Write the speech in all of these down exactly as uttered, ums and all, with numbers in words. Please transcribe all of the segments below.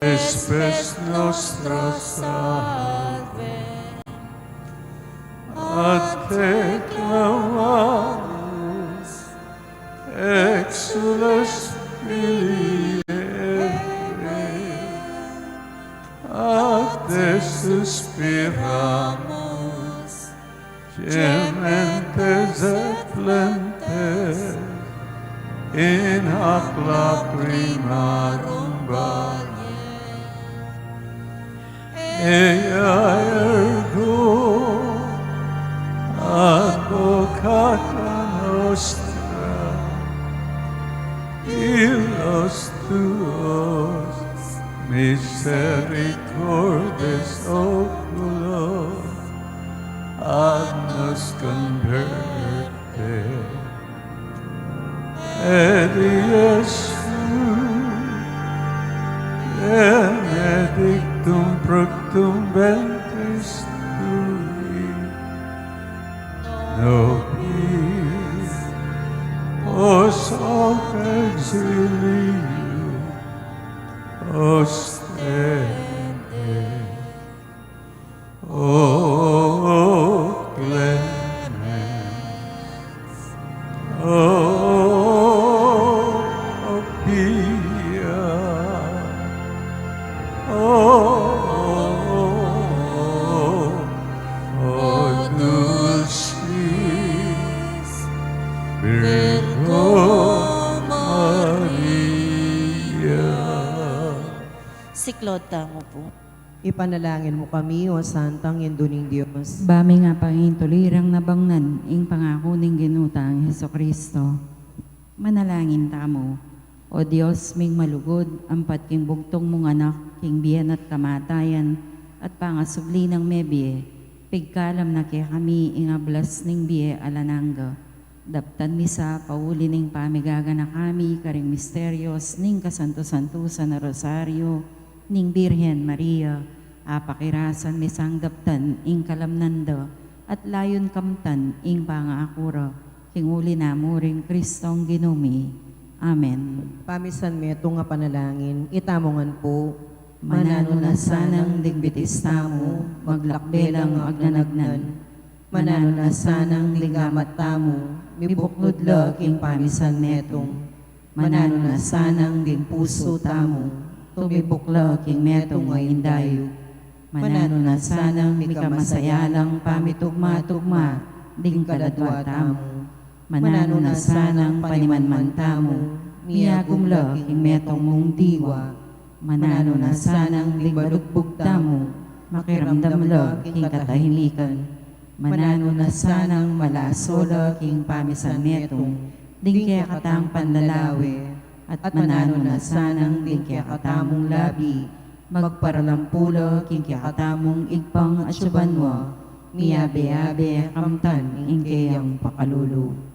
Spes nostra salve. Ad te clamamus, exsules filiae, ad te suspiramus, gementes et flentes in hac lacrimarum valle. Ea ergo advocata nostra, illos tuos misericordes oculo, ad nos converte. Et Iesu, benedictum fructum ventris tui, nobis post hoc exilium ostende. O clemens, o pia, o, o dulcis Virgo Maria. Siklaud tamu pu. Ipanalangin mu kami, O Santang Indu ning Dios. Ba ming apangintulirang nabangnan ing pangaku ning Ginu tang Jesucristo. Manalangin tamu. O Dios ming malugud, ampat king bugtung mung Anak, king bie na't kamatayan, at pangasubli nang mebie, pigkalam na kekami ing ablas ning bie alang angga. Daptan mi sa pauli ning pamigaganaka mi karing misterios ning kasantu-santusan a Rosario ning Birhen Maria, apakirasan mi sang daptan ing kalamnan da, at layun kamtan ing pangaku ra, king uli na mu ring Kristong Ginu mi. Amen. Pamisan metung a panalangin, itamu ngan pu. Mananu na sanang ding bitis tamu, maglakbe lang agnanagnan. Mananu na sanang ding gamat tamu, mibuklud la king pamisan metung. Mananu na sanang ding pusu tamu, tumibuk la king metung a indayu. Mananu na sanang mikamasayalang pamitugma-tugma ding kaladua tamu. Mananu na sanang panimanman tamu, miyagum la king metung mung diwa. Mananu na sanang ding balugbug tamu, makiramdam la king katahimikan. Mananu na sanang malaso la king pamisan metung ding kekatang panlalawe, at mananu na sanang ding kekatamung labi, magparalampu la king kekatamung Ibpang atsu banua, miyabe-abe kamtan ing keyang pakalulu.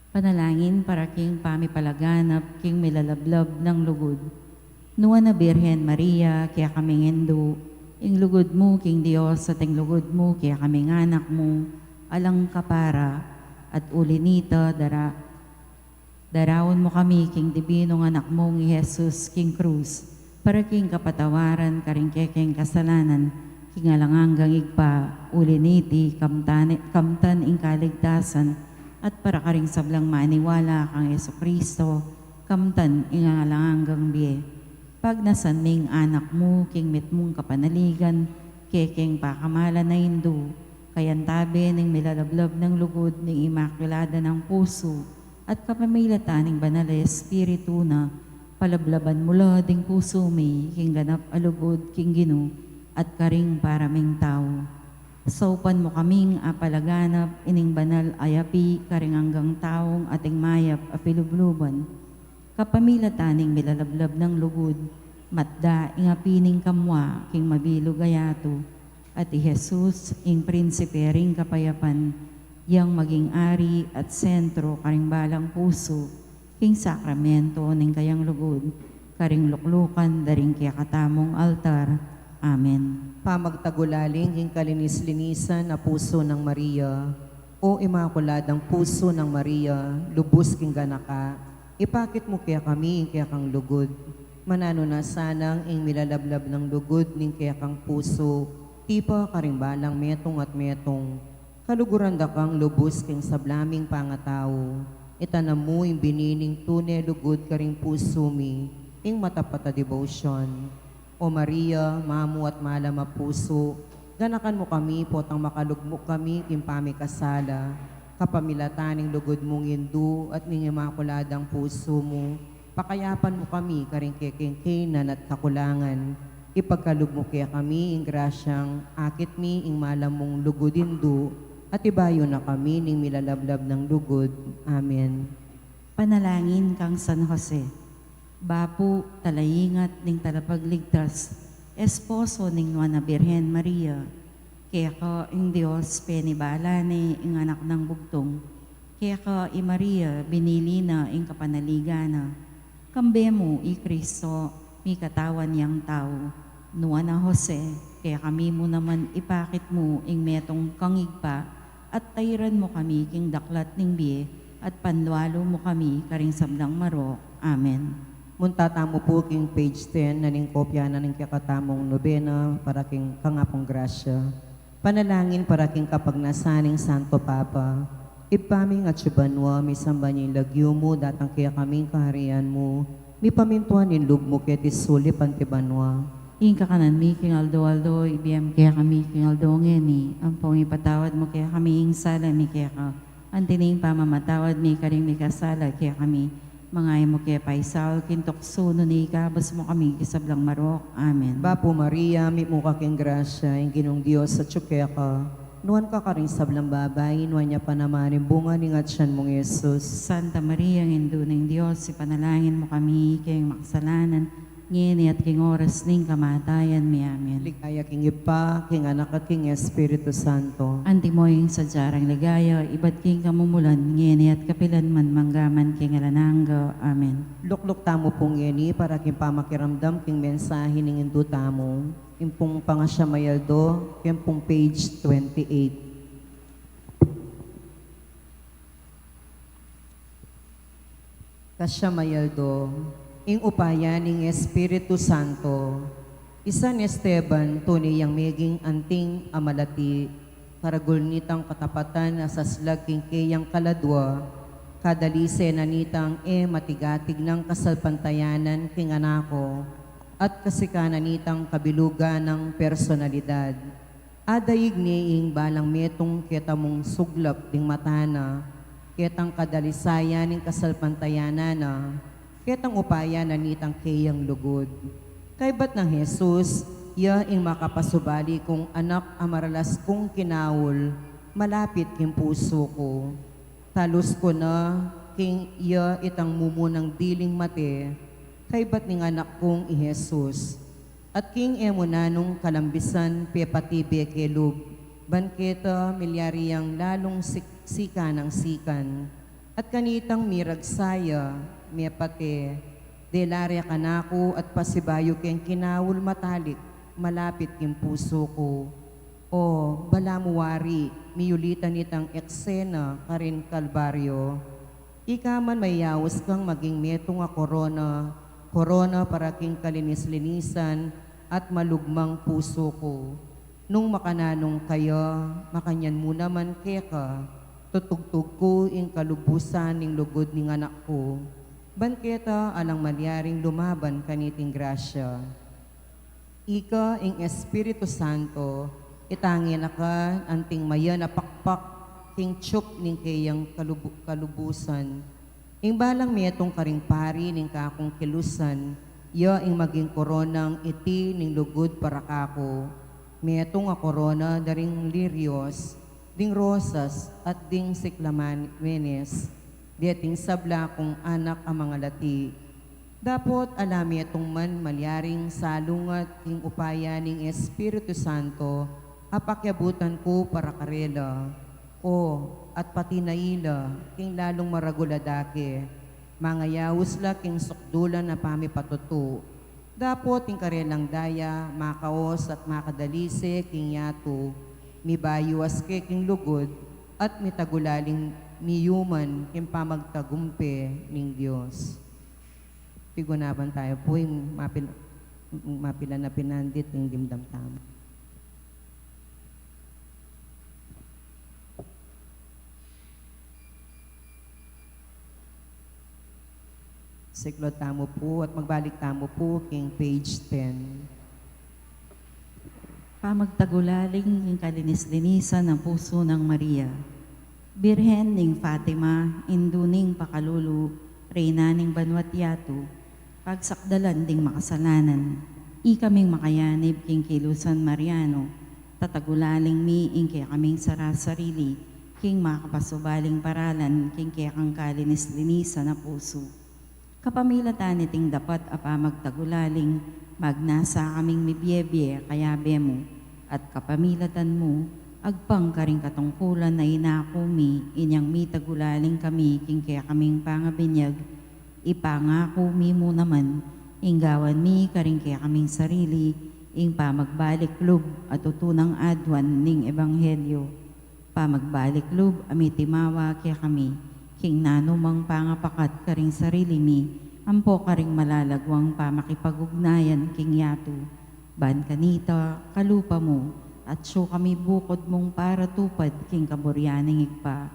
Panalangin para king pamipalaganap king milalablab nang lugud. Nuan a Birhen Maria, kekaming Indu, ing lugud mu king Dios at ing lugud mu kekaming anak mu, alang kapara, at uli nita dara-, daraun mu kami king dibinung Anak mung i Jesus king krus, para king kapatawaran karing kekeng kasalanan, king alang anggang Ibpa, uli niti, kamtan, kamtan ing kaligtasan, at para karing sablang maniwala kang Jesucristo, kamtan ing alang anggang bie. Pagnasan ming Anak mu king mitmung kapanaligan, kekeng pakamalan a Indu, kayantabe ning milalablab nang lugud ning Imakulada nang Pusu, at kapamilatan ning Banal a Espiritu na, palablaban mu la ding pusu mi king ganap a lugud king Ginu at karing para ming tau. Saupan mu kaming apalaganap ining banal a yapi karing anggang taung ating mayap a pilubluban. Kapamilatan ning milalablab nang lugud, matda ing api ning kamua king mabilug a yatu, at i Jesus, ing Prinsipe ring Kapayapan, yang maging Ari at sentro karing balang pusu, king sakramento ning kayang lugud, karing luklukan da ring kekatamung altar. Amen. Pamagtagulaling king kalinis-linisan a pusu nang Maria. O Imakuladang Pusu nang Maria, lubus king ganaka, ipakit mu kekami ing kekang lugud. Mananu na sanang ing milalablab nang lugud ning kekang pusu, tipa karing balang metung at metung. Kaluguran da kang lubus king sabla ming pangatau. Itanam mu ing bini ning tune lugud karing pusu mi, ing matapat a debosyon. O Maria, mamu at malam a pusu, ganakan mu kami potang makalugmuk kami king pamikasala, kapamilatan ning lugud mung indu at ning imakuladang pusu mu, pakayapan mu kami karing kekeng kainan at kakulangan. Ipagkalub mu kekami ing grasyang akit mi ing malam mung lugud indu, at ibayu na kami ning milalablab nang lugud. Amen. Panalangin kang San Jose. Bapu, talaingat ning talapagligtas, esposo ning Nuan a Birhen Maria, keka ing Dios penibala ne ing anak nang bugtung, keka i Maria binili na ing kapanaligan na. Kambe mu i Kristo, mikatawan yang tau. Nuan a Jose, kekami mu naman ipakit mu ing metung kang Ibpa, at tairan mu kami king daklat ning bie, at panlualu mu kami karing sablang marok. Amen. Munta tamu pu king page ten, na ning kopya na ning kekatamung nobena para king Kangapung Grasya. Panalangin para king kapagnasan ning Santo Papa. Ibpa mi king atsu banua, misamban ya ing lagyu mu, datang kekami ing kaharian mu, mipamintuan ing lub mu keti sulip anti banua. Ing kakanan mi king aldo-aldo, ibie mu kekami king aldo ngeni, ampong ipatawad mu kekami ing sala mi keka, anti ning pamamatawad mi karing mikasala kekami. Manga e mu ke paisaul king tuksu, nune ikabus mu kami king sablang marok. Amen. Bapu Maria, mitmu ka king grasya, ing Ginung Dios atsu keka. Nuan ka karing sablang babai, nuan ya pa naman ing bunga ning atyan mung Jesus. Santa Maria, Indu ning Dios, ipanalangin mu kami keng makasalanan, ngeni at king oras ning kamatayan mi. Amen. Ligaya king Ibpa, king Anak, at king Espiritu Santo. Antimo ing sadya rang ligaya, ibat king kamumulan, ngeni at kapilan man, mangga man king alang angga. Amen. Lukluk tamu pu ngeni para king pamakiramdam king mensahe ning Indu tamu. Ing pung pangasya mayaldo, king pung page twenty-eight. Kasya mayaldo, ing upaya ning Espiritu Santo. I San Esteban, tune yang meging anting a malati, karagul nitang katapatan a saslag king keyang kaladua, kadalise na nitang e matigatig nang kasalpantayanan king anak ku, at kasikanan nitang kabilugan nang personalidad. Adaig ne ing balang metung keta mung suglap ding mata na, ketang kadalisayan ning kasalpantayanan na, ketang upaya na nitang keyang lugud. Kaybat nang Jesus, ya ing makapasubali kung anak a maralas kung kinaul, malapit king pusu ku. Talus ku na king ya itang mumunang diling mate, kaybat ning anak kung i Jesus. At king e mu nanung kalambisan pepatibe ke lub, ban keta milyari yang lalung sik-, sikan nang sikan. At kanitang miragsa ya, mepate, dela re kanaku at pasibayu keng kinaul matalik, malapit king pusu ku. O, balamu wari, miyulitan itang eksena karin Kalbaryo. Ika man mayaus kang maging metung a korona, korona para king kalinis-linisan at malugmang pusu ku. Nung makananung kaya, makanyan mu naman keka, tutugtug ku ing kalubusan ning lugud ning anak ku. Ban keta alang malyaring lumaban kaniting grasya. Ika ing Espiritu Santo, itange na ka anting mayan a pakpak king tsup ning keyang kalubu-, kalubusan. Ing balang metung karing pari ning kakung kilusan, ya ing maging koronang iti ning lugud para kaku. Metung a korona da ring lirios, ding rosas, at ding siklamenes, deting sabla kung anak a mangalati. Dapot ala metung man malyaring salungat king upaya ning Espiritu Santo a pakiabutan ku para karela. O, at pati na ila, king lalung maragul a dake, mangayaus la king sukdulan a pamipatutu. Dapot ing karelang daya, makaos at makadalise king yatu, mibayuas ke king lugud, at mitagulaling miyuman king pamagtagumpe ning Dios. Pigunawan tamu pu ing mapil-, mapilan a pinandit ning dimdam tamu. Siklaud tamu pu at magbalik tamu pu king page ten. Pamagtagulaling king kalinis-linisan a pusu nang Maria, Birhen ning Fatima, Indu ning pakalulu, Reyna ning banua't yatu, pagsakdalan ding makasalanan, ikaming makayanib king kilusan Mariano, tatagulaling mi ing kekaming sara-sarili king makapasubaling paralan king kekang kalinis-linisan a pusu. Kapamilatan niting dapat a pamagtagulaling, magnasa kaming mibie-bie kayabe mu, at kapamilatan mu, agpang karing katungkulan a inaku mi, inyang mitagulaling kami king kekaming pangabinyag, ipangaku mi mu naman, ing gawan mi karing kekaming sarili, ing pamagbalik lub a tutunang aduan ning ebanghelyo. Pamagbalik lub a mitimawa kekami, king nanumang pangapakat karing sarili mi, ampo karing malalaguang pamakipag-ugnayan king yatu. Ban kanita, kalupa mu, atsu kami bukud mung paratupad king kaburian ning Ibpa.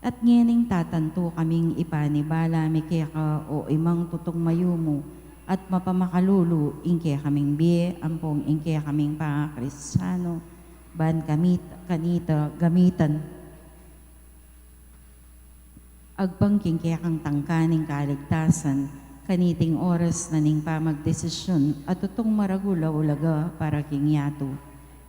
At ngening tatantu kaming ipanibala mi keka, o Imang tutung mayumu at mapamakalulu, ing kekaming bie, ampong ing kekaming pangakristiano, ban kami kanita gamitan agpang king kekang tangka ning kaligtasan, kaniting oras na ning pamagdesisyun a tutung maragul a ulaga para king yatu.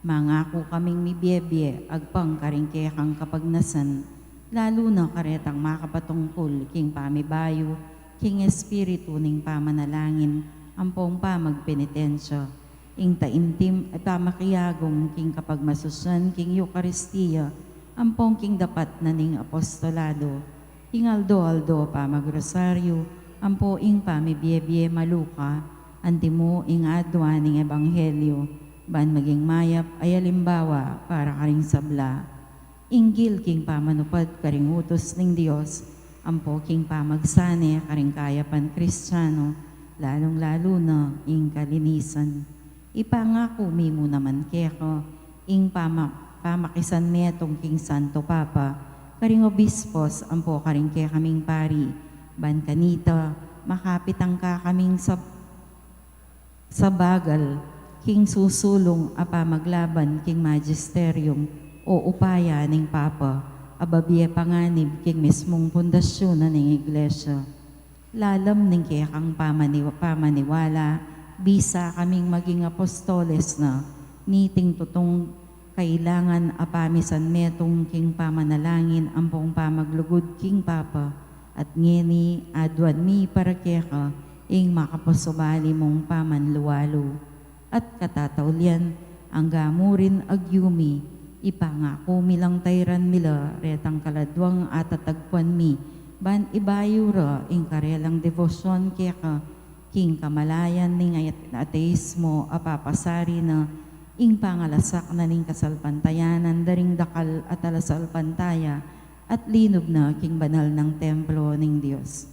Mangaku kaming mibie-bie agpang karing kekang kapagnasan, lalu na karetang makapatungkul king pamibayu king espiritu ning pamanalangin ampong pamagpenitensya. Ing taimtim a pamakiagum king kapagmasusian king Eukaristia, ampong king dapat na ning apostolado, ing aldo-aldo pamagrosaryu, ampo ing pamibie-bie maluka, antimo ing aduan ning ebanghelyo, ban maging mayap a alimbawa para karing sabla. Inggil king pamanupad karing utus ning Dios, ampo king pamagsane karing kayapan Kristiano, lalung-lalu na ing kalinisan. Ipangaku mi mu naman keka, ing pama-, pamakisan metung king Santo Papa, karing obispos, ampo karing kekaming pari, ban kanita, makapit ang kakaming sab-, sabagal king susulung a pamaglaban king magisterium o upaya ning Papa, a babie panganib king mismung pundasyun na ning Iglesia. Lalam ning kekang pamaniwa-, pamaniwala, bisa kaming maging apostoles na, niting tutung kailangan a pamisan metung king pamanalangin ampong pamaglugud king Papa, at ngeni aduan mi para keka ing makapasubali mung pamanlualu. At katataulian, angga mu rin agyumi, ipangaku mi lang tayran mi la retang kaladwang atatagpuan mi, ban ibayu ra ing karelang debosyon keka, king kamalayan ning ate-, ateismo a papasari na, ing pangalasak na ning kasalpantayanan da ring dakal a talasalpantaya at linub na king banal nang templo ning Dios.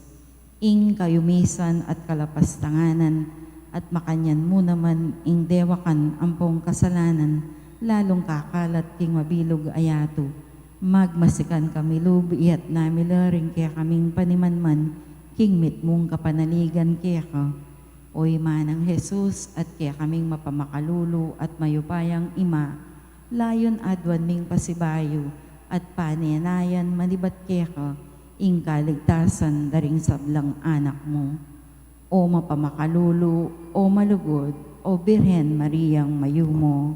Ing kayumisan at kalapastanganan, at makanyan mu naman ing dewakan ampong kasalanan, lalung kakalat king mabilug a yatu. Magmasikan kami lub, iyatas mi la ring kekaming panimanman, king mitmung kapanaligan keka. O Ima nang Jesus, at kekaming mapamakalulu at mayupayang Ima, layun aduan ming pasibayu at panenayan manibat keka ing kaligtasan da ring sablang anak mu. O mapamakalulu, o malugud, o Birhen Mariang mayumu.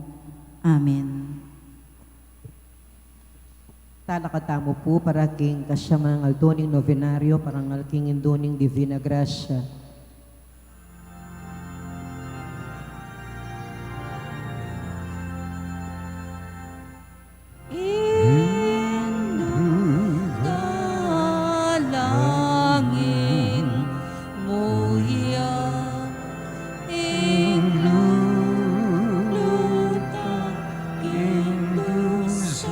Amen. Talakad tamu pu para king kasyamang aldo ning novenario, parangal king Indu ning Divina Gracia. Indu, dalangin mu ya ing lulutang king dusa.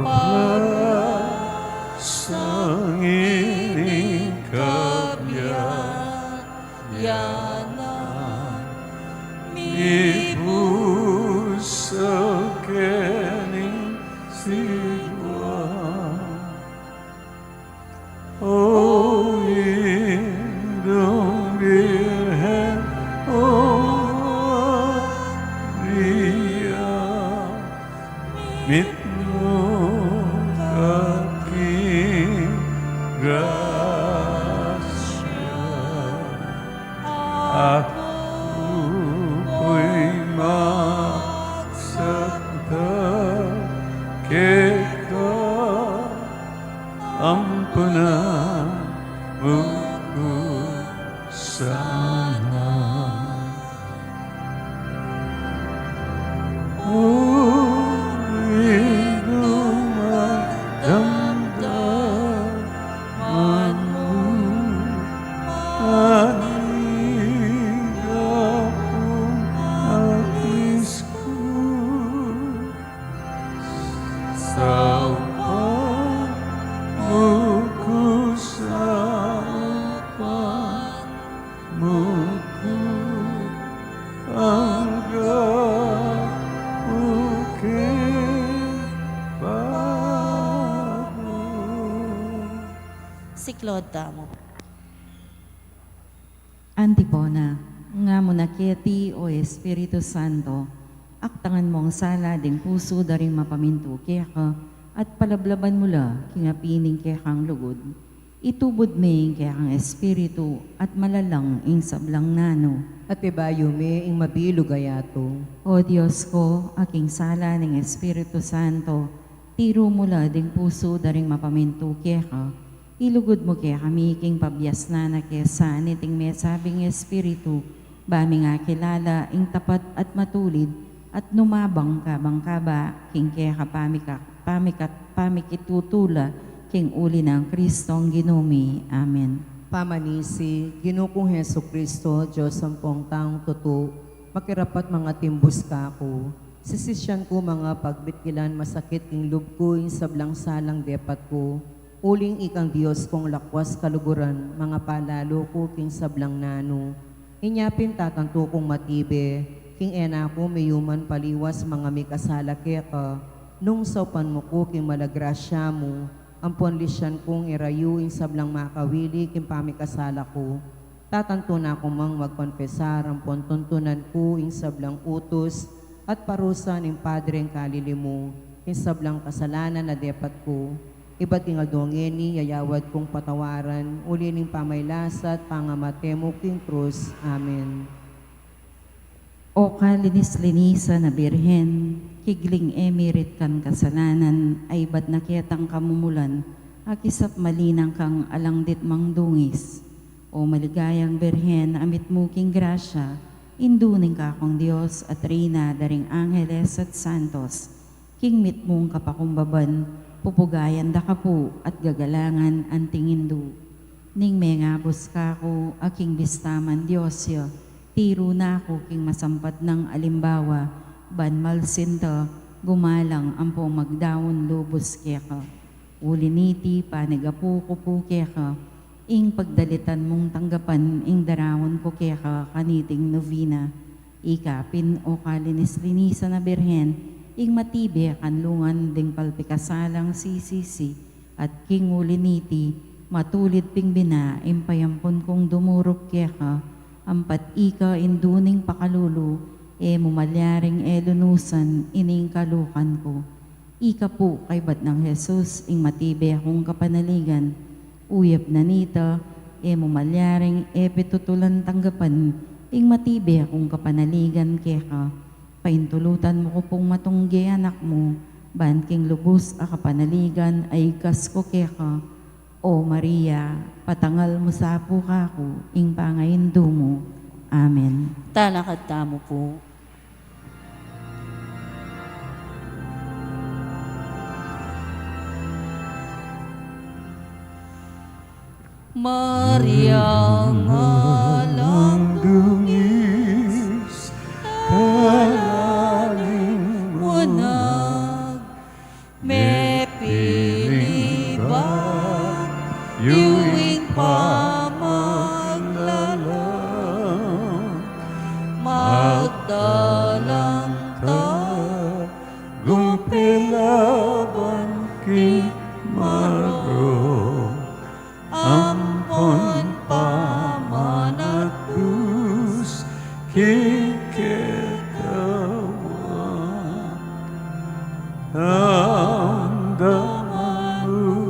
Para sang Aku pu'y magsakdal keka, ampunan mu ku sana. Uli dumadamdam man mu, anigapung alis ku, saupan mu ku, saupan mu ku, angga mu ke pabor. Siklaud tamu. Antipona. Nga mu na keti, o Espiritu Santo, aktangan mu ing sala ding pusu da ring mapamintu keka, at palablaban mu la king api ning kekang lugud. Itubud me ing kekang Espiritu, at malalang ing sablang nanu. At ibayu me ing mabilug a yatu. O Dios ku, king sala ning Espiritu Santo, tiru mu la ding pusu da ring mapamintu keka, ilugud mu kekami king pabiasnan a kesa niting mesabing Espiritu, ba ming akilala ing tapat at matulid, at numabang kabang kaba king keka pamika-, pamika-, pamikitutula king uli nang Kristong Ginu mi. Amen. Pamanisi. Ginu kung Jesucristo, Dios ampong taung tutu, makirapat mangatimbus kaku. Sisisyan ku mangapagmitkilan, masakit king lub ku ing sablang salang depat ku. Uling ikang Dios kung lakwas kaluguran, mangapalalu ku king sablang nanu. Inya pin tatantu kung matibe, king e na ku miyuman paliwas mangamikasala keka, nung saupan mu ku king mala grasya mu, ampon lisyan kung irayu ing sablang makawili king pamikasala ku. Tatantu na ku mang magkonfesar, ampon tuntunan ku ing sablang utus at parusa ning Padreng kalili mu, ing sablang kasalanan a depat ku. Ibat king aldo ngeni, yayawad kung patawaran, uli ning pamaylasa at pangamate mu king krus. Amen. O kalinis-linisan a Birhen, kigling e mirit kan kasalanan, a ibat na ketang kamumulan, akisap malinang kang alang ditmang dungis. O maligayang Birhen, a mitmu king grasya, Indu ning Kakung Dios at Reyna da ring angeles at santos, king mitmung kapakumbaban, pupugayan da ka pu at gagalangan anting indu. Ning mengabus kaku a king bista man Dios ya, tiru na ku king masampat nang alimbawa, ban malsinta, gumalang ampong magdaun lubus keka. Uli niti, panigapu ku pu keka ing pagdalitan mung tanggapan ing daraun ku keka kaniting novena. Ika pin, o kalinis-linisan a Birhen, ing matibe kanlungan ding palpikasalang sisisi, at king uli niti, matulid ping bina ing payampun kung dumurup keka, ampat ika indu ning pakalulu, e mu malyaring e lunusan ining kalukan ku. Ika pu kaybat nang Jesus ing matibe kung kapanaligan. Uyap na nita, e mu malyaring e pitutulan tanggapan ing matibe kung kapanaligan keka. Paintulutan mu ku pung matungge anak mu, ban king lubus a kapanaligan a igkas ku keka. O Maria, patangal mu sa pu kaku ing pangaindu mu. Amen. Talakad tamu pu. Maria, ngalang dungis, kalalin mu na, mepili ba yu ing pamaglalang, magdalang ta gumpilaban king marok, ampon pamanatbus king ketawan. Amdaman mu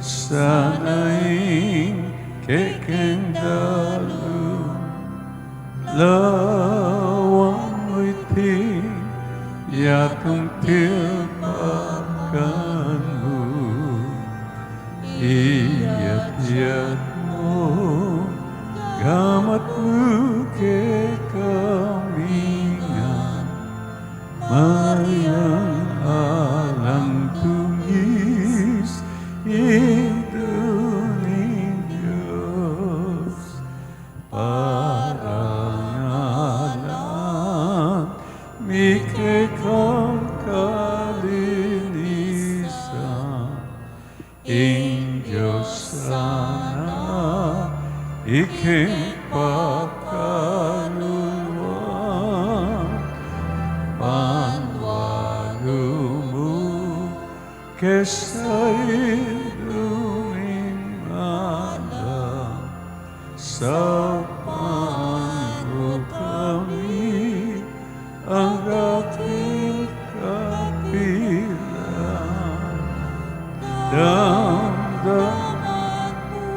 sana ing kekeng dalu. Lawan mu iti, yatung tilpakan mu, iyat-iyat mu gamat mu kekami ngan, Mariang alang dungis, Indu ning Dios, parangalan mi kekang kalinisan. Ing Dios sana, iking pakaluluan, banwalu mu, kesa Indu ning Alang, saupan mu kami, angga king kapilan. Damdaman mu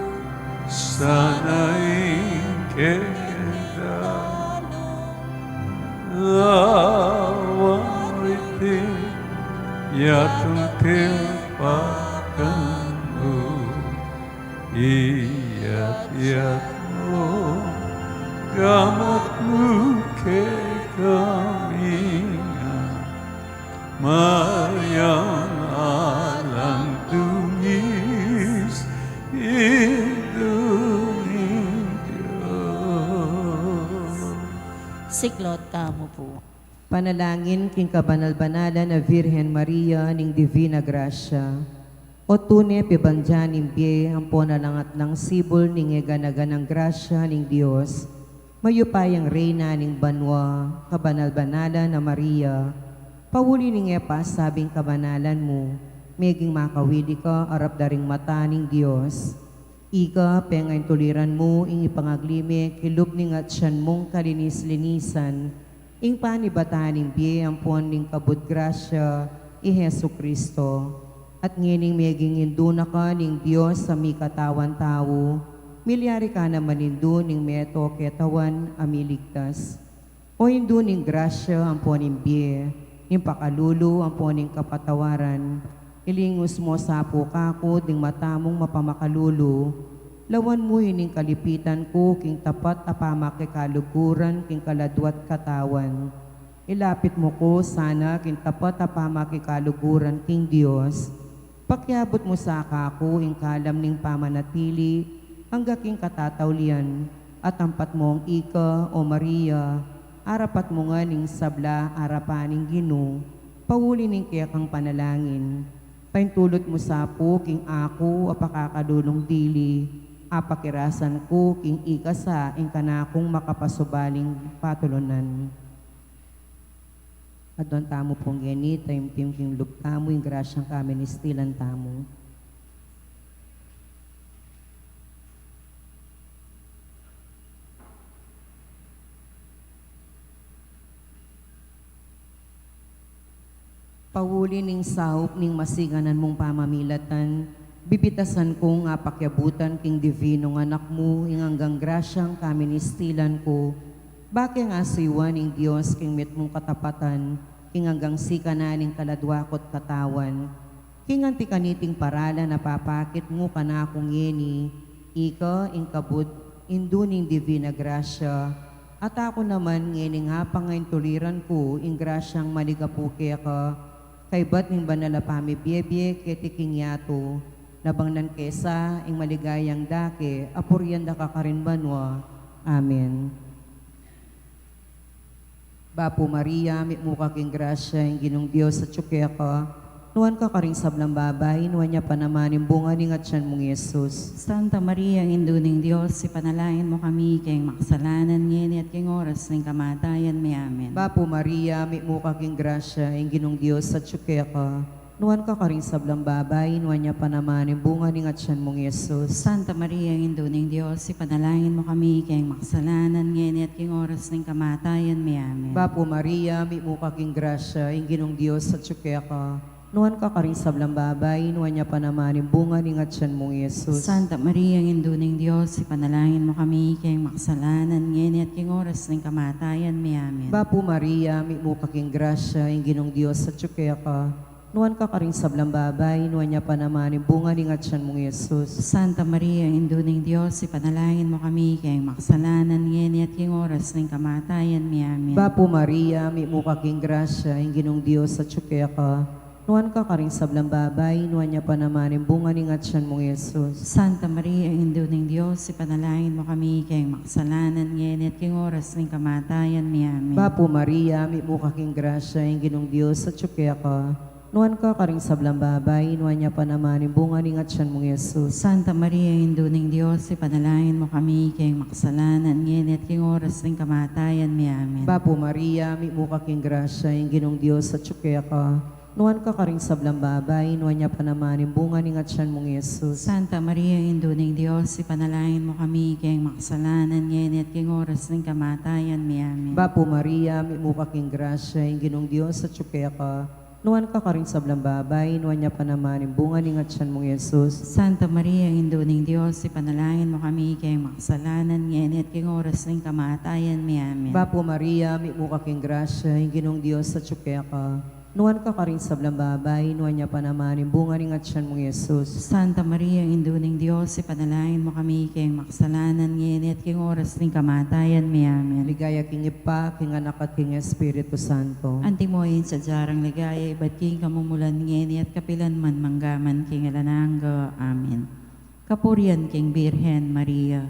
sana ing kekeng dalan, lawan mu iti, yatung tilpakan mu, iyat-iyat mu gamat mu kekami ngan, Mariang alang dungis, Indu ning Dios. Siklaud tamu pu. Panalangin king kabanal-banalan a Virgen Maria ning Divina Gracia. O tune pibandian ning bie ampon alang atnang sibul ning e gana-ganang grasya ning Dios, mayupayang Reyna ning banua, kabanal-banalan a Maria, pauli ning e pasabing kabanalan mu, meging makawili ka arap da ring mata ning Dios. Ika, pengaintuliran mu ing ipangagli mi king lub ning atyan mung kalinis-linisan, ing panibatan ning bie ampon ning kabud grasya, i Jesucristo. At ngening meging Indu na ka ning Dios a mikatawan tau, milyari ka naman Indu ning meto ketawan a miligtas. O Indu ning grasya ampon ning bie, ning pakalulu ampon ning kapatawaran, ilingus mu sa pu kaku ding mata mung mapamakalulu, lawan mu ining kalipitan ku king tapat a pamakikaluguran king kaladwa't katawan. Ilapit mu ku sana king tapat a pamakikaluguran king Dios. Pakiabut mu sa kaku ing kalam ning pamanatili angga king katataulian, at ampat mung ika, o Maria, arapat mu ngan ing sabla arapan ning Ginu, pauli ning kekang panalangin. Paintulut mu sa pu king aku a pakakalulung dili, apakirasan ku king ika sa ing kanakung makapasubaling patulunan. Adwan tamu pung geni, taimtim king lub tamu ing grasyang kaministilan tamu. Pauli ning saup ning masiganan mung pamamilatan, bibitasan kung apakiabutan king divinung Anak mu ing anggang grasyang kaministilan ku, ba keng asuyuan ning Dios king mitmung katapatan, king anggang sikanan ning kaladwa ku't katawan. King anti kaniting paralan a papakit mu kanaku ngeni, ika ing kabud, Indu ning Divina Grasya, at aku naman ngening apangaintuliran ku ing grasyang maligapu keka, kaybat ning banal a pamibiebie keti king yatu, nabang nan kesa ing maligayang dake a purian da ka karin banua. Amen. Bapu Maria, mitmu ka king grasya, ing Ginung Dios atyu keka, nuan ka karing sablang babai, nuan ya pa naman ing bunga ning atyan mung Jesus. Santa Maria, Indu ning Dios, ipanalangin mu kami keng makasalanan, ngeni at king oras ning kamatayan mi. Amen. Bapu Maria, mitmu ka king grasya, ing Ginung Dios atyu keka, nuan ka karing sablang babai, nuan ya pa naman ing bunga ning atyan mung Jesus. Santa Maria, Indu ning Dios, ipanalangin mu kami keng makasalanan, ngeni at king oras ning kamatayan mi. Amen. Bapu Maria, mitmu ka king grasya, ing Ginung Dios atyu keka, Nuan ka karing sablang babai, nuan ya pa naman ing bunga ning atian mung Jesus. Santa Maria, Indu ning Dios, ipanalangin mu kami king makasalanan, ngeni at king oras ning kamatayan mi. Amen. Bapu Maria, mitmu ka king grasya, ing Ginung Dios atyu keka. Nuan ka karing sablang babai, nuan ya pa naman ing bunga ning atian mung Jesus. Santa Maria, Indu ning Dios, ipanalangin mu kami king makasalanan, ngeni at king oras ning kamatayan mi. Amen. Bapu Maria, mitmu ka king grasya, ing Ginung Dios atyu keka. Nuan ka karing sablang babai, nuan ya pa naman ing bunga ning atian mung Jesus. Santa Maria, Indu ning Dios, ipanalangin mu kami king makasalanan, ngeni at king oras ning kamatayan mi. Amen. Bapu Maria, mitmu ka king grasya, ing Ginung Dios atyu keka. Nuan ka karing sablang babai, nuan ya pa naman ing bunga ning atian mung Jesus. Santa Maria, Indu ning Dios, ipanalangin mu kami king makasalanan, ngeni at king oras ning kamatayan mi. Amen. Bapu Maria, mitmu ka king grasya, ing Ginung Dios atyu keka. Nuan ka karing sablang babai, nuan ya pa naman ing bunga ning atian mung Jesus. Santa Maria, Indu ning Dios, ipanalangin mu kami king makasalanan, ngeni at king oras ning kamatayan mi. Amen. Bapu Maria, mitmu ka king grasya, ing Ginung Dios atyu keka. Nuan ka karing sablang babai, nuan ya pa naman ing bunga ning atian mung Jesus. Santa Maria, Indu ning Dios, ipanalangin mu kami king makasalanan, ngeni at king oras ning kamatayan mi. Amen. Bapu Maria, mitmu ka king grasya, ing Ginung Dios atyu keka. Nuan ka karing sablang babai, nuan ya pa naman ing bunga ning atian mung Jesus. Santa Maria, Indu ning Dios, ipanalangin mu kami king makasalanan, ngeni at king oras ning kamatayan mi. Amen. Ligaya king Ibpa, king Anak, at king Espiritu Santo. Antimo ing sadya rang ligaya, ibat king kamumulan, ngeni at kapilan man, mangga man king alang angga. Amen. Kapurian king Birhen Maria.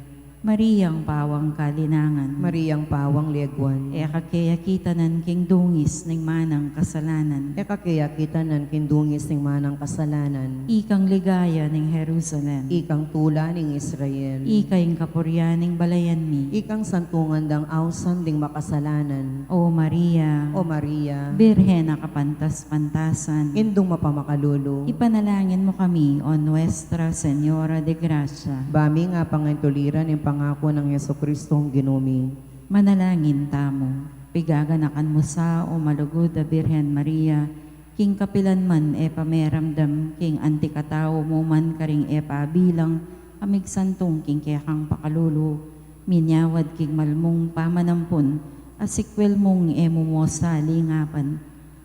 Mariang pawang kalinangan. Mariang pawang leguan. E ka ke akitanan king dungis ning manang kasalanan. E ka ke akitanan king dungis ning manang kasalanan. Ikang ligaya ning Jerusalem. Ikang tula ning Israel. Ika ing kapurian ning balayan mi. Ikang santungan dang ausan ding makasalanan. O Maria. O Maria. Birhen a kapantas-pantasan. Indung mapamakalulu. Ipanalangin mu kami, O Nuestra Señora de Gracia. Ba ming apangaintulira ning pangaku nang Jesucristong Ginu mi. Manalangin tamu. Pigaganakan mu sa, O malugud a Birhen Maria, king kapilan man e pa meramdam, king anti katau mu man karing e pa bilang, a migsantung king kekang pakalulu, minyawad king malmung pamanampun, a sikwil mung e mu mu sa lingapan.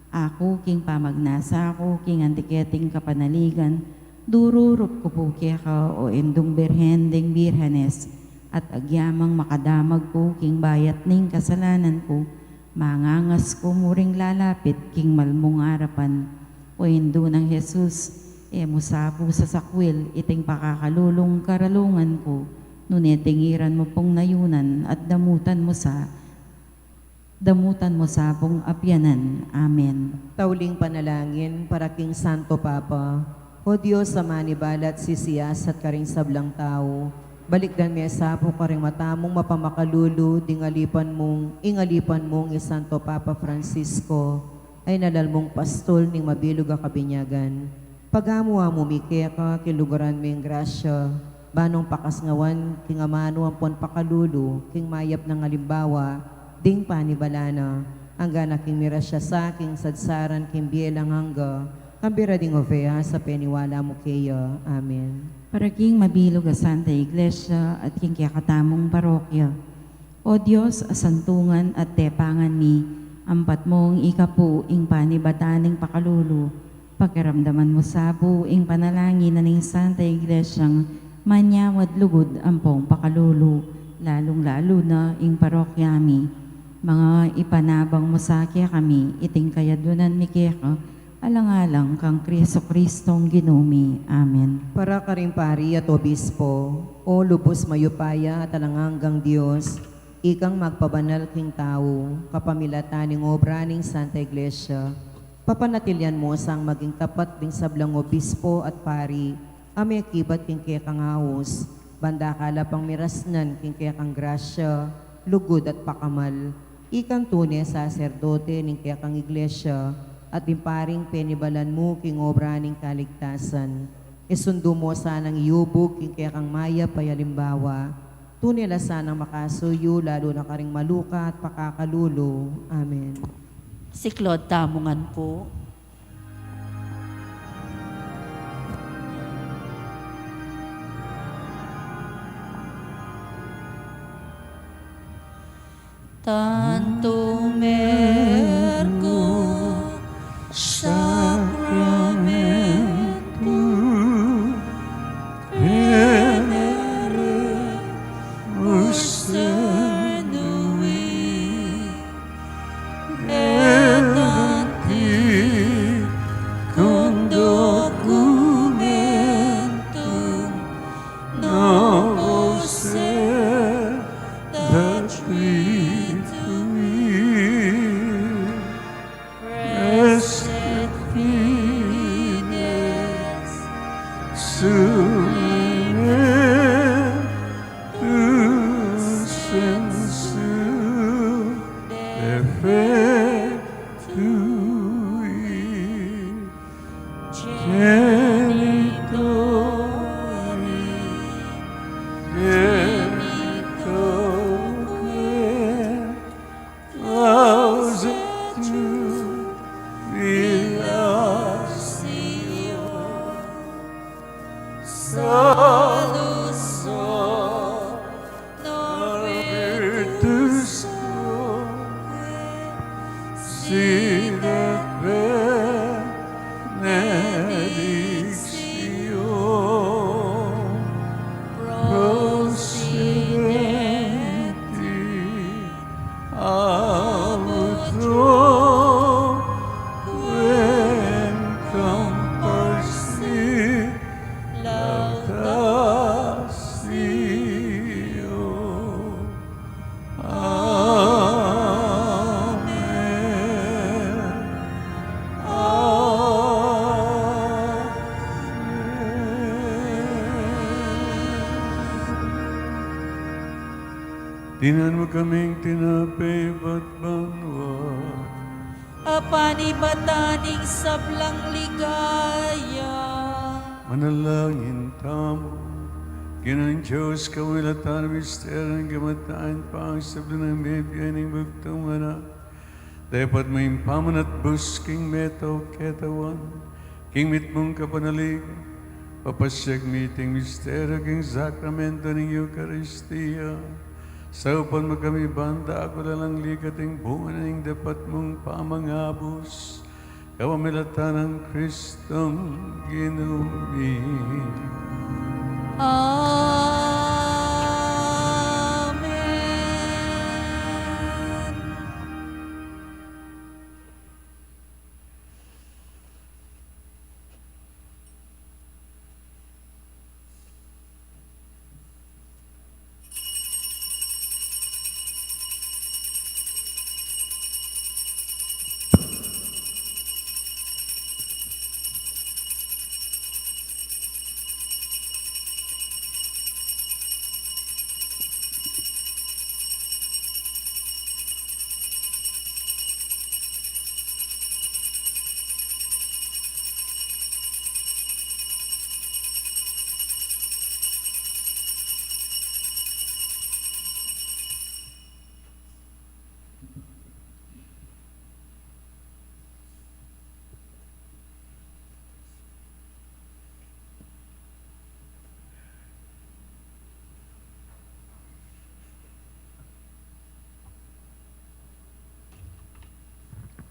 Aku, king pamagnasa ku king anti keting kapanaligan, dururup ku pu keka, O Indung Birhen ding Birhenes, at agyamang makadamag ku king bayat ning kasalanan ku, mangangas ku mu ring lalapit king malmung arapan. O Indu nang Jesus, e mu sa pu sasakwil iting pakakalulung karalungan ku, nune tingiran mu pung nayunan at damutan mu sa, damutan mu sa pung apianan. Amen. Tauling panalangin para king Santo Papa. O Dios a manibalat sisiyasat karing sablang tau, balikdan me sa pu karing mata mung mapamakalulu ding alipan mung, ing alipan mung i Santo Papa Francisco, a inalal mung pastul ning mabilug a kabinyagan. Pagamu-amu mi keka, kilugaran me ing grasya, ba nung pakasngawan king amanu ampon pakalulu king mayap nang alimbawa ding panibala na, angga na king miras ya sa king sadsaran king bie alang angga, kabira ding oveas a peniwala mu keya. Amen. Para king mabilug a Santa Iglesia at king kekatamung parokya. O Dios a santungan at tepangan mi, ampat mung ikapu ing panibatan ning pakalulu, pakiramdaman mu sa pu ing panalangin na ning Santa Iglesiang manyawad lugud ampong pakalulu, lalung-lalu na ing parokya mi. Manga ipanabang mu sa kekami iting kayadunan mi keka, alang-alang kang Kristo Kristong Ginu mi. Amen. Para karing pari at obispo, O lubus mayupaya at alang anggang Dios, ikang magpabanal king tau, kapamilatan ning obra ning Santa Iglesia, papanatilian mu sang maging tapat ding sablang obispo at pari, a mekibat king kekang aus, banda kala pang mirasnan king kekang grasya, lugud at pakamal, ikang tune saserdote ning kekang Iglesia, at ding paring penibalan mu king obra ning kaligtasan. Isundu mu sanang iyubug king kekang mayap a alimbawa, tune la sanang makasuyu, lalu na karing maluka at pakakalulu. Amen. Siklaud tamu ngan pu. Santo Merku Sakramentu, Veneremus Tenui, et antiquum documentum non possedat qui tuit. Reset fides suaementum sensu defectui. Genitori, genitoque lausetur, filia Dei salus, non virtus quae, sed benedictio procedenti ab utroque in comparsi laudatio. Amen. Amen. Dinan mu kaming tinape ibat banua. Apan ibatan ing sablang ligaya. Manalangin tamu. Ginung Dios, kawiwalatan ning misteryu ning kamatayan, pangsablan ning mebie ning bugtung anak. Dayapot mu ing pamanatbus king metung ketawan, king mitmung kapanaligan, papasiag mi iting misteryu king sakramento ning Eukaristia. Saupan mu kami ban dakula lang ligat ing bunga na ning dapat mung pamangabus, kapamilatan nang Kristong Ginu mi. Amen.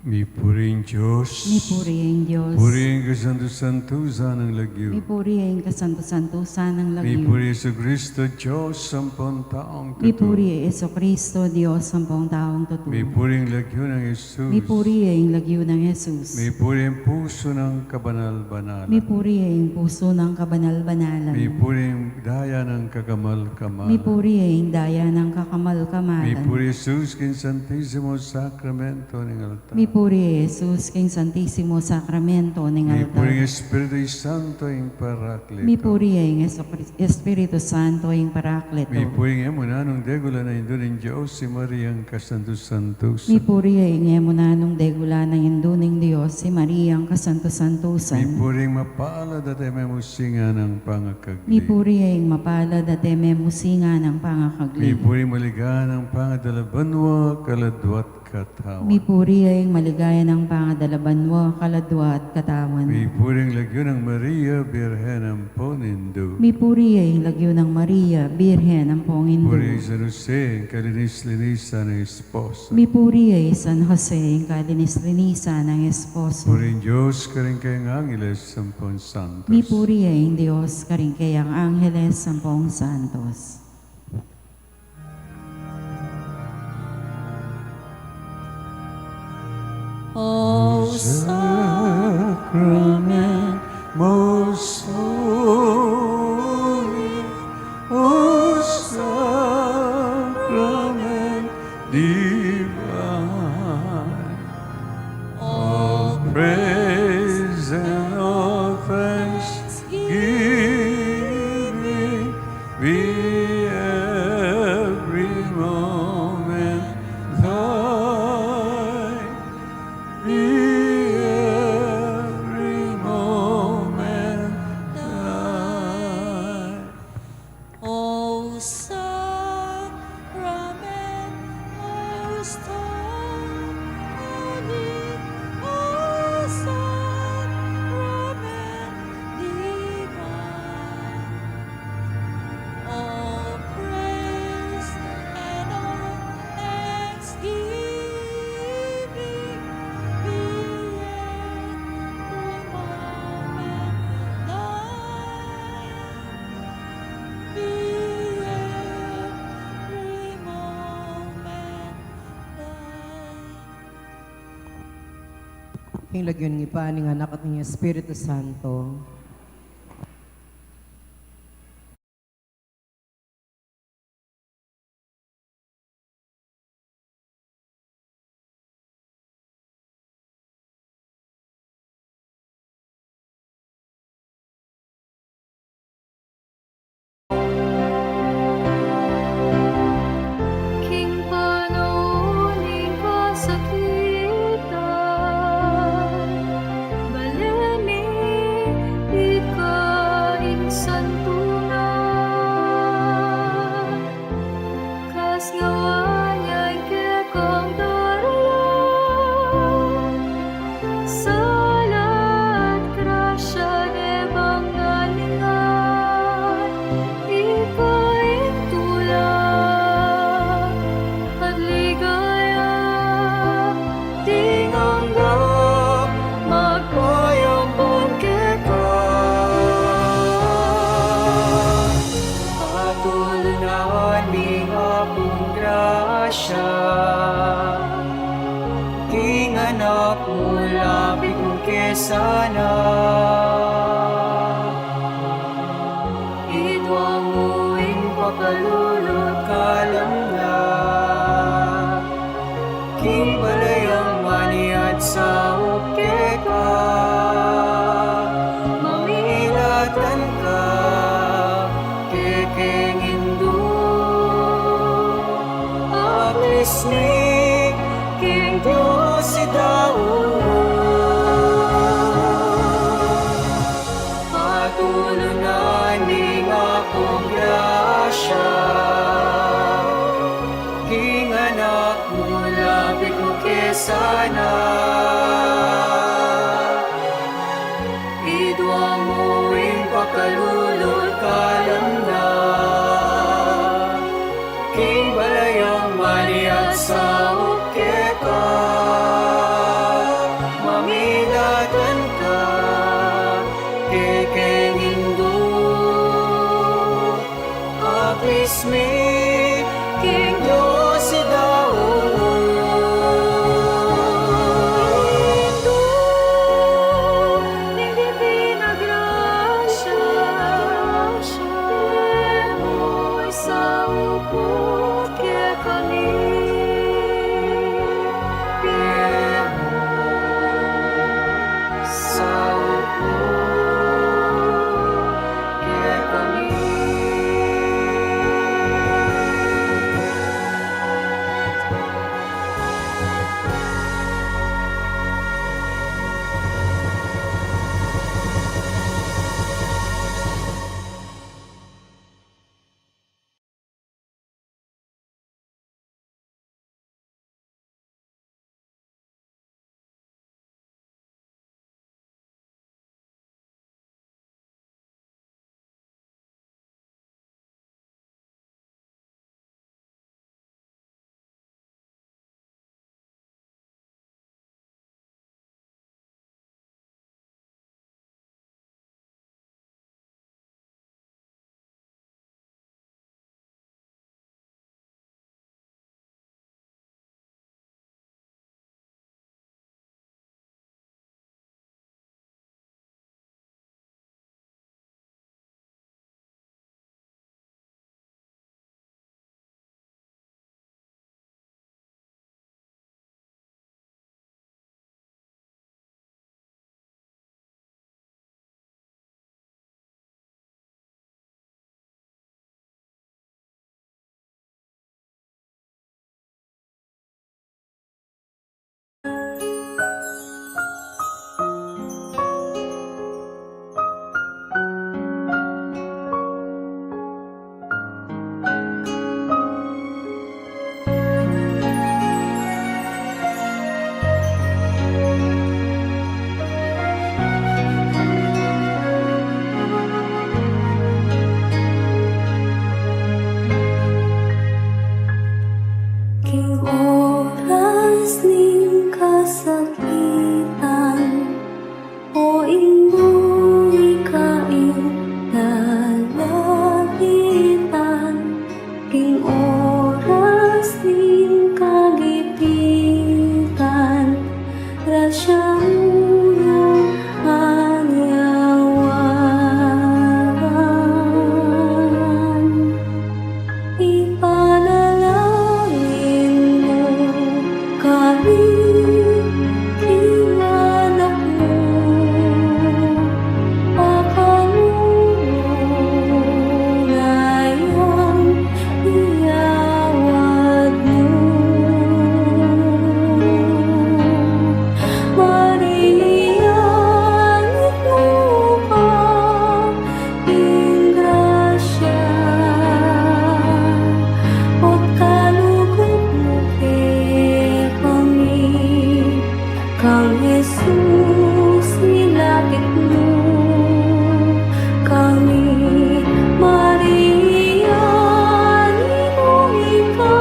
Mipuri ing Dios. Mipuri ing Dios. Puri ing kasantu-santusan ning lagyu. Mipuri ing kasantu-santusan ning lagyu. Mipuri Jesucristo, Dios ampong taung tutu. Mipuri Jesucristo, Dios ampong taung tutu. Mipuri ing lagyu nang Jesus. Mipuri ing lagyu nang Jesus. Mipuri ing pusu nang kabanal-banalan. Mipuri ing pusu nang kabanal-banalan. Mipuri ing daya nang kakamal-kamalan. Mipuri ing daya nang kakamal-kamalan. Mipuri Jesus king Santisimo Sakramento ning altar. Mipuri Jesus king Santisimo Sakramento ning altar. Mipuri ing Espiritu Santo ing Parakleto. Mipuri ing Espiritu Santo ing Parakleto. Mipuri ing e mu nanung degula nang Indu ning Dios, i Mariang kasantu-santusan. Mipuri ing e mu nanung degula nang Indu ning Dios, i Mariang kasantu-santusan. Mipuri ing mapalad at e mu singa nang pangakagli. Mipuri ing mapalad at e mu singa nang pangakagli. Mipuri ing maligaya Maligaya nang pangadala banua, kaladua at katawan. Mipuri ya ing maligaya nang pangadala banua, kaladua at katawan. Mipuri ing lagyu nang Maria, Birhen ampong Indu. Mipuri ya ing lagyu nang Maria, Birhen ampong Indu. Puri i San Jose, ing kalinis-linisan nang esposo. Mipuri ya i San Jose, ing kalinis-linisan nang esposo. Puri ing Dios karing kayang angeles ampong santos. Mipuri ya ing Dios karing kayang angeles ampong santos. O sacrament most holy, O sacrament divine, all praise and all thanksgiving be every moment thine. Be every moment thine. O sacrament most holy, O sacrament divine, all praise and all thanksgiving be every moment thine. Be every moment thine. King lagyu ning Ibpa, ning Anak, at ning Espiritu Santo. King panaun ning kasakitan, balen mi ika ing santunan. Kasngawaan ya ing kekang daralan, sala at grasya e bang naningan. Ika ing tula at ligaya, ding angga magpayampun keka. Patulunan ning Apung grasya, king anak mu lapit mu ke sana. Idwa mu ing pakalulu at kalamnan, king balayang maniat saup keka, mamilatan ka kekeng Indu. Aklis mi king Dios i daun. Patulunan ning Apung grasya, king anak mu lapit mu ke sana. Idwa mu ing pakalulu at kalamnan, king balayang maniat saup keka, mamilatan ka kekeng Indu. Aklis mi king Dios i daun. Indu ning Divina Grasya, e mu isaup kekami King oras ning kasakitan, o Indu, ika ing lalapitan, king oras ning kagipitan, grasya mu yang anyawagan. Ipanalangin mu kami, king anak mu, pakalulu na yang iyawad mu. Maria, mitmu ka king grasya, ot kalugud mu kekami, kang Jesus ilapit mu kami. Maria, ninu ika,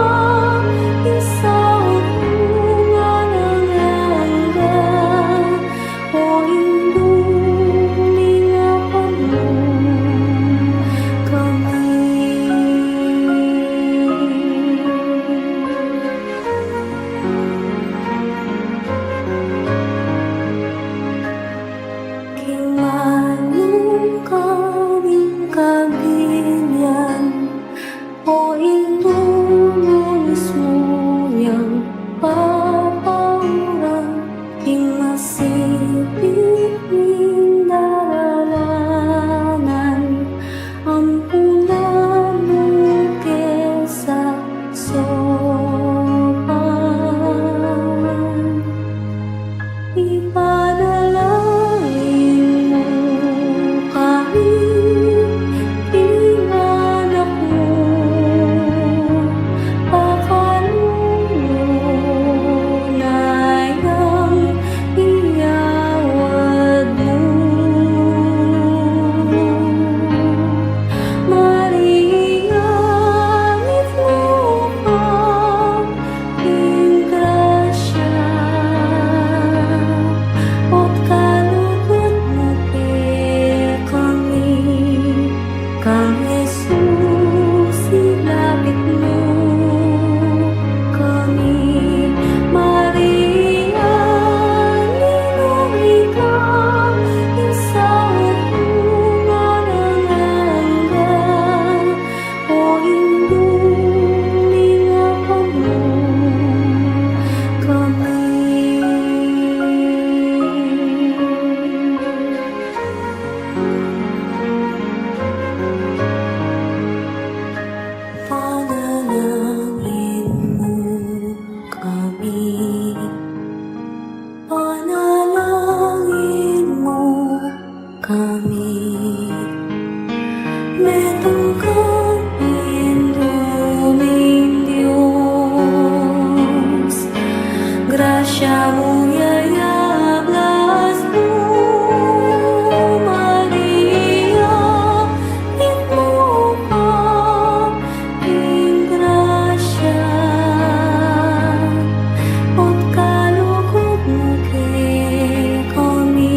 ing saut mu alang angga, o Indu, ing apamu kami. King manung kaming kabilian, o Indu, mu mismu yang papauran, ing masipit ning daralanan, ampunan mu ke sasopan. Ipanalangin mu kami, king anak mu, pakalulu na yang iyawad mu. Maria, mitmu ka king grasya, ot kalugud mu kekami, kang Jesus ilapit mu kami. Maria, ninu ika, ing saut mu alang angga, o Indu, ing apamu kami. Panalangin mu kami. Panalangin mu kami. Metung kang Indu ning Dios, grasya mu yayablas mu, Maria, mitmu ka king grasya, ot kalugud mu kekami,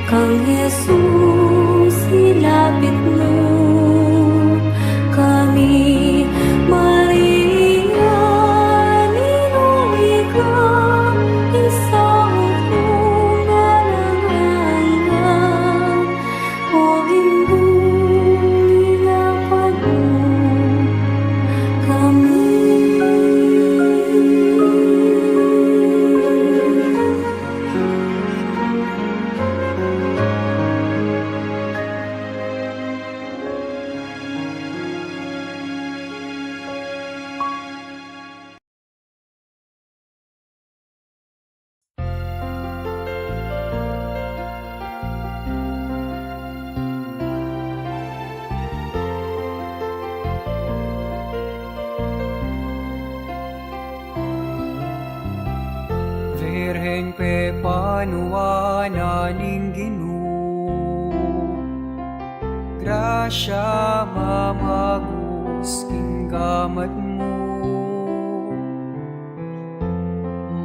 kang Jesus ilapit mu kami. Maria, ninu ika, ing saut mu alang angga, o Indu, ing apamu kami. Virgen pepanuan na ning Ginu, grasya mamagus king gamat mu.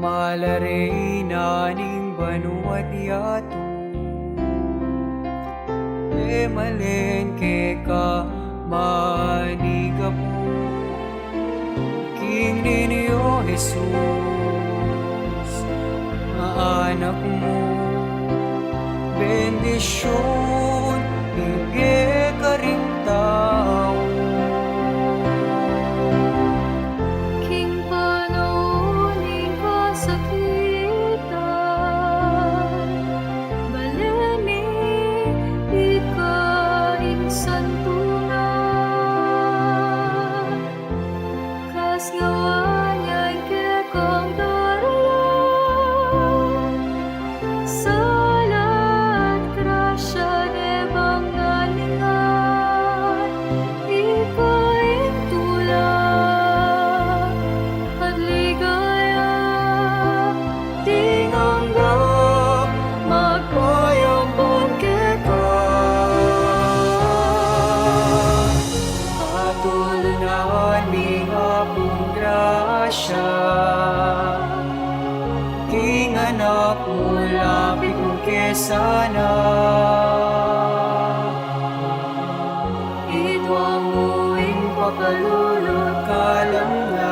Mala Reyna ning banua't yatu, e malen keka manigapu. King Niño Jesus, a anak mu, bendisyun ibie karing tau. King panaun ning kasakitan, balen mi ika ing santunan. Kasngawaan yang kekang darala, sala at grasya ne bang naninga, ika ing tula at ligaya, ding angga magpayampun keka. Patulunan ning Apung grasya, king anak mu lapit mu ke sana. Idwang mu ing pakalulu at kalamnan,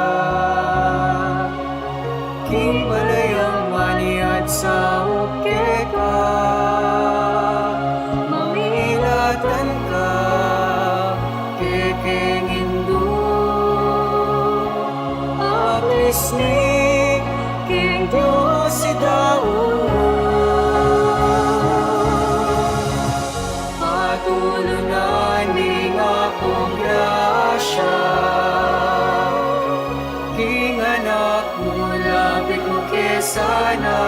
king balayang maniat saup keka, mamilatan ka kekeng Indu. Apismi king Dios i Daun. Patulunan ning Apung grasya, king anak mu lapit mu ke sana.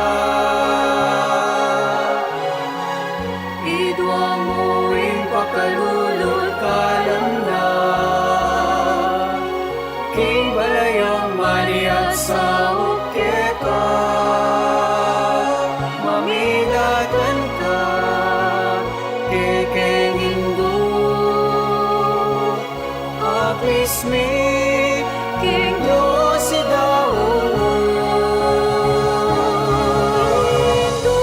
Idwang mu ing pakalulu at kalamnan, king balayang maniat saup keka, mamilatan ka kekeng Indu. Apismi king Dios i Daun. Indu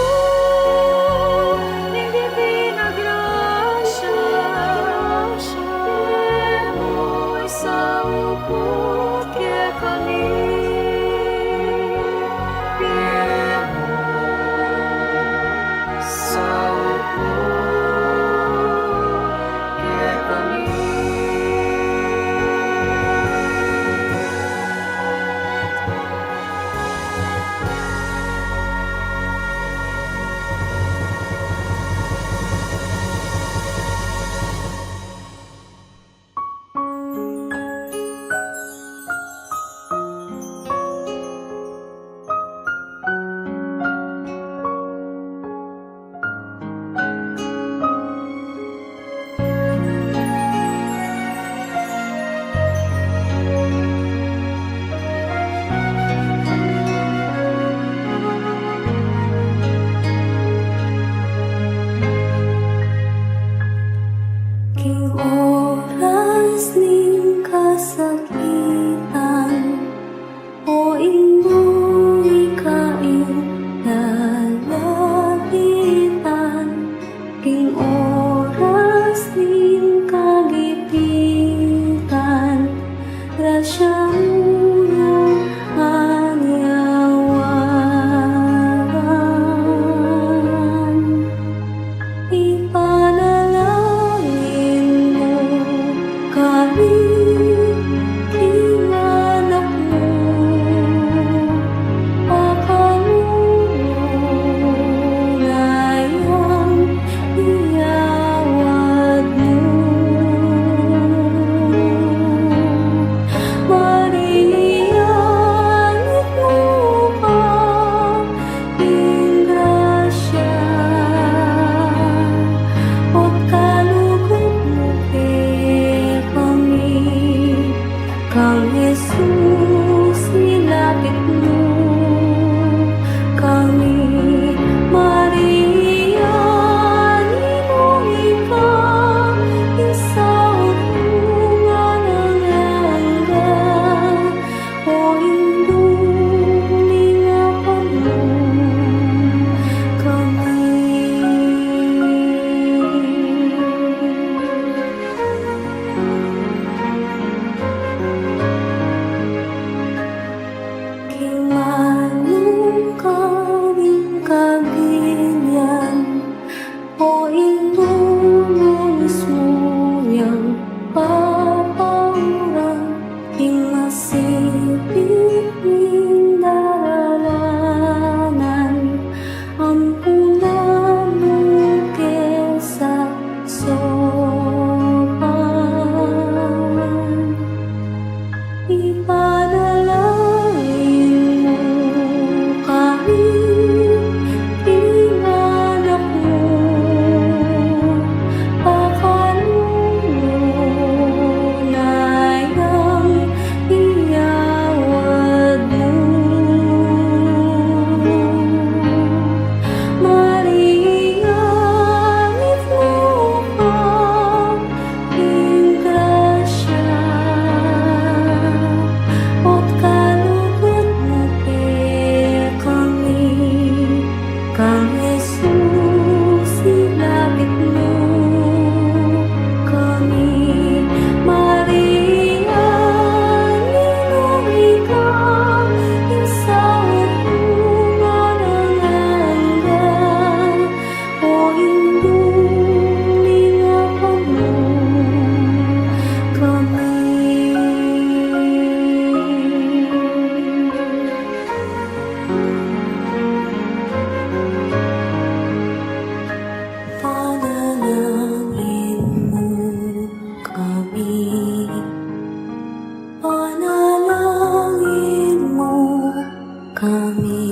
ning Divina Grasya, e mu isaup kekami, e mu isaup kekami. King oras ning kasakitan, o Indu, ika ing lalapitan, king oras ning kagipitan, grasya mu yang anyawagan. Ipanalangin mu kami, king anak mu, pakalulu na yang iyawad mu. Maria, mitmu ka king grasya, ot kalugud mu kekami, kang Jesus nilapit mu kami. Maria, mitmu ka king saup mung alang angga, o Indu ning Silpit ning daralanan, ampunan mu ke sasopan. Ipanalangin mu kami, king anak mu, pakalulu na yang iyawad mu. Maria, mitmu ka king grasya, ot kalugud mu kekami, kang Jesus ilapit mu kami. Maria, ninung ika ing saup mung alang angga, o Indung lingapan mu kami. Panalangin mu kami. Panalangin mu kami.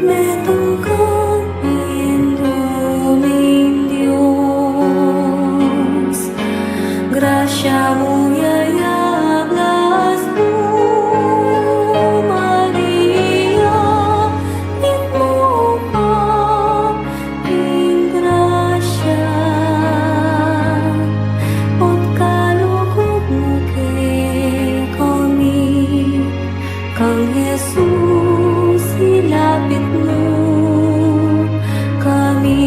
Metung kang Indu ning Dios, grasya mu yayablas mu, Maria, mitmu ka king grasya, ot kalugud mu kekami, kang Jesus ilapit mu kami.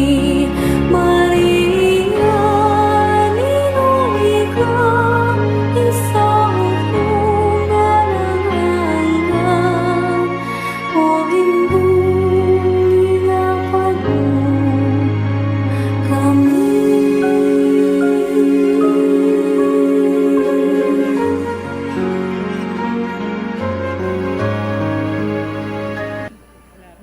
Maria, ninung ika ing saup mung alang angga, o Indung lingapan mu kami.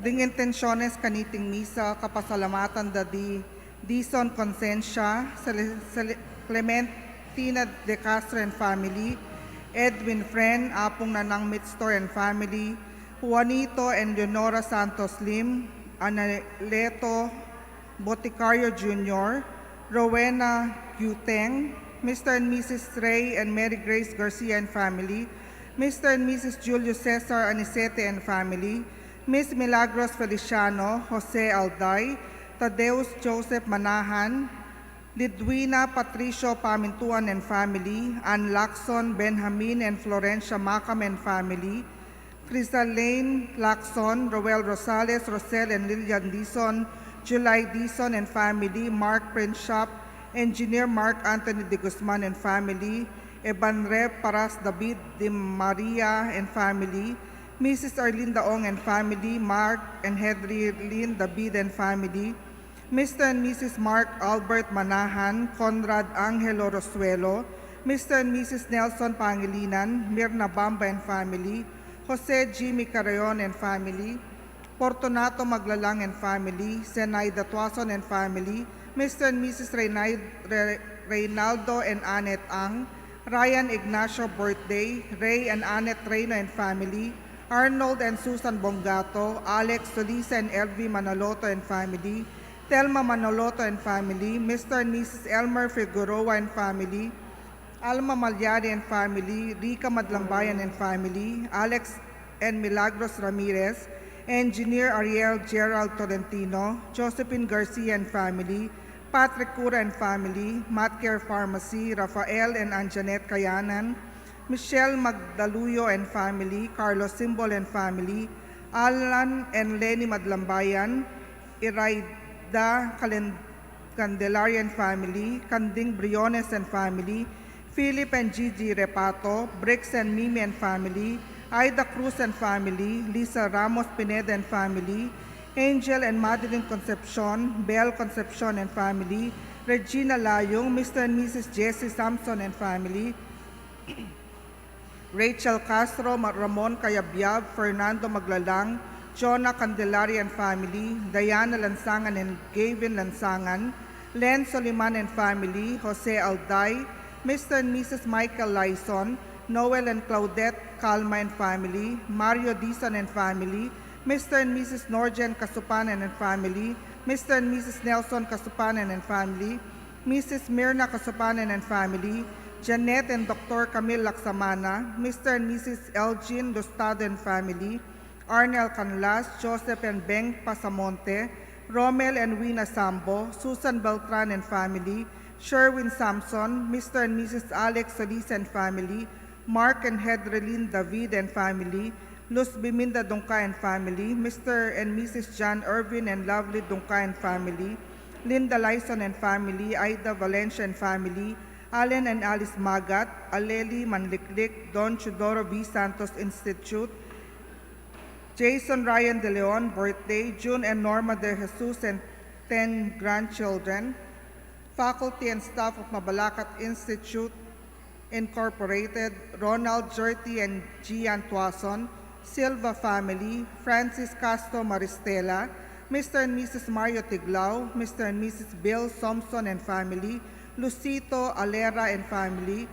Ding intensiones kaniting misa, kapasalamatan da di Dison Concencia, Cele-, Cele-, Clementina de Castro and family, Edwin Fren, Apung Nanang Mitstor and family, Juanito and Leonora Santos Lim, Analeto Boticario Junior, Rowena Guteng, Mister and Missus Ray and Mary Grace Garcia and family, Mister and Missus Julius Cesar Anicete and family, Miss Milagros Feliciano, Jose Alday, Tadeus Joseph Manahan, Lidwina Patricio Pamintuan and family, Ann Lacson, Benjamin and Florencia Macam and family, Crisalane Lacson, Roel Rosales, Rosel and Lilian Dison, July Dison and family, Mark Princiap, Engineer Mark Anthony de Guzman and family, Eban Rep Paras David de Maria and family, Missus Arlinda Ong and family, Mark and Henry Lynn David and family, Mister and Missus Mark Albert Manahan, Conrad Angelo Rosuelo, Mister and Missus Nelson Pangilinan, Mirna Bamba and family, Jose Jimmy Carreon and family, Fortunato Maglalang and family, Zenaida Tuason and family, Mister and Missus Reynald-, Re-, Reynaldo and Annette Ang, Ryan Ignacio Birthday, Ray and Annette Reyno and family, Arnold and Susan Bongato, Alex Solisa and Elvie Manoloto and family, Thelma Manoloto and family, Mister and Missus Elmer Figueroa and family, Alma Malyari and family, Rica Madlambayan and family, Alex and Milagros Ramirez, Engineer Ariel Gerald Tolentino, Josephine Garcia and family, Patrick Cura and family, Matcare Pharmacy, Rafael and Anjanette Kayanan, Michelle Magdaluyo and family, Carlos Simbol and family, Alan and Lenny Madlambayan, Iraida Calen-, Candelaria and family, Canding Briones and family, Philip and Gigi Repato, Briggs and Mimi and family, Ida Cruz and family, Lisa Ramos Pineda and family, Angel and Madeline Concepcion, Belle Concepcion and family, Regina Layung, Mister and Missus Jesse Samson and family, Rachel Castro, Ma-, Ramon Cayabyab, Fernando Maglalang, Jonah Candelaria and family, Diana Lansangan and Gavin Lansangan, Len Soliman and family, Jose Alday, Mister and Missus Michael Lyson, Noel and Claudette Calma and family, Mario Dizon and family, Mister and Missus Norjen Casupanan and family, Mister and Missus Nelson Casupanan and family, Missus Mirna Casupanan and family, Janet and Doctor Camille Laksamana, Mister and Missus Elgin Lustado and family, Arnel Canlas, Joseph and Beng Pasamonte, Romel and Wina Sambo, Susan Beltran and family, Sherwin Samson, Mister and Missus Alex Solis and family, Mark and Hedrelin David and family, Luz Biminda Dungca and family, Mister and Missus John Irvin and Lovely Dungca and family, Linda Lyson and family, Ida Valencia and family, Allen and Alice Magat, Aleli Manliklik, Don Teodoro V Santos Institute, Jason Ryan De Leon, birthday, June and Norma De Jesus and ten grandchildren, faculty and staff of Mabalacat Institute Incorporated, Ronald Jerty and Gian Tuason, Silva family, Francis Castro Maristela, Mister and Missus Mario Tiglao, Mister and Missus Bill Somson and family, Lucito Alera and family,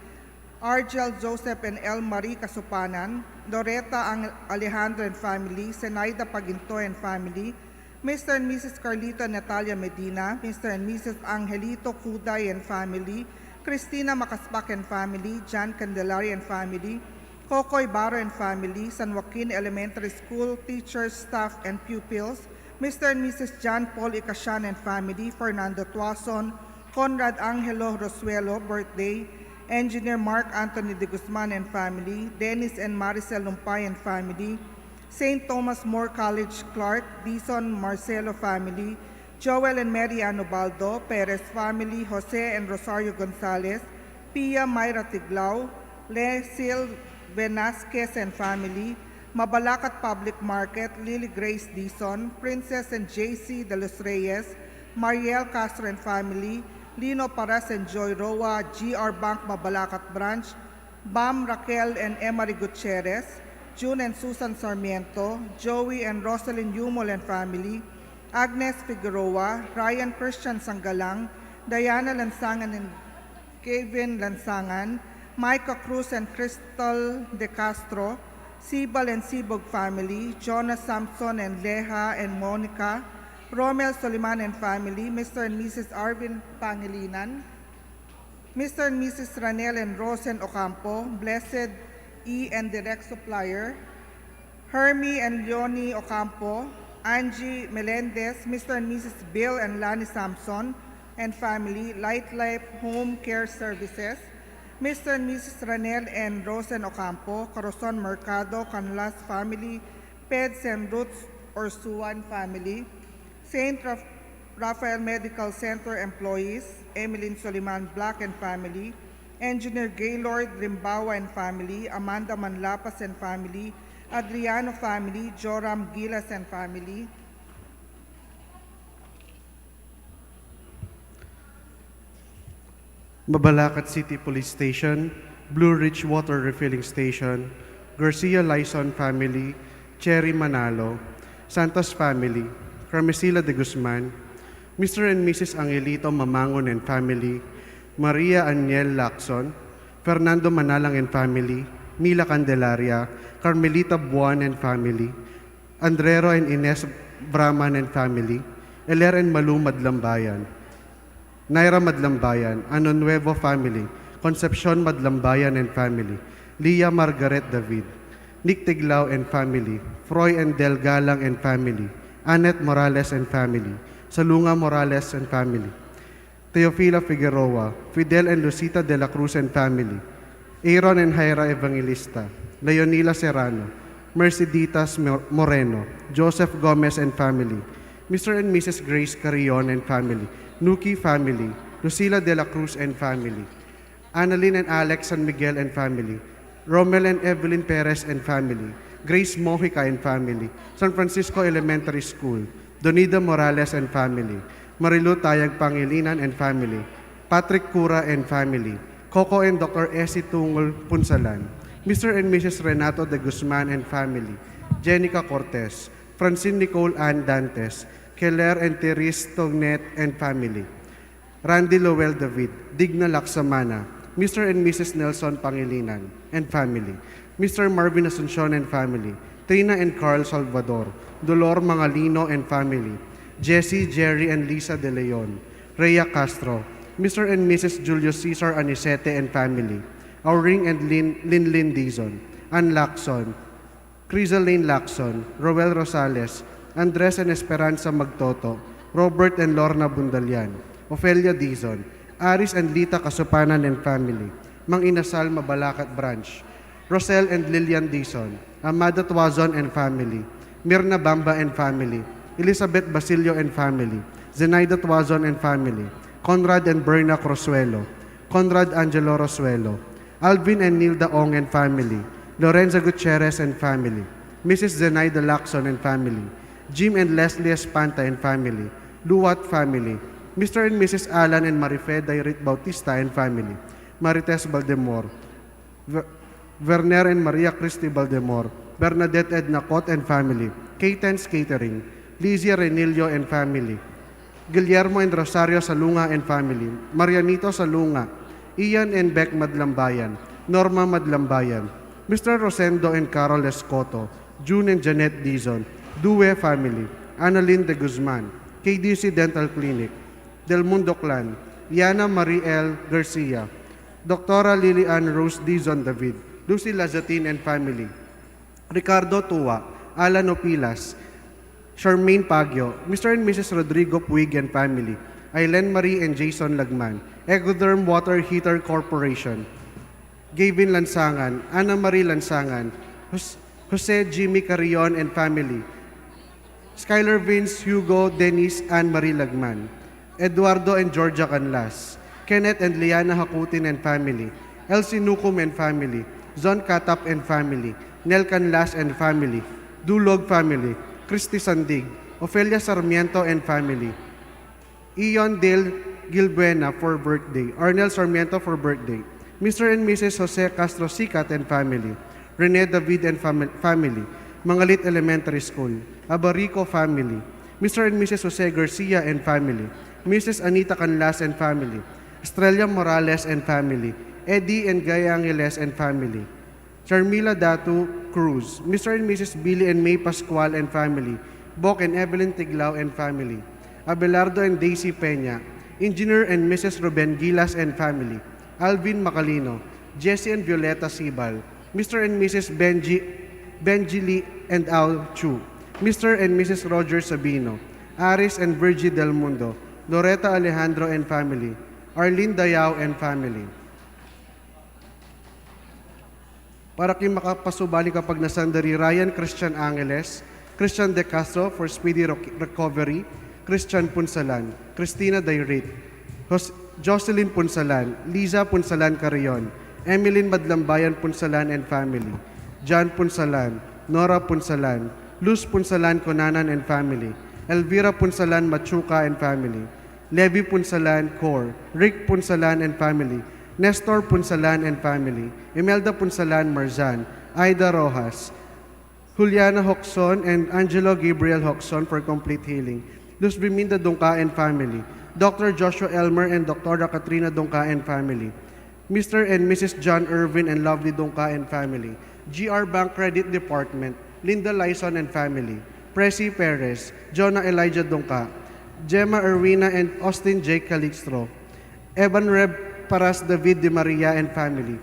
Argel Joseph and El Marie Casupanan, Loretta Ang-, Alejandro and family, Zenaida Paginto and family, Mister and Missus Carlito and Natalia Medina, Mister and Missus Angelito Cuday and family, Christina Macaspac and family, John Candelaria and family, Coco Ibarra and family, San Joaquin Elementary School teachers, staff, and pupils, Mister and Missus John Paul Icasian and family, Fernando Tuason, Conrad Angelo Rosuelo, birthday, Engineer Mark Anthony De Guzman and family, Dennis and Maricel Lumpay and family, Saint Thomas More College Clark, Dizon Marcelo family, Joel and Mary Ann Ubaldo, Perez family, Jose and Rosario Gonzalez, Pia Myra Tiglao, Lecil Venasquez and family, Mabalacat Public Market, Lily Grace Dizon, Princess and J C de los Reyes, Mariel Castro and family, Lino Paras and Joy Roa, G R Bank Mabalacat Branch, Bam Raquel and Emery Gutierrez, June and Susan Sarmiento, Joey and Rosalyn Yumol and family, Agnes Figueroa, Ryan Christian Sangalang, Diana Lansangan and Kevin Lansangan, Micah Cruz and Crystal De Castro, Sibal and Sibog family, Jonas Samson and Leha and Monica, Romel Soliman and family, Mister and Missus Arvin Pangilinan, Mister and Missus Ranel and Rosen Ocampo, Blessed E and Direct Supplier, Hermie and Leonie Ocampo, Angie Melendez, Mister and Missus Bill and Lani Samson and family, Light Life Home Care Services, Mister and Missus Ranel and Rosen Ocampo, Corazon Mercado, Canlas family, Peds and Roots Orsuan family, Saint Raf-, Raphael Medical Center employees, Emeline Soliman Black and family, Engineer Gaylord Rimbawa and family, Amanda Manlapas and family, Adriano family, Joram Gilas and family, Mabalacat City Police Station, Blue Ridge Water Refilling Station, Garcia Lyson family, Cherry Manalo, Santos family, Carmesila de Guzman, Mister and Missus Angelito Mamangon and family, Maria Aniel Lacson, Fernando Manalang and family, Mila Candelaria, Carmelita Buan and family, Andrero and Ines Braman and family, Eler and Malu Madlambayan, Naira Madlambayan, Ano Nuevo family, Concepcion Madlambayan and family, Leah Margaret David, Nick Tiglao and family, Froy and Del Galang and family, Annette Morales and family, Salunga Morales and family, Teofila Figueroa, Fidel and Lucita de la Cruz and family, Aaron and Jaira Evangelista, Leonila Serrano, Merceditas Mo-, Moreno, Joseph Gomez and family, Mister and Missus Grace Carrion and family, Nuki family, Lucila de la Cruz and family, Annalyn and Alex San Miguel and family, Romel and Evelyn Perez and family, Grace Mojica and family, San Francisco Elementary School, Donida Morales and family, Marilu Tayag Pangilinan and family, Patrick Cura and family, Coco and Doctor Essie Tungol Punsalan, Mister and Missus Renato de Guzman and family, Jenica Cortez, Francine Nicole Ann Dantes, Keller and Therese Tognet and family, Randy Lowell David, Digna Laksamana, Mister and Missus Nelson Pangilinan and family, Mister Marvin Asuncion and family, Trina and Carl Salvador, Dolor Mangalino and family, Jesse, Jerry and Lisa De Leon, Rhea Castro, Mister and Missus Julius Cesar Anicete and family, Auring and Lin, Lin Lin Dizon, Ann Lacson, Crisaline Lacson, Roel Rosales, Andres and Esperanza Magtoto, Robert and Lorna Bundalian, Ofelia Dizon, Aris and Lita Kasupanan and family, Mang Inasal Mabalacat Branch, Rosel and Lilian Dizon, Amada Tuazon and family, Mirna Bamba and family, Elizabeth Basilio and family, Zenaida Tuazon and family, Conrad and Berna Rosuelo, Conrad Angelo Rosuelo, Alvin and Nilda Ong and family, Lorenza Gutierrez and family, Missus Zenaida Lacson and family, Jim and Leslie Espanta and family, Luat family, Mister and Missus Alan and Marife Dairit Bautista and family, Marites Baldemor, Ver-, Werner and Maria Christi Baldemor, Bernadette Edna Cot and family, Caten's Catering, Lizzie Renillo and family, Guillermo and Rosario Salunga and family, Marianito Salunga, Ian and Beck Madlambayan, Norma Madlambayan, Mister Rosendo and Carol Escoto, June and Janet Dizon, Due family, Annalyn de Guzman, K D C Dental Clinic, Del Mundo Clan, Yana Marie L. Garcia, Doktora Lily Ann Rose Dizon David, Lucy Lazatin and family, Ricardo Tua, Alan Opilas, Charmaine Pagyo, Mister and Missus Rodrigo Puig and family, Aileen Marie and Jason Lagman, Ecotherm Water Heater Corporation, Gavin Lansangan, Ana Marie Lansangan, Jos-, Jose Jimmy Carrion and family, Skyler Vince, Hugo, Dennis, Anne Marie Lagman, Eduardo and Georgia Canlas, Kenneth and Liana Hakutin and family, Elsie Nucum and family, Zon Katap and family, Nel Canlas and family, Dulog family, Christy Sandig, Ofelia Sarmiento and family, Ion Dale Gilbuena for birthday, Arnel Sarmiento for birthday, Mister and Missus Jose Castro Sicat and family, Rene David and fami-, family, Mangalit Elementary School, Abarico family, Mister and Missus Jose Garcia and family, Missus Anita Canlas and family, Estrella Morales and family, Eddie and Guy Angeles and family, Charmila Datu Cruz, Mister and Missus Billy and May Pascual and family, Bok and Evelyn Tiglao and family, Abelardo and Daisy Peña, Engineer and Missus Ruben Gilas and family, Alvin Macalino, Jesse and Violeta Sibal, Mister and Missus Benji, Benji Lee and Al Chu, Mister and Missus Roger Sabino, Aris and Virgie Del Mundo, Loretta Alejandro and family, Arlene Dayao and family. Para king makapasubali kapagnasan da ri Ryan Christian Angeles, Christian De Castro for speedy rec-, recovery, Christian Punsalan, Christina Dairit, Jos-, Jocelyn Punsalan, Liza Punsalan Carrion, Emilyn Madlambayan Punsalan and family, John Punsalan, Nora Punsalan, Luz Punsalan Conanan and family, Elvira Punsalan Machuca and family, Levi Punsalan Cor, Rick Punsalan and family, Nestor Punsalan and family, Imelda Punsalan Marzan, Aida Rojas, Juliana Hoxon and Angelo Gabriel Hoxon for complete healing, Luz Biminda Dungca and family, Doctor Joshua Elmer and Doctora Katrina Dungca and family, Mister and Missus John Irvin and Lovely Dungca and family, G R Bank Credit Department, Linda Lyson and family, Presi Perez, Jonah Elijah Dungca, Gemma Erwina and Austin J Calixtro, Evan Reb Paras David de Maria and family,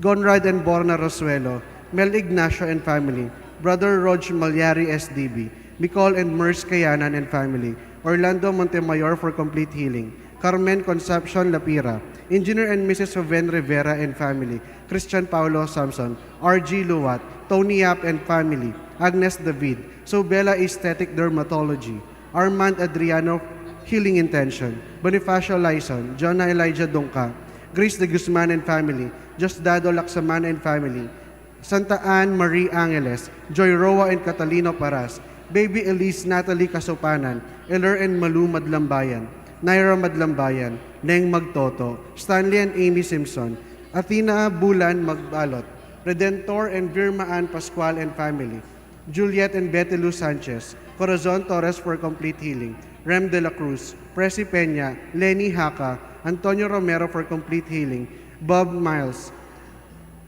Gonrad and Borna Rosuelo, Mel Ignacio and family, Brother Rog Malyari S D B, Nicole and Merce Kayanan and family, Orlando Montemayor for complete healing, Carmen Concepcion Lapira, Engineer and Missus Joven Rivera and family, Christian Paulo Samson, R G Luwat, Tony Yap and family, Agnes David, Sobela Aesthetic Dermatology, Armand Adriano Healing Intention, Bonifacio Lyson, Jonah Elijah Dungca, Grace de Guzman and family, Diosdado Laksaman and family, Santa Ann Marie Angeles, Joy Roa and Catalino Paras, Baby Elise Natalie Kasupanan, Eler and Malu Madlambayan, Naira Madlambayan, Neng Magtoto, Stanley and Amy Simpson, Athena Bulan Magbalot, Redentor and Vilma Ann Pascual and family, Juliet and Betty Lou Sanchez, Corazon Torres for complete healing, Rem de la Cruz, Presi Peña, Lenny Jaca, Antonio Romero for complete healing, Bob Miles,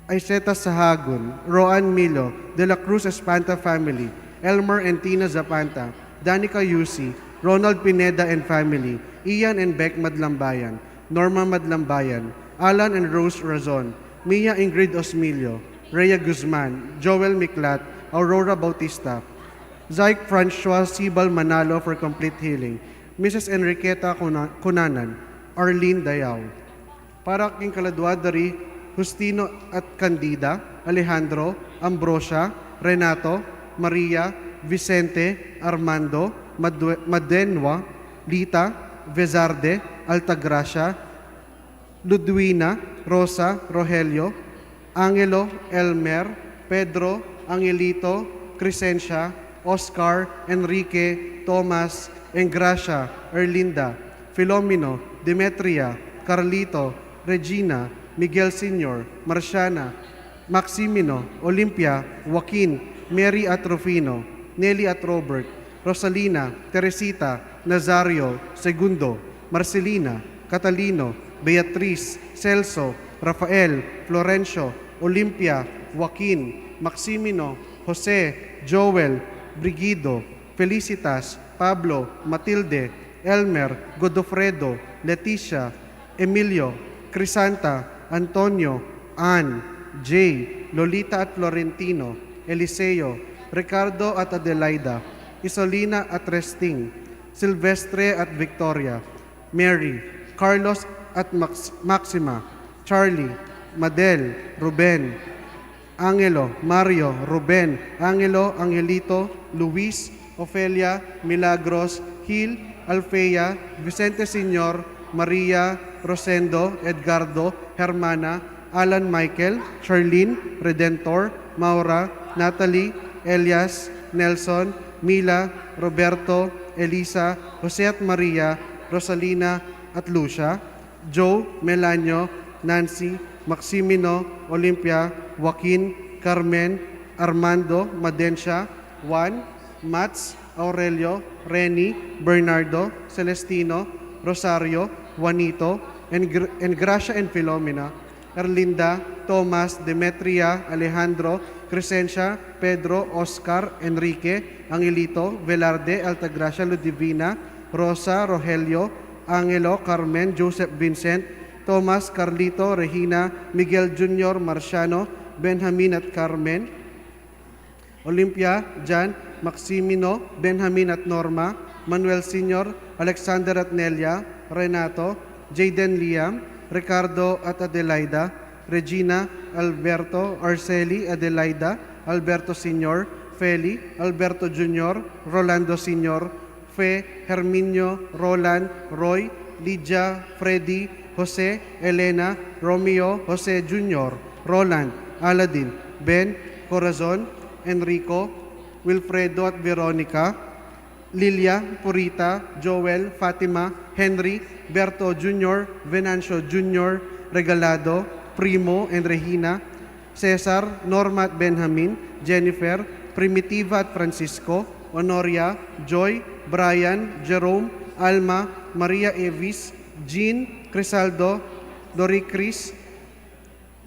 Iseta Sahagun, Roan Milo, De La Cruz Espanta family, Elmer and Tina Zapanta, Danica Yusi, Ronald Pineda and family, Ian and Beck Madlambayan, Norma Madlambayan, Alan and Rose Razon, Mia Ingrid Osmilio, Rhea Guzman, Joel Miklat, Aurora Bautista, Zyke Francois Sibal Manalo for complete healing, Missus Enriqueta Cuna-, Cunanan, Arlene Dayao. Para king kaladua da ri Justino at Candida, Alejandro, Ambrosia, Renato, Maria, Vicente, Armando, Madue-, Madenwa, Lita, Vezarde, Altagracia, Ludwina, Rosa, Rogelio, Angelo, Elmer, Pedro, Angelito, Crescencia, Oscar, Enrique, Thomas, Engracia, Erlinda, Filomeno, Demetria, Carlito, Regina, Miguel Senior, Marciana, Maximino, Olympia, Joaquin, Mary at Rufino, Nelly at Robert, Rosalina, Teresita, Nazario, Segundo, Marcelina, Catalino, Beatriz, Celso, Rafael, Florencio, Olympia, Joaquin, Maximino, Jose, Joel, Brigido, Felicitas, Pablo, Matilde, Elmer, Godofredo, Leticia, Emilio, Crisanta, Antonio, Ann, Jay, Lolita at Florentino, Eliseo, Ricardo at Adelaida, Isolina at Resting, Silvestre at Victoria, Mary, Carlos at Max-, Maxima, Charlie, Madel, Ruben, Angelo, Mario, Ruben, Angelo, Angelito, Luis, Ofelia, Milagros, Gil, Alfea, Vicente Senior, Maria, Rosendo, Edgardo, Hermana, Alan Michael, Charlene, Redentor, Maura, Natalie, Elias, Nelson, Mila, Roberto, Elisa, Jose at Maria, Rosalina at Lucia, Joe, Melanio, Nancy, Maximino, Olympia, Joaquin, Carmen, Armando, Madencia, Juan, Mats, Aurelio, Reni, Bernardo, Celestino, Rosario, Juanito, Engr-, Engracia and Filomena, Erlinda, Thomas, Demetria, Alejandro, Crescencia, Pedro, Oscar, Enrique, Angelito, Velarde, Altagracia, Ludivina, Rosa, Rogelio, Angelo, Carmen, Joseph, Vincent, Thomas, Carlito, Regina, Miguel Junior, Marciano, Benjamin at Carmen, Olympia, Jan, Maximino, Benjamin at Norma, Manuel Senior, Alexander at Nelia, Renato, Jayden, Liam, Ricardo at Adelaida, Regina, Alberto, Arceli, Adelaida, Alberto Senior, Feli, Alberto Junior, Rolando Senior, Fe, Herminio, Roland, Roy, Lydia, Freddy, Jose, Elena, Romeo, Jose Junior, Roland, Aladin, Ben, Corazon, Enrico, Wilfredo at Veronica, Lilia, Purita, Joel, Fatima, Henry, Berto Junior, Venancio Junior, Regalado, Primo, and Regina, Cesar, Norma at Benjamin, Jennifer, Primitiva at Francisco, Honoria, Joy, Brian, Jerome, Alma, Maria Evis, Jean, Crisaldo, Doricris,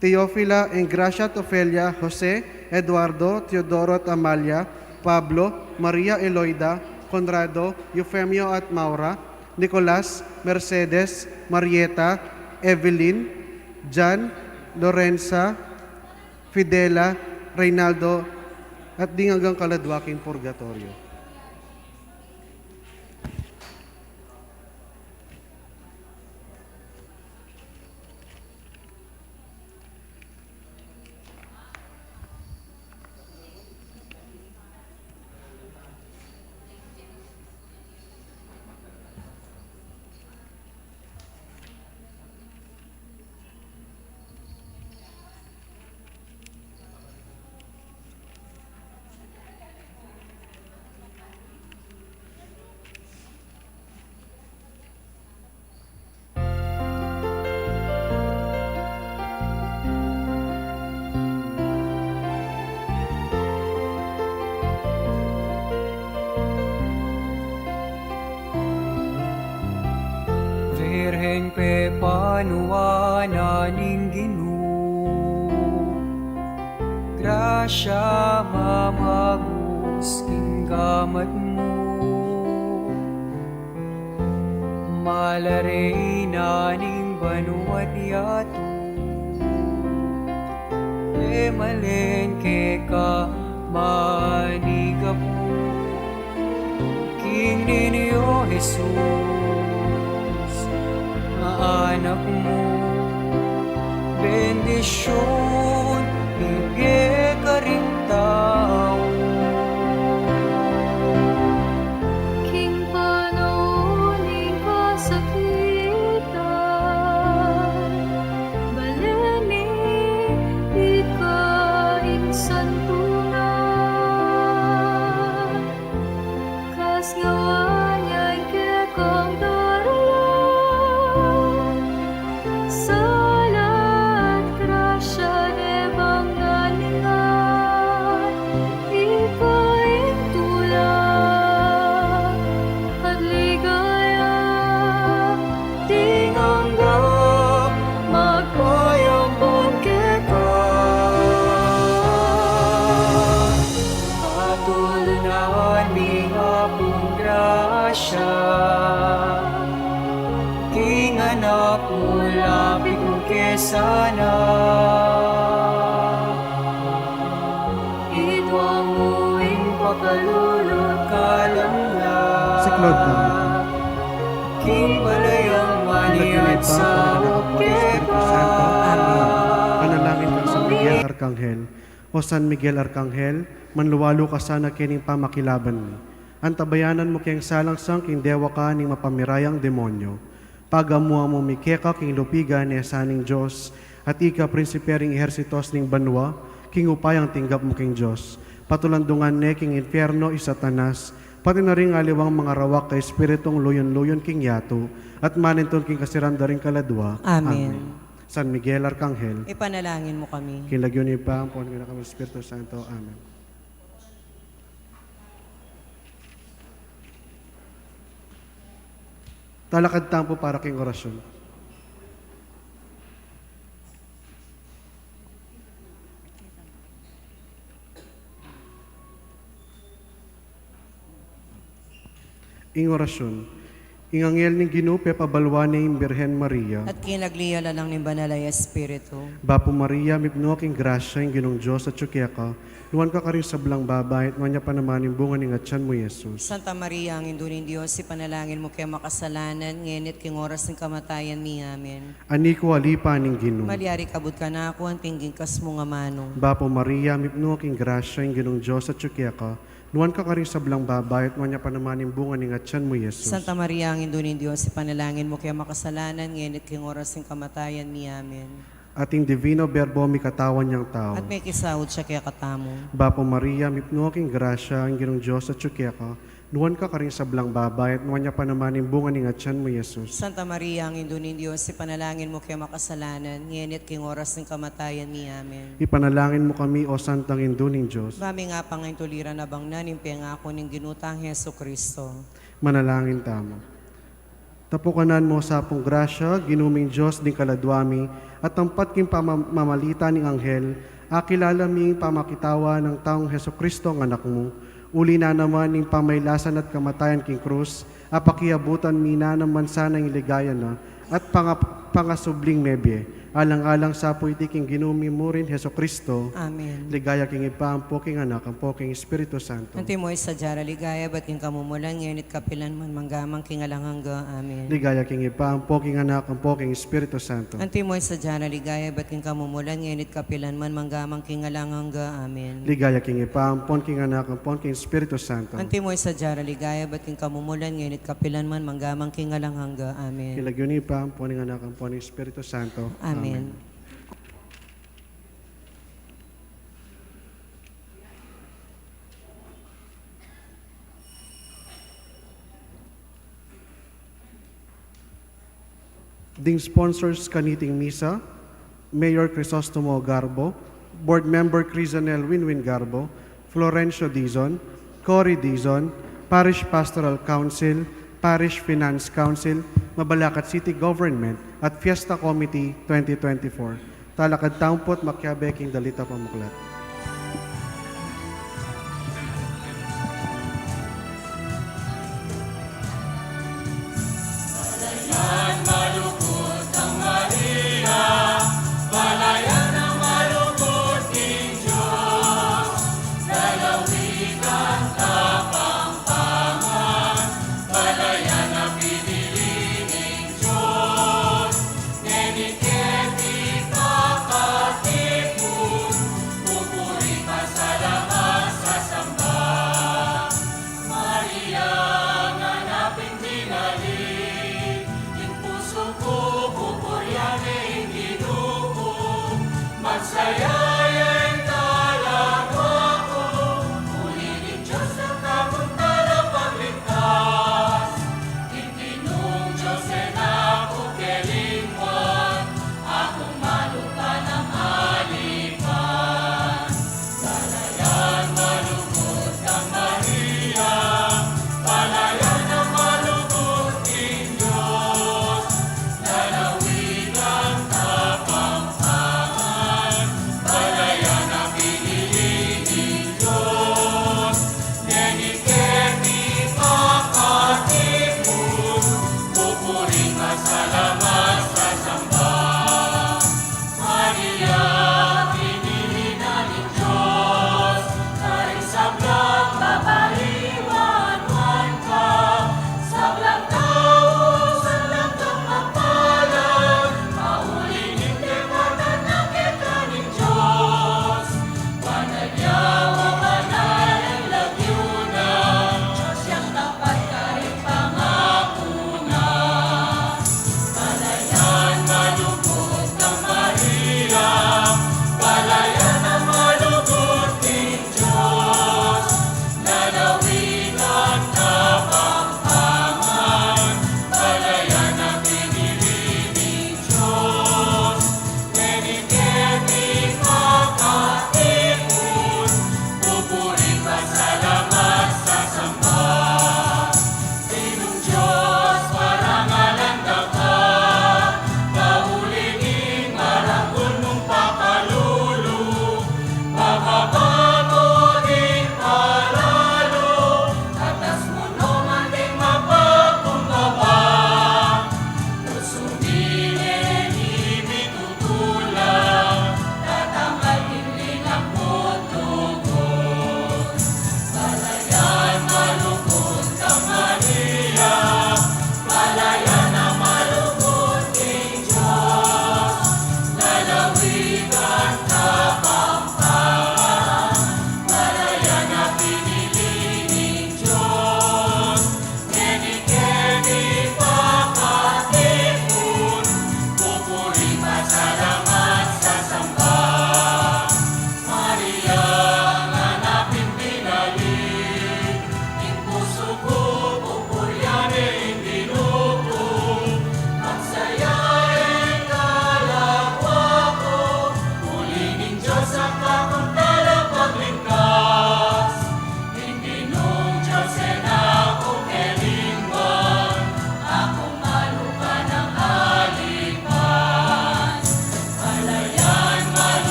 Teofila, Engracia at Ofelia, Jose, Eduardo, Teodoro at Amalia, Pablo, Maria Eloida, Conrado, Eufemio at Maura, Nicolas, Mercedes, Marieta, Evelyn, Jan, Lorenza, Fidela, Reynaldo, at ding anggang kaladwa king purgatoryo. Pepanuan na ning Ginu, grasya mamagus king gamat mu, malare na ning banua't yatu, e malen keka manigapu. King Niño Jesus, anak mu, bendisyun, ibie karing tau. King panaun ning kasakitan, bale mi ika ing santunan. Kasngawan yang kekang daralan, sala at grasya ne bang naningan, ika ing tula at ligaya, ding angga magpayampun keka. Patulunan mi Apung grasya, king anak mu lapit mu ke sana. Itwang mu ing pakalulu at kalamnan. Siklaud tamu. King balayang mani at saup keka. Amen. Panalangin kang San Miguel Arkanghel. O San Miguel Arkanghel, manlualu ka sana kening pamakilaban mi. Antabayanan mu keng salangsang king dewakan ning mapamirayang demonyo. Pagamu-amu mi keka king lupigan ne sa ning Dios, at ika prinsipe ring ehersitos ning banua, king upayang tinggap mu king Dios. Patulandungan ne king infierno i Satanas, pati na ring aliwang mangarawak a espiritung luyun-luyun king yatu, at manintun king kasiran da ring kaladua. Amen. Amen. San Miguel Arkanghel, ipanalangin mu kami. King lagyu ning Ibpa, ampon ning Anak, ampon ning Espiritu Santo. Amen. Talakad tamu pu para king orasyun. Ing orasyun. Ing anghel ning Ginu pepabaluan ne ing Birhen Maria. At king lagyu na la ning Banal a Espiritu. Bapu Maria, mipnu ka king grasya, ing Ginung Dios atyu keka, nuan ka karing sablang babai, at nuan ya pa naman ing bunga ning atyan mu, Jesus. Santa Maria, Indu ning Dios, ipanalangin mu keng makasalanan, ngeni at king oras ning kamatayan mi. Amen. Ani ku a lipa ning Ginu. Malyari ka kabud kanaku, anting king kas mung amanu. Bapu Maria, mipnu ka king grasya, ing Ginung Dios atyu keka, nuan ka karing sablang babai, at nuan ya pa naman ing bunga ning atyan mu, Jesus. Santa Maria, Indu ning Dios, ipanalangin mu keng makasalanan, ngeni at king oras ning kamatayan mi. Amen. At ing Divino Verbo mikatawan yang tau. At mekisaud ya kekatamu. Bapu Maria, mipnu ka king grasya, ing Ginung Dios atyu keka, nuan ka karing sablang babai, at nuan ya pa naman ing bunga ning atyan mu, Jesus. Santa Maria, Indu ning Dios, ipanalangin mu keng makasalanan, ngeni at king oras ning kamatayan mi. Amen. Ipanalangin mu kami, O Santang Indu ning Dios. Ba ming apang ing tuliran a bangnan ning pengaku ning Ginu tang Jesucristo. Manalangin tamu. Tapukanan mu sa pung grasya, Ginu ming Dios, ding kaladua mi, at tampat king pamamamalita ning anghel, akilala mi ing pamakitawan nang taung Jesucristo a Anak mu, uli na naman ning pamailasan at kamatayan king krus, apakiabutan mi na naman sana ing ligaya na, at panga-, pangasubling mebie. Alang-alang sa pu iti king Ginu mi murin Jesucristo. Amen. Ligaya king Ibpa, ampo king Anak, ampo king Espiritu Santo. Antimo ing sadya ra ligaya, ibat king kamumulan, ngeni at kapilan man, mangga man king alang angga. Amen. Ligaya king Ibpa, ampo king Anak, ampo king Espiritu Santo. Antimo ing sadya ra ligaya, ibat king kamumulan, ngeni at kapilan man, mangga man king alang angga. Amen. Ligaya king Ibpa, ampon king Anak, ampon king Espiritu Santo. Antimo ing sadya ra ligaya, ibat king kamumulan, ngeni at kapilan man, mangga man king alang angga. Amen. King lagyu ning Ibpa, ampon ning Anak, ampon ning Espiritu Santo. Amen. Amen. Ding sponsors kaniting misa, Mayor Crisostomo Garbo, Board Member Crisanel Winwin Garbo, Florencio Dizon, Cory Dizon, Parish Pastoral Council, Parish Finance Council, Mabalacat City Government, at Fiesta Committee twenty twenty-four. Talakad tamu pu't makiabe king dalit a pamuklat.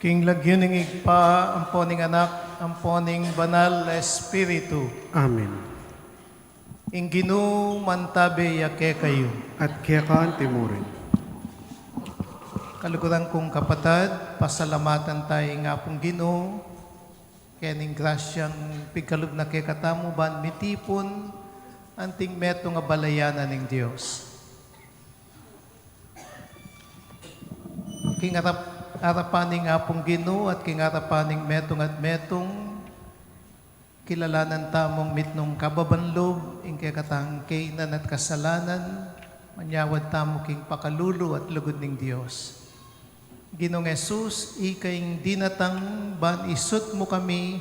King lagyu ning Ibpa, ampo ning Anak, ampo ning Banal a Espiritu. Amen. Ing Ginu mantabe ya kekayu. At keka antimurin. Kaluguran kung kapatad, pasalamatan tamu ing Apung Ginu, keng grasyang pigkalub na kekatamu ban mitipun anting metung a balayan ning Dios. King arap-, arapan ning Apung Ginu at king arapan ning metung at metung, kilalanan tamung mitmung kababan lub ing kekatang kainan at kasalanan, manyawad tamu king pakalulu at lugud ning Dios. Ginung Jesus, ika ing dinatang ban isut mu kami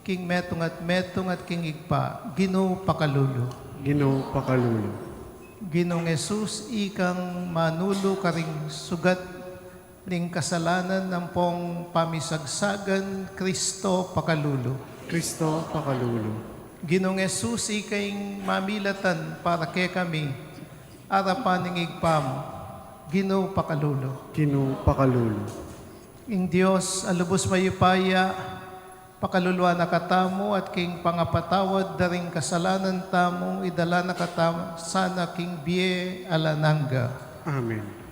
king metung at metung at king Ibpa, Ginu pakalulu. Ginu pakalulu. Ginung Jesus, ikang manulu karing sugat ning kasalanan ampong pamisagsagan, Kristo pakalulu. Kristo pakalulu. Ginung Jesus, ika ing mamilatan para kekami, arapan ning Ibpa mu, Ginu pakalulu. Ginu pakalulu. Ing Dios a lubus mayupaya, pakaluluan na katamu at king pangapatawad da ring kasalanan tamu, idala na katamu sana king bie alang angga. Amen.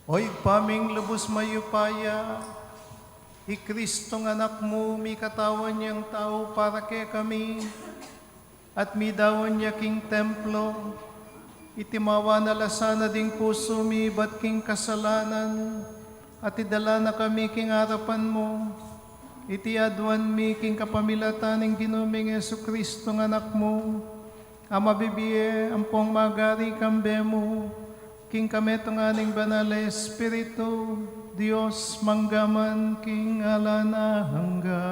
O Ibpa ming lubus mayupaya, i Kristong Anak mu, mikatawan yang tau para kekami, at midaun ya king templo, itimawa na la sana ding pusu mi ibat king kasalanan, at idala na kami king arapan mu. Iti aduan mi king kapamilatan ning Ginu ming Jesucristo nga Anak mu, a mabibie ampong magari kambe mu, king kametungan ning Banal a Espiritu, Dios, mangga man king alang angga.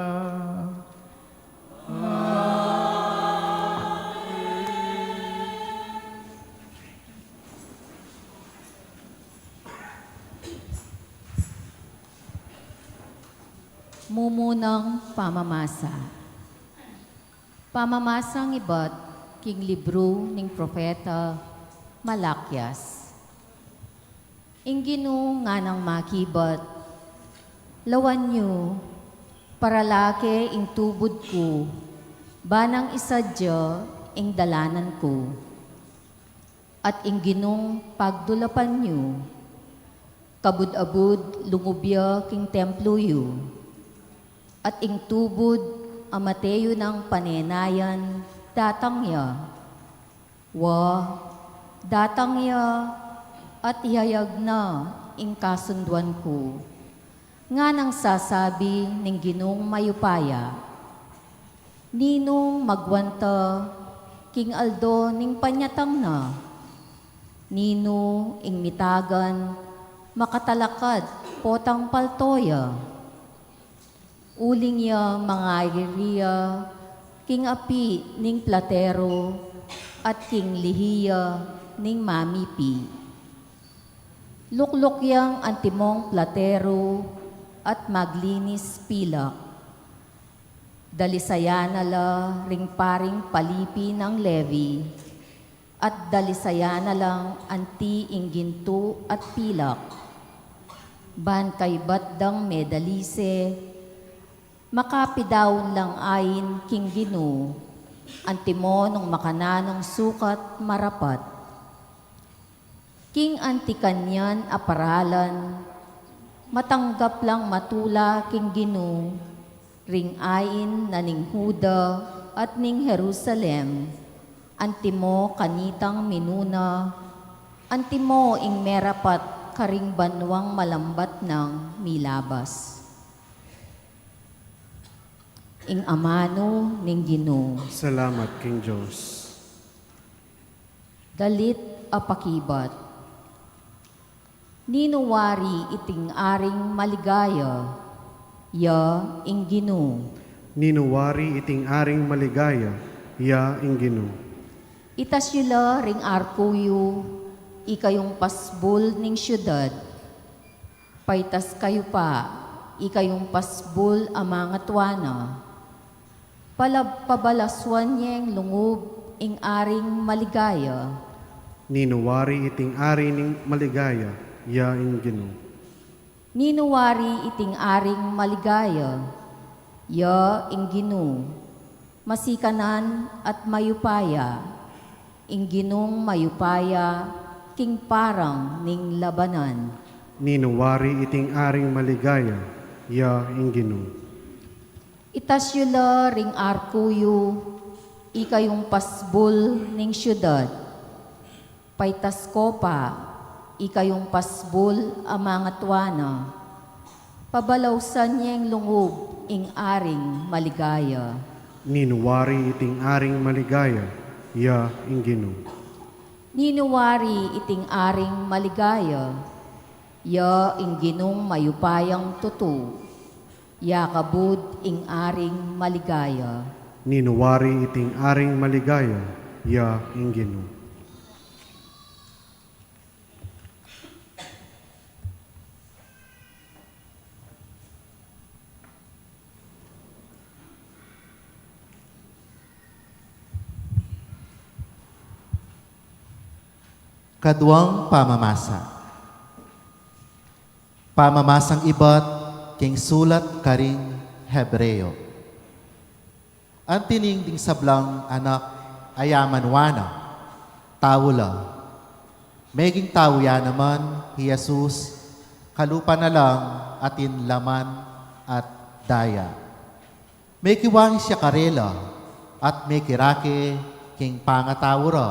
Mumunang pamamasa. Pamamasang ibat king libru ning propeta Malakias. Ing Ginu nganang makibat, lawan yu, parala ke ing tubud ku, ba nang isadya ing dalanan ku. At ing Ginung pagdulapan yu, kabud-abud lungub ya king templo yu, at ing tubud a mate yu nang panenayan datang ya. Wa, datang ya, at iyayag na ing kasunduan ku, nganang sasabi ning Ginung mayupaya. Ninung magwanta king aldo ning panyatang na? Ninu ing mitagan makatalakad potang palto ya? Uling ya mangairi ya king api ning platero at king lihi ya ning mamipi. Lukluk yang antimong platero at maglinis pilak. Dalisayan na la ring paring palipi nang Levi, at dalisayan na lang anti ing gintu at pilak. Ban kaybat dang medalise, makapidaun lang ain king Ginu, antimo nung makananung sukat marapat. King anti kanyan a paralan, matanggap lang matula king Ginu, ring ain na ning Juda at ning Jerusalem, antimo kanitang minuna, antimo ing merapat karing banuang malambat nang milabas. Ing amanu ning Ginu. Salamat king Dios. Dalit a pakibat. Ninu wari iting aring maligaya? Ya ing Ginu. Ninu wari iting aring maligaya? Ya ing Ginu. Itas yu la ring arku yu, ikayung pasbul ning siudad. Paitas kayu pa, ikayung pasbul a mangatua na. Pala-, pabalaswan yeng lungub ing aring maligaya. Ninu wari iting ari ning maligaya? Ya ing Ginu. Ninu wari iting aring maligaya? Ya ing Ginu. Masikanan at mayupaya, ing Ginung mayupaya king parang ning labanan. Ninu wari iting aring maligaya? Ya ing Ginu. Itas yu la ring arku yu, ikayung pasbul ning siudad. Paitas ko pa, ikayung pasbul a mangatua na. Pabalausan yeng lungub ing aring maligaya. Ninu wari iting aring maligaya? Ya ing Ginu. Ninu wari iting aring maligaya? Ya ing Ginung mayupayang tutu. Ya kabud ing aring maligaya. Ninu wari iting aring maligaya? Ya ing Ginu. Kaduang pamamasa. Pamamasang ibat king sulat karing Hebreo. Anti ning ding sablang anak a yaman wa na, tau la. Meging tau ya naman i Jesus Kalupa na lang atin laman at daya. Mekiwangis ya karela at mekirake king pangatau ra.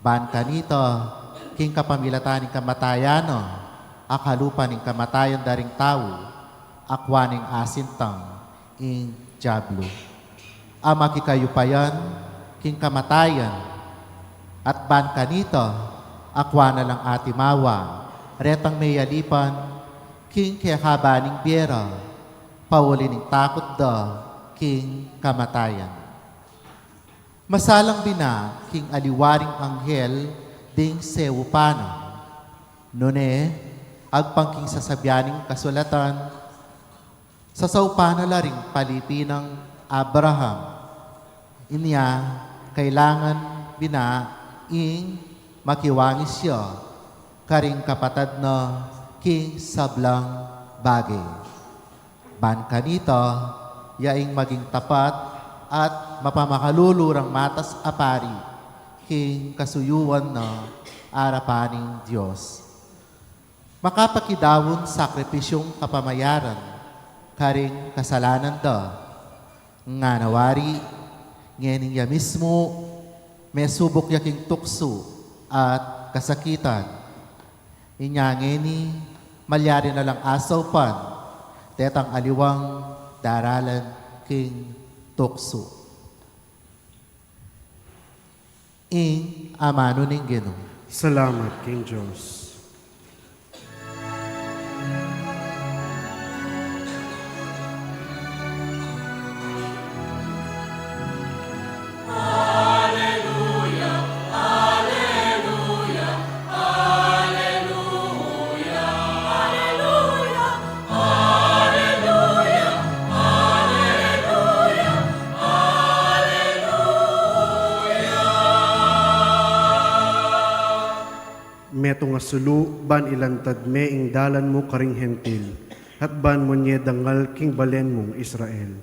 Ban kanita, king kapamilatan ning kamatayan na, a kalupa ning kamatayan da ring tau, akua ning asintang ing Diablo. A makikayupayan king kamatayan, at ban kanita, akua na lang atimawa retang meyalipan king kekaba ning bie ra, pauli ning takut da king kamatayan. Masalang bina king aliwa ring anghel ding sewupanan. Nune, agpang king sasabian ning kasulatan, sasaupan na la ring palipi nang Abraham. Inya, kailangan bina ing makiwangis ya karing kapatad na king sablang bage. Ban kanita, ya ing maging tapat at mapamakalulu rang matas a pari king kasuyuan na arapan ning Dios. Makapakidaun sakripisyung kapamayaran karing kasalanan da. Ngana wari, ngening ya mismu, mesubuk ya king tuksu at kasakitan. Inya ngeni, malyari na lang asaupan detang aliwang daralan king tuksu. Ing amanu ning Ginu. Salamat king Dios. Metung a sulu, ban ilantad me ing dalan mu karing Hentil, at ban munye dangal king balen mung Israel.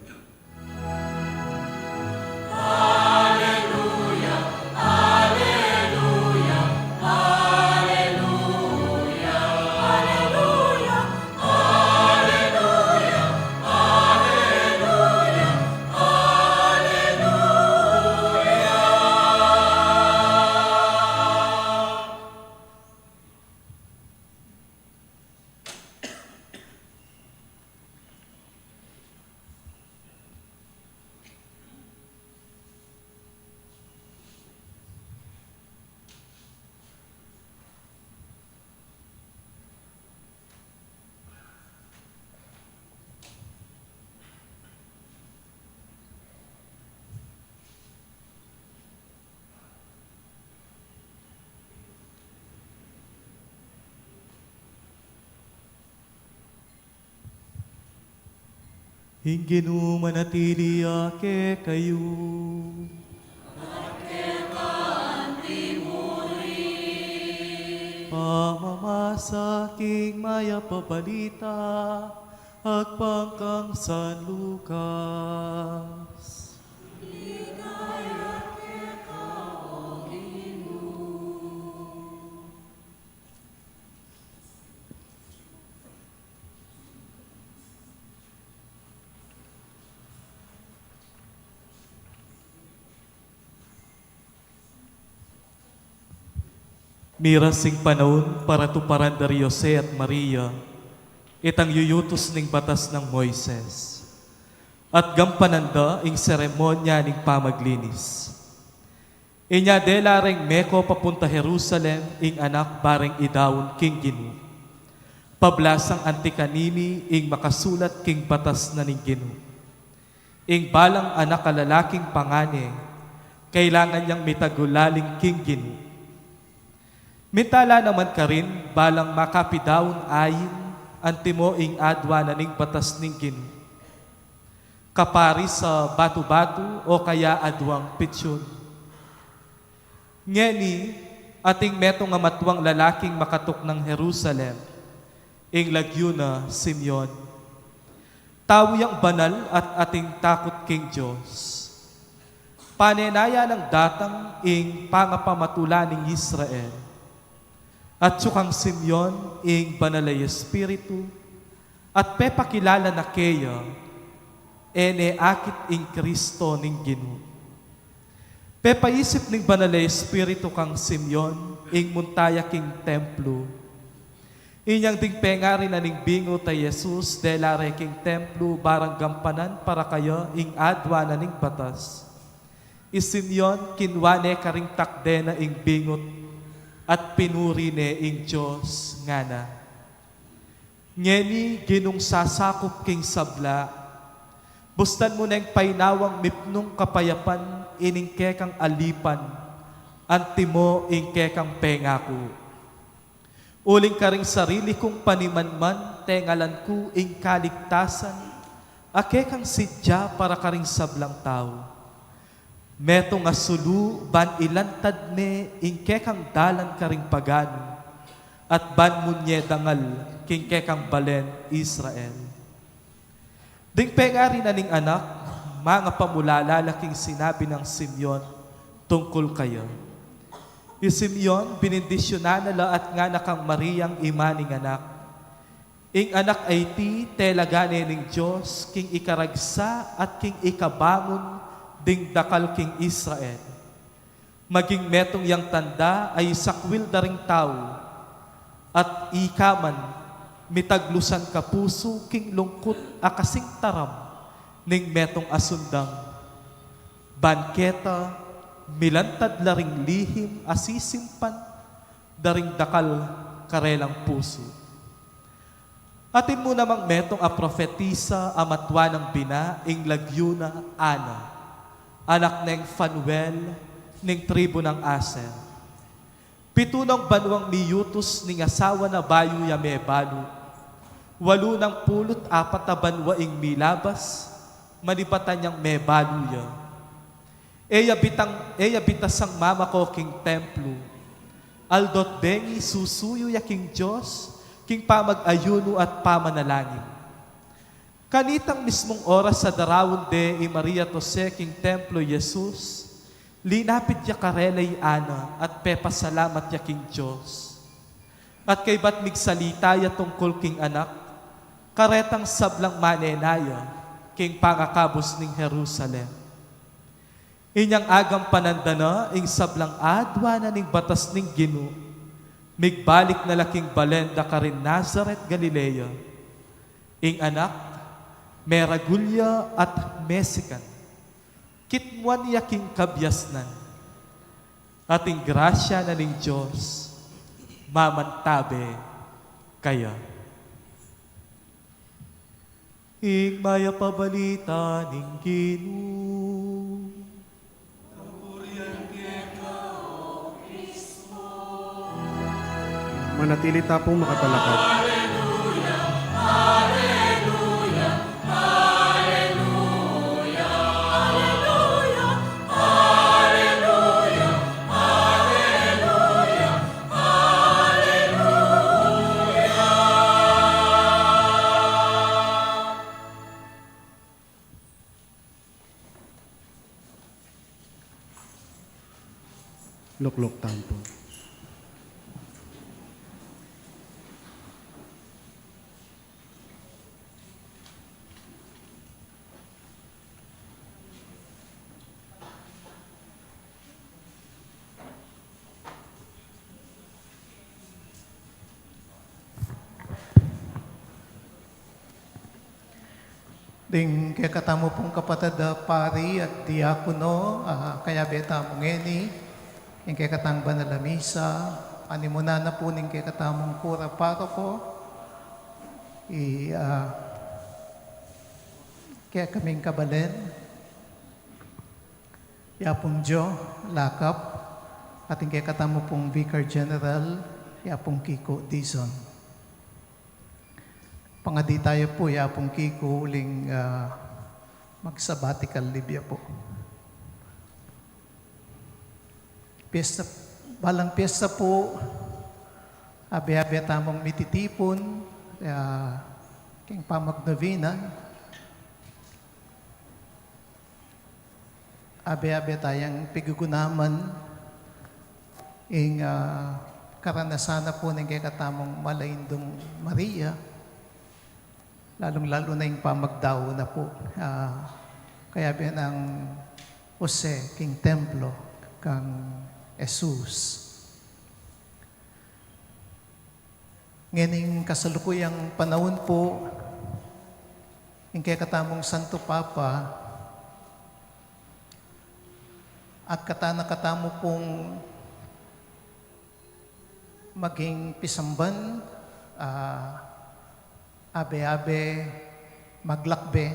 Ing Ginu manatili ya kekayu. At keka anti mu rin. Pamamasa king mayap a balita agpang kang San Lucas. Ligaya keka, O Ginu. Miras ing panaun para tuparan da ri Jose at Maria itang yuyutus ning batas nang Moises, at gampanan da ing seremonya ning pamaglinis. Inya dela reng meko papunta Jerusalem ing anak, bareng idaun king Ginu. Pablasang anti kanini ing makasulat king batas na ning Ginu. Ing balang anak a lalaking pangane, kailangan yang mitagulaling king Ginu. Minta la naman karin balang makapidaun ain antimo ing adwa na ning batas ning Ginu. Kapari sa batu-batu o kaya aduang pitsun. Ngeni, ating metung a matuang lalaking makatuknang Jerusalem, ing lagyu na Simeon. Tau yang banal at ating takut king Dios. Panenaya nang datang ing pangapamatula ning Israel. Atyu kang Simeon ing Banal a Espiritu, at pepakilala na keya, e ne akit ing Kristo ning Ginu. Pepaisip ning Banal a Espiritu kang Simeon ing munta ya king templu. Inyang ding pengari na ning bingut a Jesus, dela re king templu, barang gampanan para kaya ing adwa na ning batas. I Simeon kinwa ne karing takde na ing bingut, at pinuri ne ing Dios, ngana: Ngeni, Ginung sasakup king sabla, bustan mu neng painawang mipnung kapayapan ining kekang alipan, antimo ing kekang pengaku. Uling karing sarili kung panimanman, tengalan ku ing kaligtasan a kekang sidya para karing sablang tau. Metung a sulu ban ilantad ne ing kekang dalan karing paganu, at ban munye dangal king kekang balen Israel. Ding pengari na ning anak, mangapamulala la king sinabi nang Simeon tungkul kaya. I Simeon, binindisyunan na la at ngana kang Mariang ima ning anak: Ing anak a iti, telagan ne ning Dios king ikaragsa at king ikabangun ding dakal king Israel. Maging metung yang tanda a isakwil da ring tau, at ika man mitaglusan kapusu king lungkut a kasing taram ning metung a sundang. Ban keta, milantad la ring lihim a sisimpan da ring dakal karelang pusu. Atin mu namang metung a profetisa a matua nang bina, ing lagyu na Ana, anak neng Fanuel, ning tribu nang Aser. Pitu nang banuang miyutus ning asawa na bayu ya mebalu. Walu nang pulu't apat a banua ing milabas, manibatan yang mebalu ya. E ya bitang, e ya bitasang mamako king templu. Aldo't bengi susuyu ya king Dios, king pamag-ayunu at pamanalangin. Kanitang mismung oras a daraun de i Maria at Jose king templu i Jesus, linapit ya karela i Ana at pepasalamat ya king Dios. At kaybat migsalita ya tungkul king anak, karetang sablang manenaya king pangakabus ning Jerusalem. Inyang agampanan da na ing sablang adwa na ning batas ning Ginu, migbalik na la king balen da karin Nazaret, Galilea. Ing anak, meragul ya at mesikan, kitmuan ya king kabiasnan, at ing grasya na ning Dios mamantabe kaya. Ing mayap a balita ning Ginu. Manatili ta pung makatalakad. Lukluk tamu pu. Ding kekatamu pung kapatad a pari at diakono, ah, kayabe tamu ngeni, ing kekatang banal a misa, animunan na pu ning kekatamung kura paroko, i, ah, kekaming kabalen, i Apung Joe Lakap, at ing kekatamu pung Vicar General, i Apung Kiko Dizon. Pangadi taya pu, i Apung Kiko uling, ah, mag-sabbatical leave ya pu. Piyesta, balang piyesta pu, abe-abe tamung mititipun, ah, king pamagnovena. Abe-abe tayang pigugunaman ing, ah, karanasan na pu ning kekatamung Mala Indung Maria, lalung-lalu na ing pamagdau na pu, ah, kayabe nang Jose king templo kang Jesus. Ngening kasalukuyang panaun pu, ing kekatamung Santo Papa, agkatan na katamu pung maging pisamban, ah, abe-abe, maglakbe,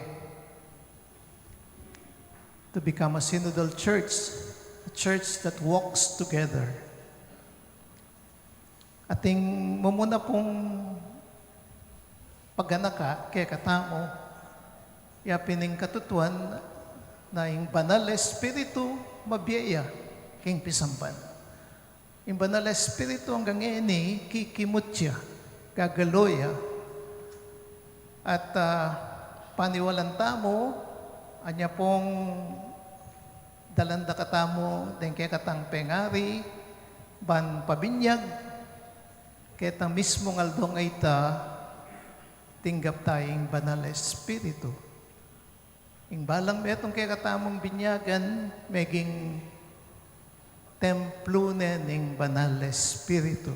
to become a synodal church, a church that walks together. Ating mumuna pung paganaka kekatamu, yapin ing katutuan na ing Banal Espiritu mabie ya king pisamban. Ing Banal Espiritu anggang ngeni kikimut ya, gagalo ya. At, ah, paniwalan tamu, anya pung dalan da katamu deng kekatang pengari, ban pabinyag, ketang mismung aldong a ita, tinggap taya ing Banal Espiritu. Ing balang metung kekatamung binyagan, meging templo ne ning Banal Espiritu.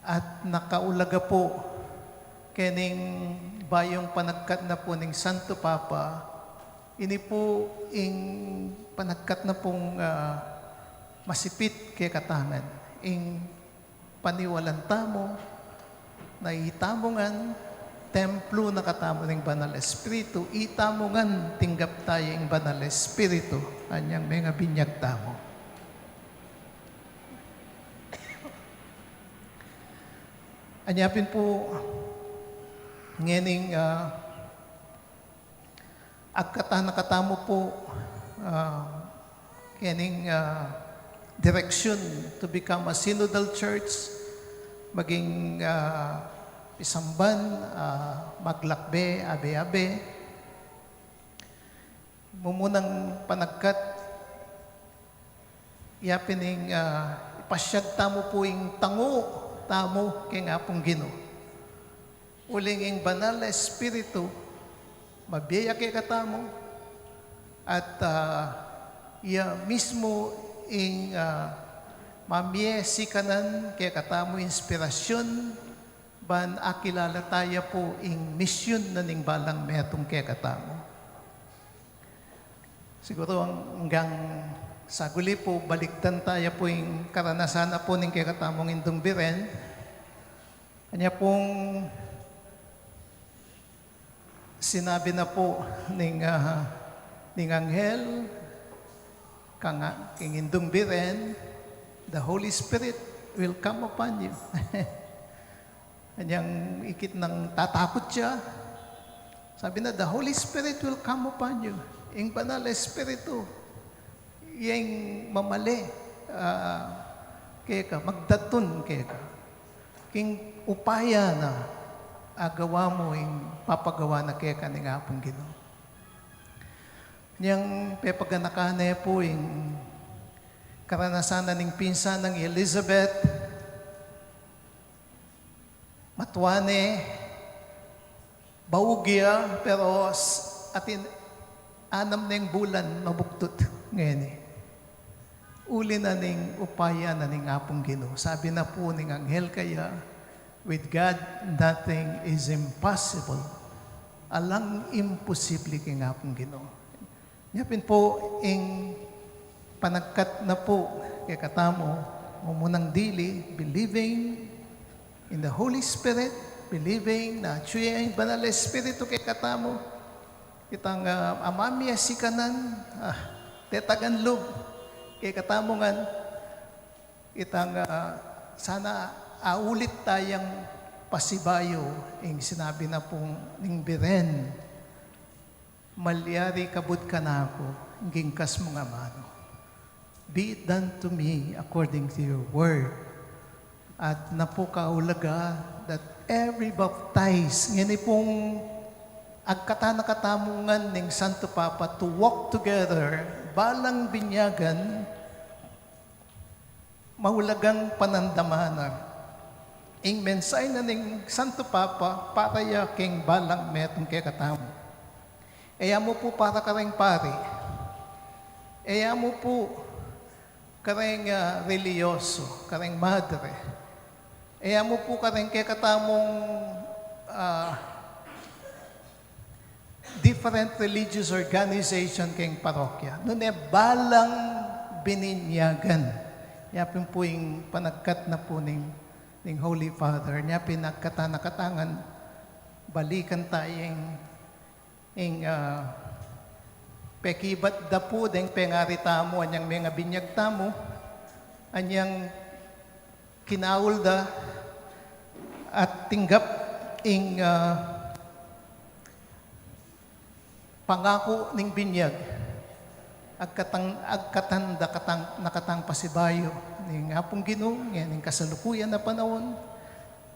At nakaulaga pu, kening bayung panagkat na pu ning Santo Papa, ini pu ing panagkat na pung, ah, masipit kekatamu ngan. Ing paniwalan tamu, na itamu ngan, templo na katamu ning Banal Espiritu, itamu ngan, tinggap taya ing Banal Espiritu, anyang mengabinyag tamu. Anya pin pu, ngening, ah, agkatan na katamu pu, ah, kening, ah, direksyon to become a synodal church, maging, ah, pisamban, ah, maglakbe, abe-abe. Mumunang panagkat, yapin ing, ah, ipasyag tamu pu ing tangu tamu keng Apung Ginu. Uling ing Banal Espiritu, mabie ya kekatamu, at, ah, iya mismu ing, ah, mamie sikanan kekatamu inspirasyon, ban akilala taya pu ing misyon na ning balang metung kekatamu. Siguru anggang saguli pu, balikdan taya pu ing karanasan na pu ning kekatamung Indung Biren. Anya pung sinabi na pu ning, ah, ning anghel, kang, king Indung Biren, "The Holy Spirit will come upon you." Anyang ikit nang tatakut ya, sabi na, "The Holy Spirit will come upon you." Ing Banal Espiritu, yang mamale, ah, keka, magdatun keka. King upaya na, agawa mu ing papagawa na keka ning Apung Ginu. Nyang pepaganakan ne pu ing karanasan na ning pinsan nang Elizabeth, matua ne, baug ya, pero s-, atin anam neng bulan, mabugtut ngeni. Uli na ning upaya na ning Apung Ginu. Sabi na pu ning anghel kaya, "With God, nothing is impossible." Alang imposible king Apung Ginu. Nya pin pu ing panagkat na pu kekatamu, mumunang dili, believing in the Holy Spirit, believing na atyu ya ing Banal Espiritu kekatamu, itang, ah, amamie sikanan, ah, tetagan lub kekatamu ngan, itang, ah, sana aulit tayang pasibayu ing sinabi na pung ning Biren, "Malyari kabud kanaku ing gingkas mung amanu. Be it done to me according to your word." At napukaulaga that every baptize, ngeni pung agkatan na katamu ngan ning Santo Papa to walk together, balang binyagan, Maulagang panandamanan. Ing mensahe na ning Santo Papa para ya keng balang metung kekatamu. E ya mu pu para kareng pari. E ya mu pu kareng, ah, relihiyoso, kareng madre. E ya mu pu kareng kekatamung, ah, different religious organization keng parokya. Nune balang bininyagan. Nya pin pu ing panagkat na pu ning, ning Holy Father. Nya pin agkatan na katangan balikan ta ing, ing, ah, pekibat da pu deng pengari tamu, anyang mengabinyag tamu, anyang kinaul da at tinggap ing, ah, pangaku ning binyag. Agkatang, agkatan da katang, na katang pasibayu ning Apung Ginu, ngening kasalukuyan a panaun,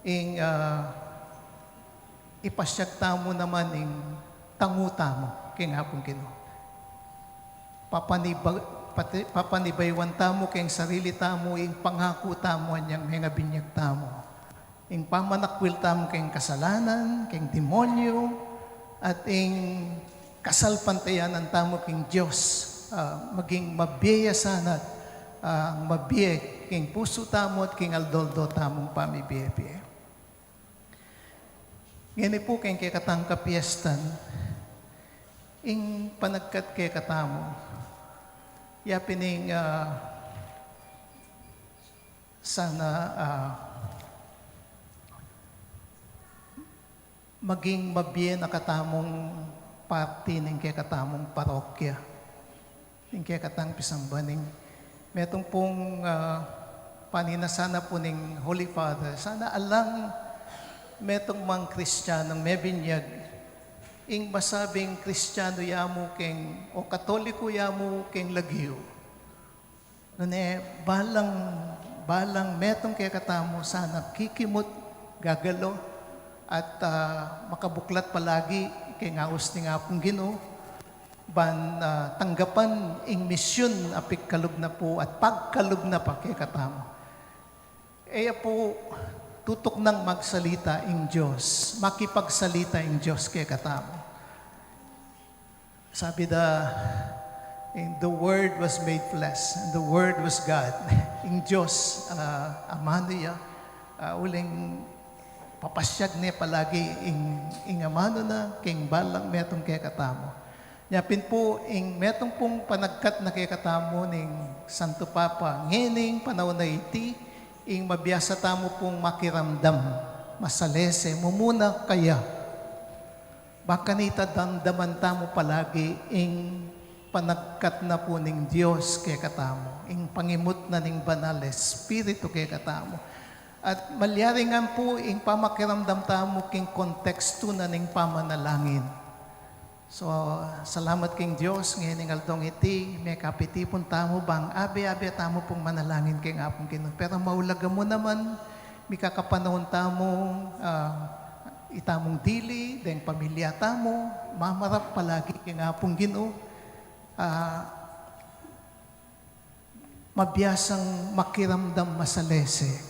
ing, ah, ipasyag tamu naman ing tangu tamu keng Apung Ginu. Papaniba-, pati-, papanibayuan tamu keng sarili tamu ing pangaku tamu anyang mengabinyag tamu. Ing pamanakwil tamu keng kasalanan, keng demonyu, at ing kasalpantayanan tamu keng Dios, ah, maging mabie ya sana, ah, mabie keng pusu tamu at keng aldo-aldo tamung pamibie-bie. Ngeni pu keng kekatang kapiestan, ing panagkat kekatamu, ya pin ing, ah, sana, ah, maging mabie na katamung parti ning kekatamung parokya. Ning kekatang pisamban ning metung pung, ah, panina sana pu ning Holy Father. Sana alang metung mang Kristianung mebinyag ing masabing Kristianu ya mu keng, o Katoliku ya mu keng lagyu. Nune, balang, balang metung kekatamu sana kikimut, gagalo, at, ah, makabuklat palagi keng aus ning Apung Ginu, ban, ah, tanggapan ing misyun a pigkalub na pu at pagkalub na pa kekatamu. E ya pu tutuknang magsalita ing Dios, makipagsalita ing Dios kekatamu. Sabi da, "And the Word was made flesh, and the Word was God." Ing Dios, ah, amanu ya, ah, uling papasyag ne palagi ing, ing amanu na keng balang metung kekatamu. Nya pin pu, ing metung pung panagkat na kekatamu ning Santo Papa ngening panaun a iti, ing mabiasa tamu pung makiramdam masalese, mumuna kaya. Ba kanita damdaman tamu palagi ing panagkat na pu ning Dios kekatamu, ing pangimut na ning Banal Espiritu kekatamu. At malyari ngan pu ing pamakiramdam tamu king kontekstu na ning pamanalangin. So, salamat king Dios, ngening aldong iti, mekapitipun tamu bang abe-abe tamu pung manalangin king Apung Ginu. Pero maulaga mu naman, mikakapanaun tamu, ah, itamung dili, deng pamilya tamu, mamarap palagi king Apung Ginu, ah, mabiasang makiramdam masalese.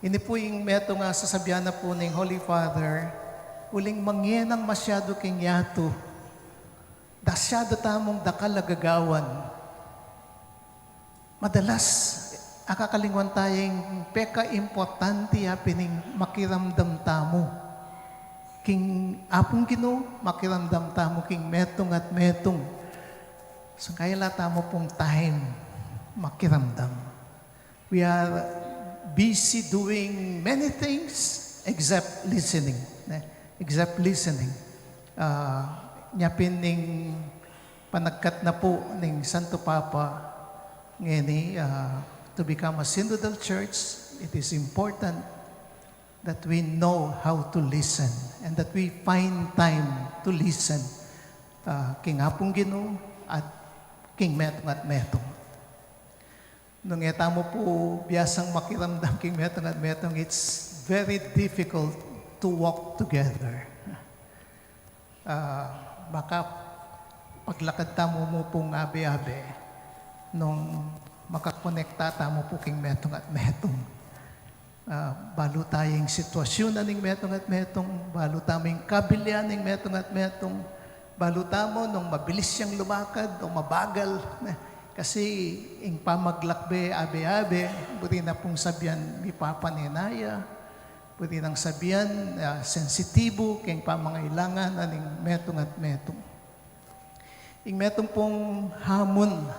Ini pu ing metung a sasabian na pu ning Holy Father, uling mangyenang masyadu king yatu, masyadu tamung dakal a gagawan. Madalas, akakalingwan taya ing pekaimportante ya pin ing makiramdam tamu king Apung Ginu, makiramdam tamu king metung at metung. So, kaila tamu pung time makiramdam. We are busy doing many things except listening, ne? Except listening. Ah, nya pin ing panagkat na pu ning Santo Papa ngeni, ah, to become a synodal church, it is important that we know how to listen and that we find time to listen, ah, king Apung Ginu at king metung at metung. Nung e tamu pu biasang makiramdam king metung at metung, it's very difficult to walk together. Ah, baka paglakad tamu mu pung abe-abe, nung Makakonekta tamu pu king metung at metung. Ah, balu ta ing sitwasyun na ning metung at metung, balu tamu ing kabilian ning metung at metung, balu tamu nung mabilis yang lumakad o mabagal, ne? Kasi ing pamaglakbe abe-abe, buti na pung sabian mipapanenaya, buti nang sabian, ah, sensitibo king pamangailangan na ning metung at metung. Ing metung pung hamun,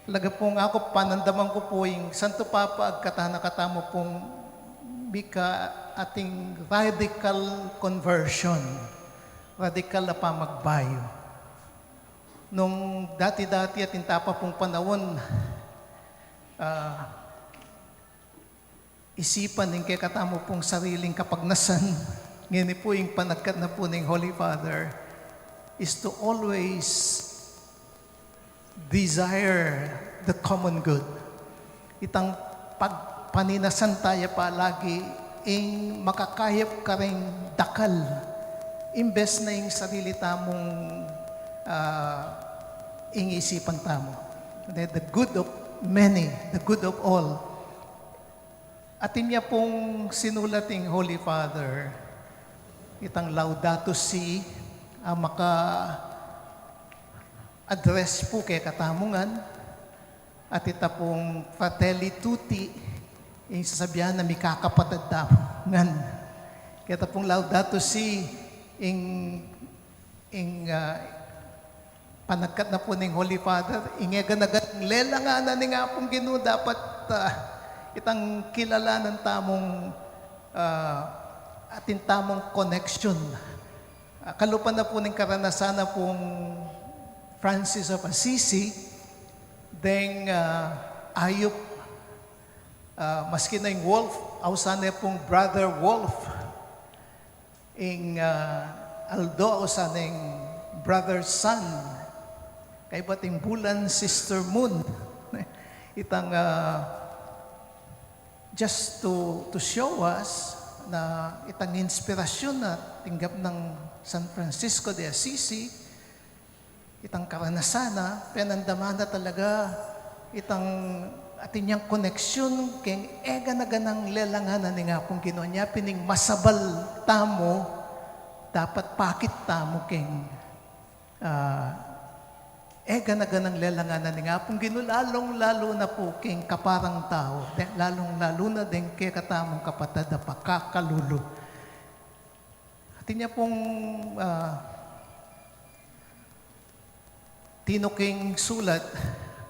talaga pung aku, panandaman ku pu ing Santo Papa agkatan na katamu pung mika ating radical conversion, radical na pamagbayu. Nung dati-dati atin tapa pung panaun, ah, isipan ing kekatamu pung sariling kapagnasan, ngeni pu ing panagkat na pu ning Holy Father is to always desire the common good. Itang pagpaninasan taya palagi ing makakayap karing dakal, imbes na ing sarili tamung, ah, ing isipan tamu. The, the good of many, the good of all. Atin ya pung sinulat ing Holy Father, itang Laudato Si, a maka-address pu kekatamu ngan, at ita pung Fratelli Tutti, ing sasabian na mikakapatad tamu ngan. Keta pung Laudato Si, ing Ing, ah, panagkat na pu ning Holy Father, ing e gana-ganang lelangan na ning Apung Ginu dapat, ah, itang kilalanan tamung, ah, atin tamung connection. Ah, kalupa na pu ning karanasan na pung Francis of Assisi, deng, ah, ayup, ah, maski na ing wolf, ausan ne pung brother wolf. Ing, ah, aldo, ausan neng brother sun. Kaybat ing bulan, sister moon. Itang, ah, just to, to show us na itang inspirasyun na tinggap nang San Francisco de Assisi, itang karanasan na, penandaman na talaga itang atin yang koneksyun keng e gana-ganang lelangan na ning Apung Ginu. Nya pin ing masabal tamu, dapat pakit tamu keng, ah, e gana-ganang lelangan na ning Apung Ginu, lalung-lalu na pu keng kaparang tau, de-, lalung-lalu na deng kekatamung kapatad a pakakalulu. Atin ya pung, ah, tinuking sulat,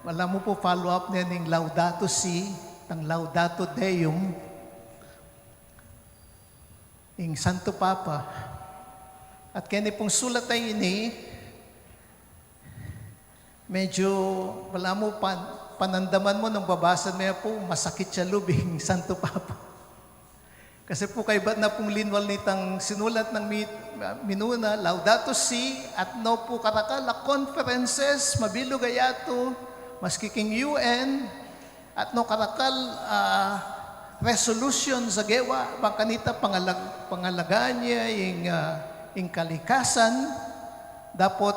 wala mu pu follow up ne ning Laudato Si, tang Laudato Deum, ing Santo Papa. At keni pung sulat a ini, medyo wala mu pan-, panandaman mu nung babasa me pu, masakit ya lub ing Santo Papa. Kasi pu kaybat na pung linwal nitang sinulat nang mi-, minuna, Laudato Si, at no pu karakal a conferences, mabilug a yatu, maski king U N, at no karakal, ah, resolution sa gewa, bang kanita pangalag-, pangalagaan ya ing, ah, ing kalikasan, dapot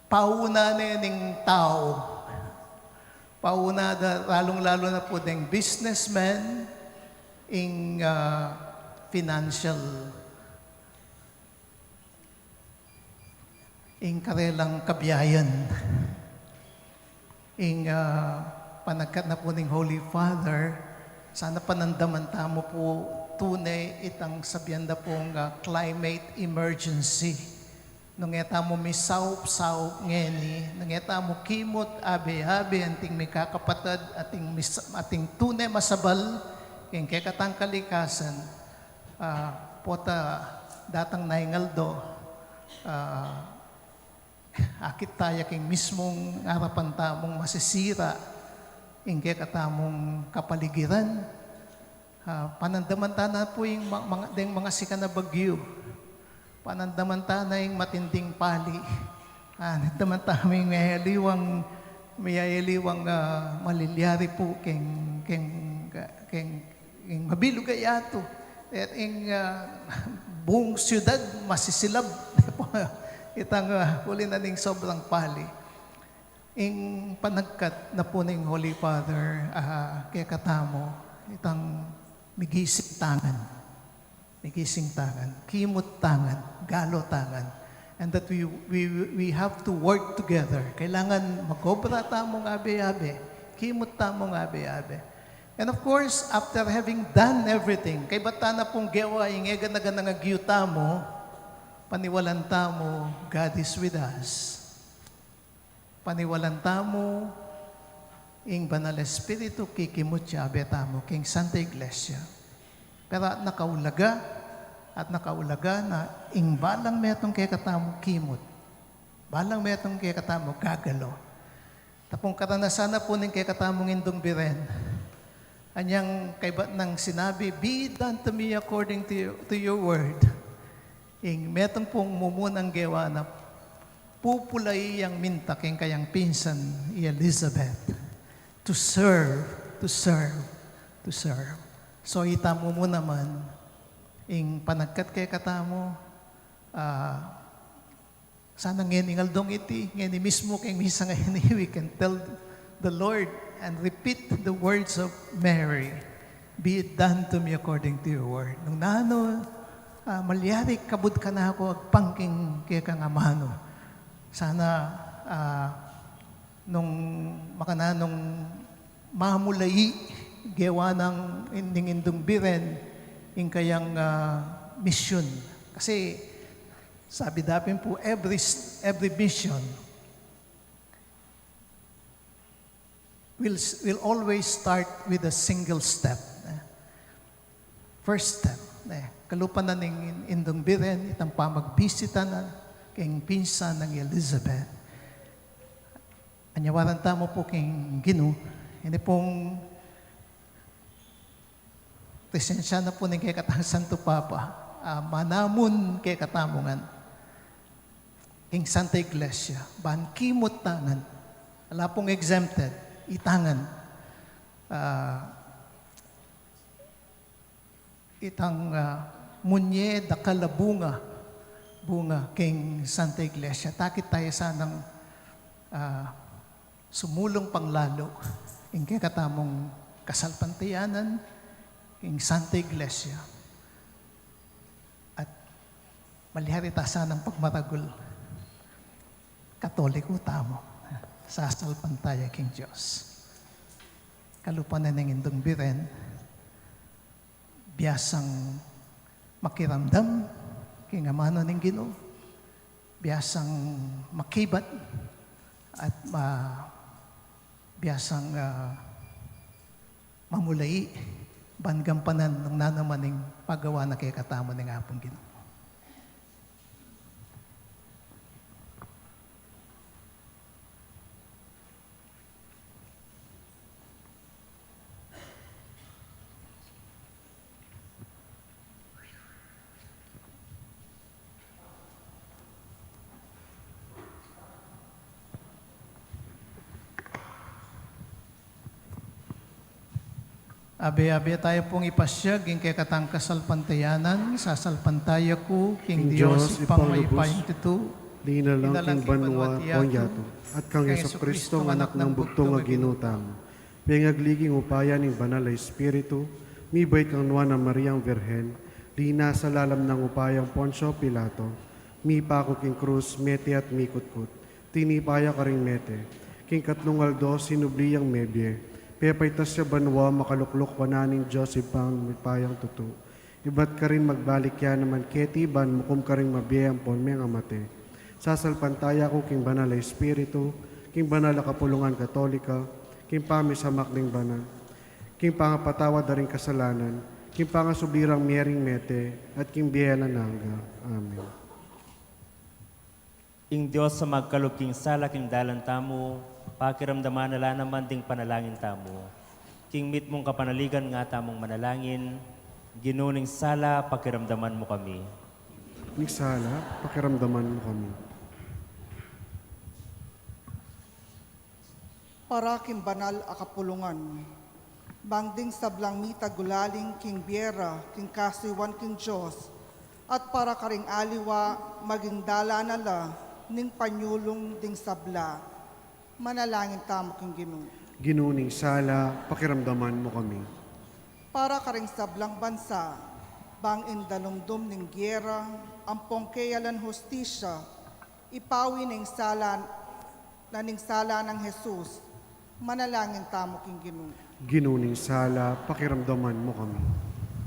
pauna ne ning tau. Pauna da, lalung-lalu na pu deng businessman, ing, ah, financial, ing karelang kabiayan. Ing, ah, panagkat na pu ning Holy Father, sana panandaman tamu pu tune itang sabian da pung, ah, climate emergency. Nung e tamu misaup-saup ngeni, nung e tamu kimut abe-abe anting mikakapatad, ating mis-, ating tune masabal keng kekatang kalikasan, ah, pota datang na ing aldo, ah, akit taya king mismung arapan tamung masisira ing kekatamung kapaligiran. Ah, panandaman ta na pu ing ma-, mga, deng mga sikan a bagyu. Panandaman ta na ing matinding pali. Ah, panandaman ta ing miyayaliwang, miyayaliwang, ah, malilyari pu keng, keng, keng, keng mabilug a yatu. At ing, ah, buong syudad masisilab. Itang, ah, uli na ning sobrang pali. Ing panagkat na pu ning Holy Father, ah, kekatamu, itang migising tangan. Migising tangan. Kimut tangan. Galo tangan. And that we, we, we have to work together. Kailangan mag-obra tamung abe-abe. Kimut tamung abe-abe. And of course, after having done everything, kaybat ta na pung gewa ing e gana-ganang agyu tamu, paniwalan tamu, God is with us. Paniwalan tamu, ing Banal Espiritu kikimut ya abe tamu king Santa Iglesia. Pero at nakaulaga, at nakaulaga na ing balang metung kekatamu kimut. Balang metung kekatamu gagalo. Tapung karanasan na pu ning kekatamung Indung Biren. Anyang kaybat nang sinabi, "Be it done to me according to your, to your word." Ing metung pung mumunang gewa na pupulai yang minta king kayang pinsan i Elizabeth. To serve, to serve, to serve. So, ita mu mu naman, ing panagkat kekatamu, ah, sana ngeni ing aldong iti, ngeni mismu king misa ngeni, we can tell the Lord and repeat the words of Mary, "Be it done to me according to your word." Nung nanu, ah, malyari kabud kanaku agpang king kekang amanu. Sana, ah, nung makananung mamulai gewa nang ning Indung Biren ing kayang, ah, misyun. Kasi sabi da pin pu, every s-, every mission will s-, will always start with a single step. Eh, first step. Eh, kalupa na ning Indung Biren, itang pamagbisita na king pinsan nang Elizabeth. Anyawaran tamu pu king Ginu, ini pung presensya na pu ning kekatang Santo Papa, ah, manamun kekatamu ngan king Santa Iglesia, ban kimut tangan, ala pung exempted, itangan, ah, itang, ah, munye dakal a bunga, bunga king Santa Iglesia. Takit taya sanang, ah, sumulung pang lalu ing kekatamung kasalpantayanan, ing Santa Iglesia. At malyari ta sanang pagmaragul, Katoliko tamu, sasalpantaya king Dios. Kalupa na ning Indung Biren, biasang makiramdam king amanu ning Ginu, biasang makibat at ma-, biasang, ah, mamulai ban gampanan nung nanu man ing pagawa na kekatamu ning Apung Ginu. Abe-abe tayu pung ipasyag ing kekatang kasalpantayanan. Sasalpantaya ku king Dios, Ibpang mayupayang tutu, linalang king banua at yatu, at kang Jesucristo, anak nang bugtung a Ginu tamu. Pengagli king upaya ning Banal a Espiritu, mibait kang Nuan a Mariang Virgen, linasa lalam nang upayang Poncio Pilato, mipaku king krus, mete at mikutkut, tinipa ya karing mete, king katlung aldo sinubli yang mebie, pepaitas ya banua, makalukluk wanan ning Dios Ibpang mayupayang tutu. Ibat karin magbalik ya naman keti ban mukum karing mabie ampon mengamate. Sasalpantaya ku king Banal a Espiritu, king banal a kapulungan Katolika, king pamisamak ning banal, king pangapatawad da ring kasalanan, king pangasubli rang mie ring mete, at king bie alang angga. Amen. Ing Dios a magkalub king sala king dalan tamu, pakiramdaman na la naman ding panalangin tamu. King mitmung kapanaligan nga tamung manalangin, Ginu, ning sala, pakiramdaman mu kami. Ning sala, pakiramdaman mu kami. Para king banal a kapulungan, bang ding sablang mita gulaling king bie ra king kasuiwan king Dios, at para karing aliwa maging dalan na la ning panyulung ding sabla. Manalangin tamu king Ginu. Ginu ning sala, pakiramdaman mu kami. Para karing sablang bansa, bang indalumdum ning giyera, ampong keyalan hustisya, ipawi ning sala, na ning sala nang Jesus, manalangin tamu king Ginu. Ginu ning sala, pakiramdaman mu kami.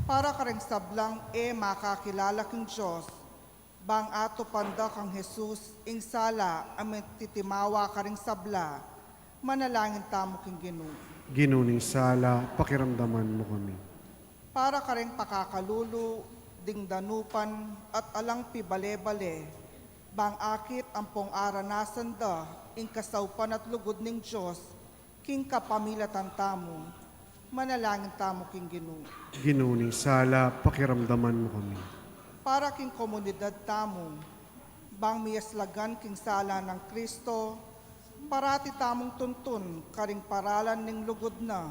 Para karing sablang e makakilala king Dios, bang atupan da kang Jesus ing sala a mititimawa karing sabla, manalangin tamu king Ginu. Ginu ning sala, pakiramdaman mu kami. Para karing pakakalulu ding danupan at alang pibale-bale, bang akit ampong aranasan da ing kasaupan at lugud ning Dios king kapamilatan tamu, manalangin tamu king Ginu. Ginu ning sala, pakiramdaman mu kami. Para king komunidad tamu, bang miyaslagan king sala nang Kristo, parati tamung tuntun karing paralan ning lugud na,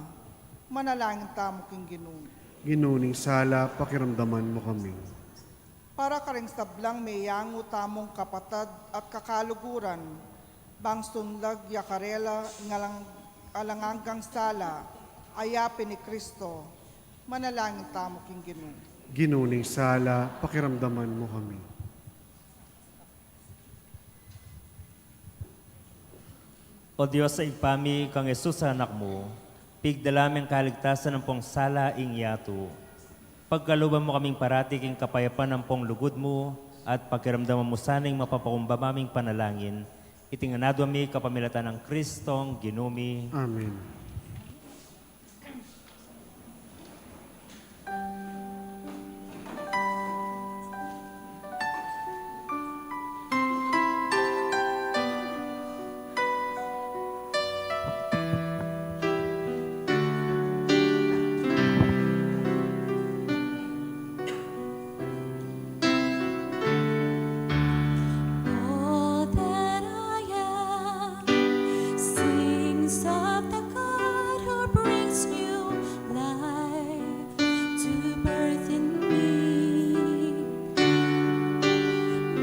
manalangin tamu king Ginu. Ginu ning sala, pakiramdaman mu kami. Para karing sablang meyangu tamung kapatad at kakaluguran, bang sunlag ya karela ing alang, alang anggang sala, a yapin i Kristo, manalangin tamu king Ginu. Ginu ning sala, pakiramdaman mu kami. O Dios a Ibpa mi, kang Jesus a Anak mu, pigdala meng kaligtasan ampong sala ing yatu. Pagkaluban mu kaming parati king kapayapan ampong lugud mu, at pakiramdaman mu sana ing mapapakumbaba ming panalangin. Iti ngan adwan mi kapamilatan nang Kristong Ginu mi. Amen. All that I am sings of the God who brings new life to birth in me.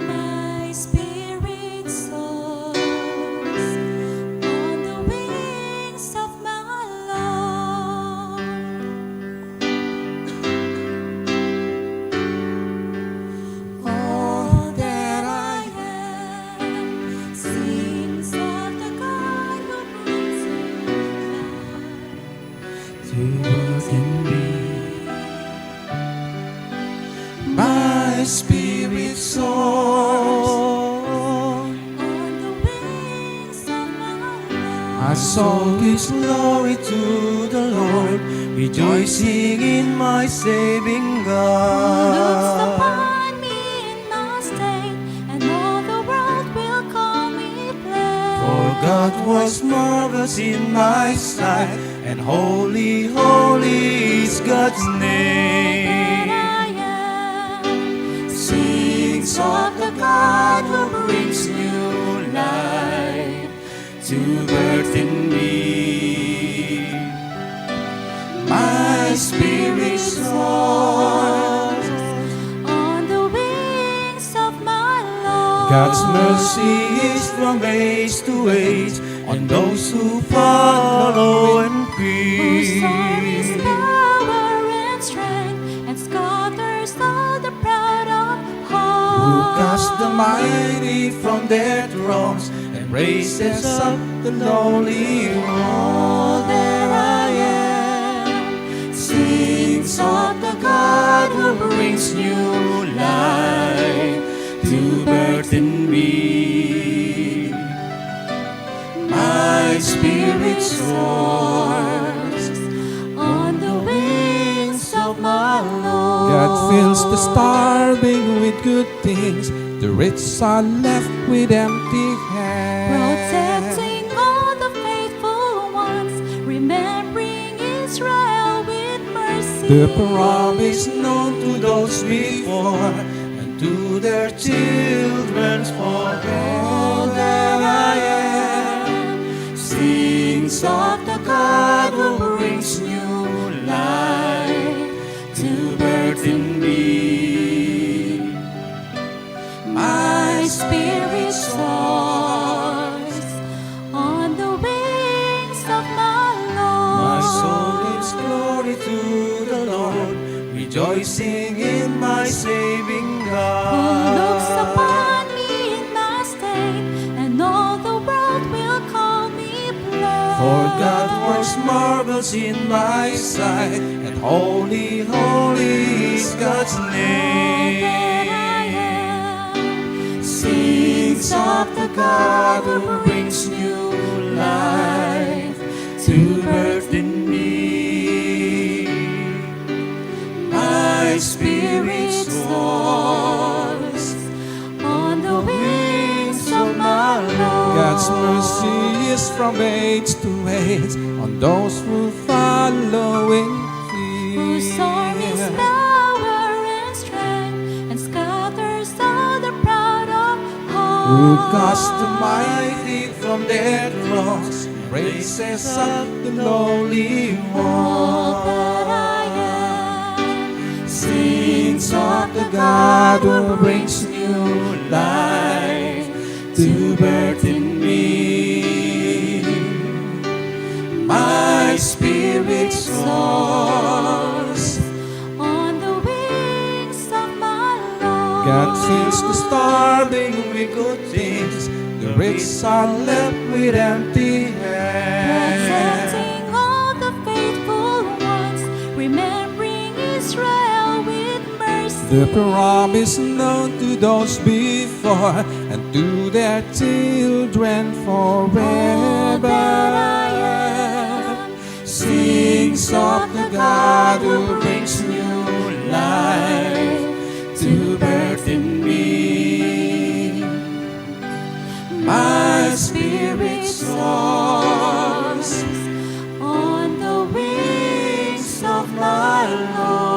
My spirit soars on the wings of my Lord. All that I am sings of the God who brings me life to work in me. My spirit soars on the wings of my Lord. My soul gives glory to the Lord, rejoicing in my saving God. Who looks upon me in my state, and all the world will call me blessed. For God was marvelous in my sight, and holy, holy is God's name. All that I am sings of the God who brings new life to birth in me. My spirit soars on the wings of my Lord. God's mercy is from age to age on those who follow and fear. Who saw his power and strength and scatters all the proud of heart. Who casts the mighty from their thrones and raises up the lowly one. All that I am sings of the God who brings new life to birth in me. My spirit soars on the wings of my Lord. God fills the starving with good things, the rich are left with empty hands. Protecting all the faithful ones, remembering Israel with mercy. The promise known to those before and to their children forever. All that I am sings of the God who brings new life to birth in me. My spirit soars on the Rejoicing in my saving God. Who looks upon me in my state, and all the world will call me blessed. For God works marvels in my sight, and holy, holy is God's name. All that I am sings of the God who brings new life to birth in me. My spirit soars on the wings of my Lord. God's mercy is from age to age on those who follow in fear. Whose arm is power and strength, and scatters all the proud of heart. Who casts the mighty from their thrones, raises up the lowly one. All that I am sings of the God who brings new life to birth in me. My spirit soars on the wings of my Lord. God feeds the starving with good things, the rich are left with empty hands. Protecting all the faithful ones, remembering Israel with mercy. The promise known to those before and to their children forever. All that I am sings of the God who brings new life to birth in me. My spirit soars on the wings of my Lord.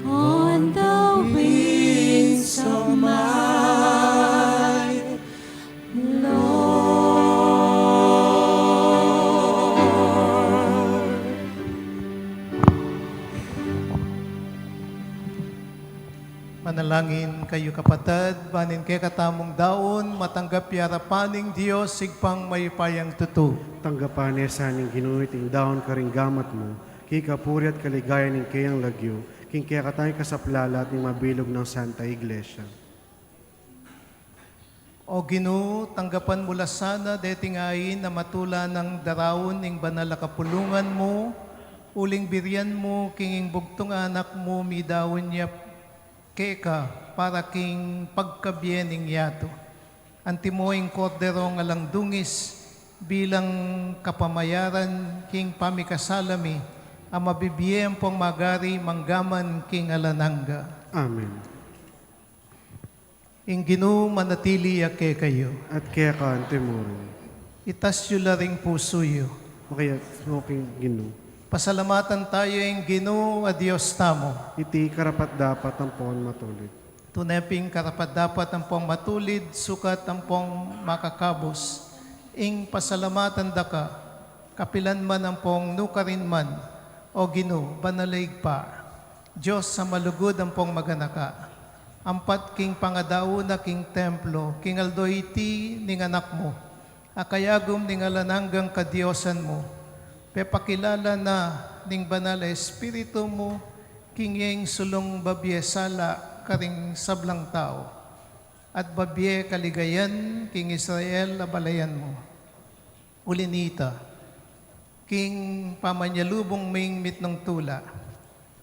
On the wings of my Lord. Manalangin kayu, kapatad, ban ing kekatamung daun matanggap ya arapan ning Dios, Ibpang mayupayang tutu. Tanggapan na sa ning Ginu iting daun karing gamat mu, king kapurian at kaligayan ning keyang lagyu, king kekatamung kasaplalan at ning mabilug nang Santa Iglesia. O Ginu, tanggapan mu la sana deting ain a matula nang daraun ing banal a kapulungan mu, uling burian mu king ing bugtung a Anak mu midaun ya keka para king pagkabie ning yatu. Antimo ing korderong alang dungis bilang kapamayaran king pamikasala mi, a mabibie ampong magari mangga man king alang angga. Amen. Ing Ginu manatili ya kekayu. At keka naman murin. Itas yu la ring pusu yu. Makitas mu king Ginu. Pasalamatan tamu ing Ginu a Dios tamu. Iti karapat-dapat ampong matulid. Tune pin karapat-dapat ampong matulid, sukat ampong makakabus ing pasalamatan da ka, kapilan man ampong nukarin man, O Ginu, banal a Ibpa, Dios a malugud ampong maganaka. Ampat king pangadaun na king templo, king aldo iti ning Anak mu, a kayagum ning alang anggang kadiosan mu, pepakilala na ning Banal a Espiritu mu king iyeng sulung babie sala karing sablang tau, at babie kaligayan king Israel a balayan mu. Uli nita, king pamanyalubung ming mitmung tula,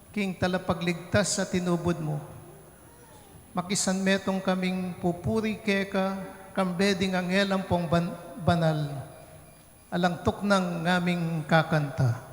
king talapagligtas a tinubud mu, makisanmetung kaming pupuri keka, kambe ding anghel ampong ban-, banal, alang tuknang ngaming kakanta.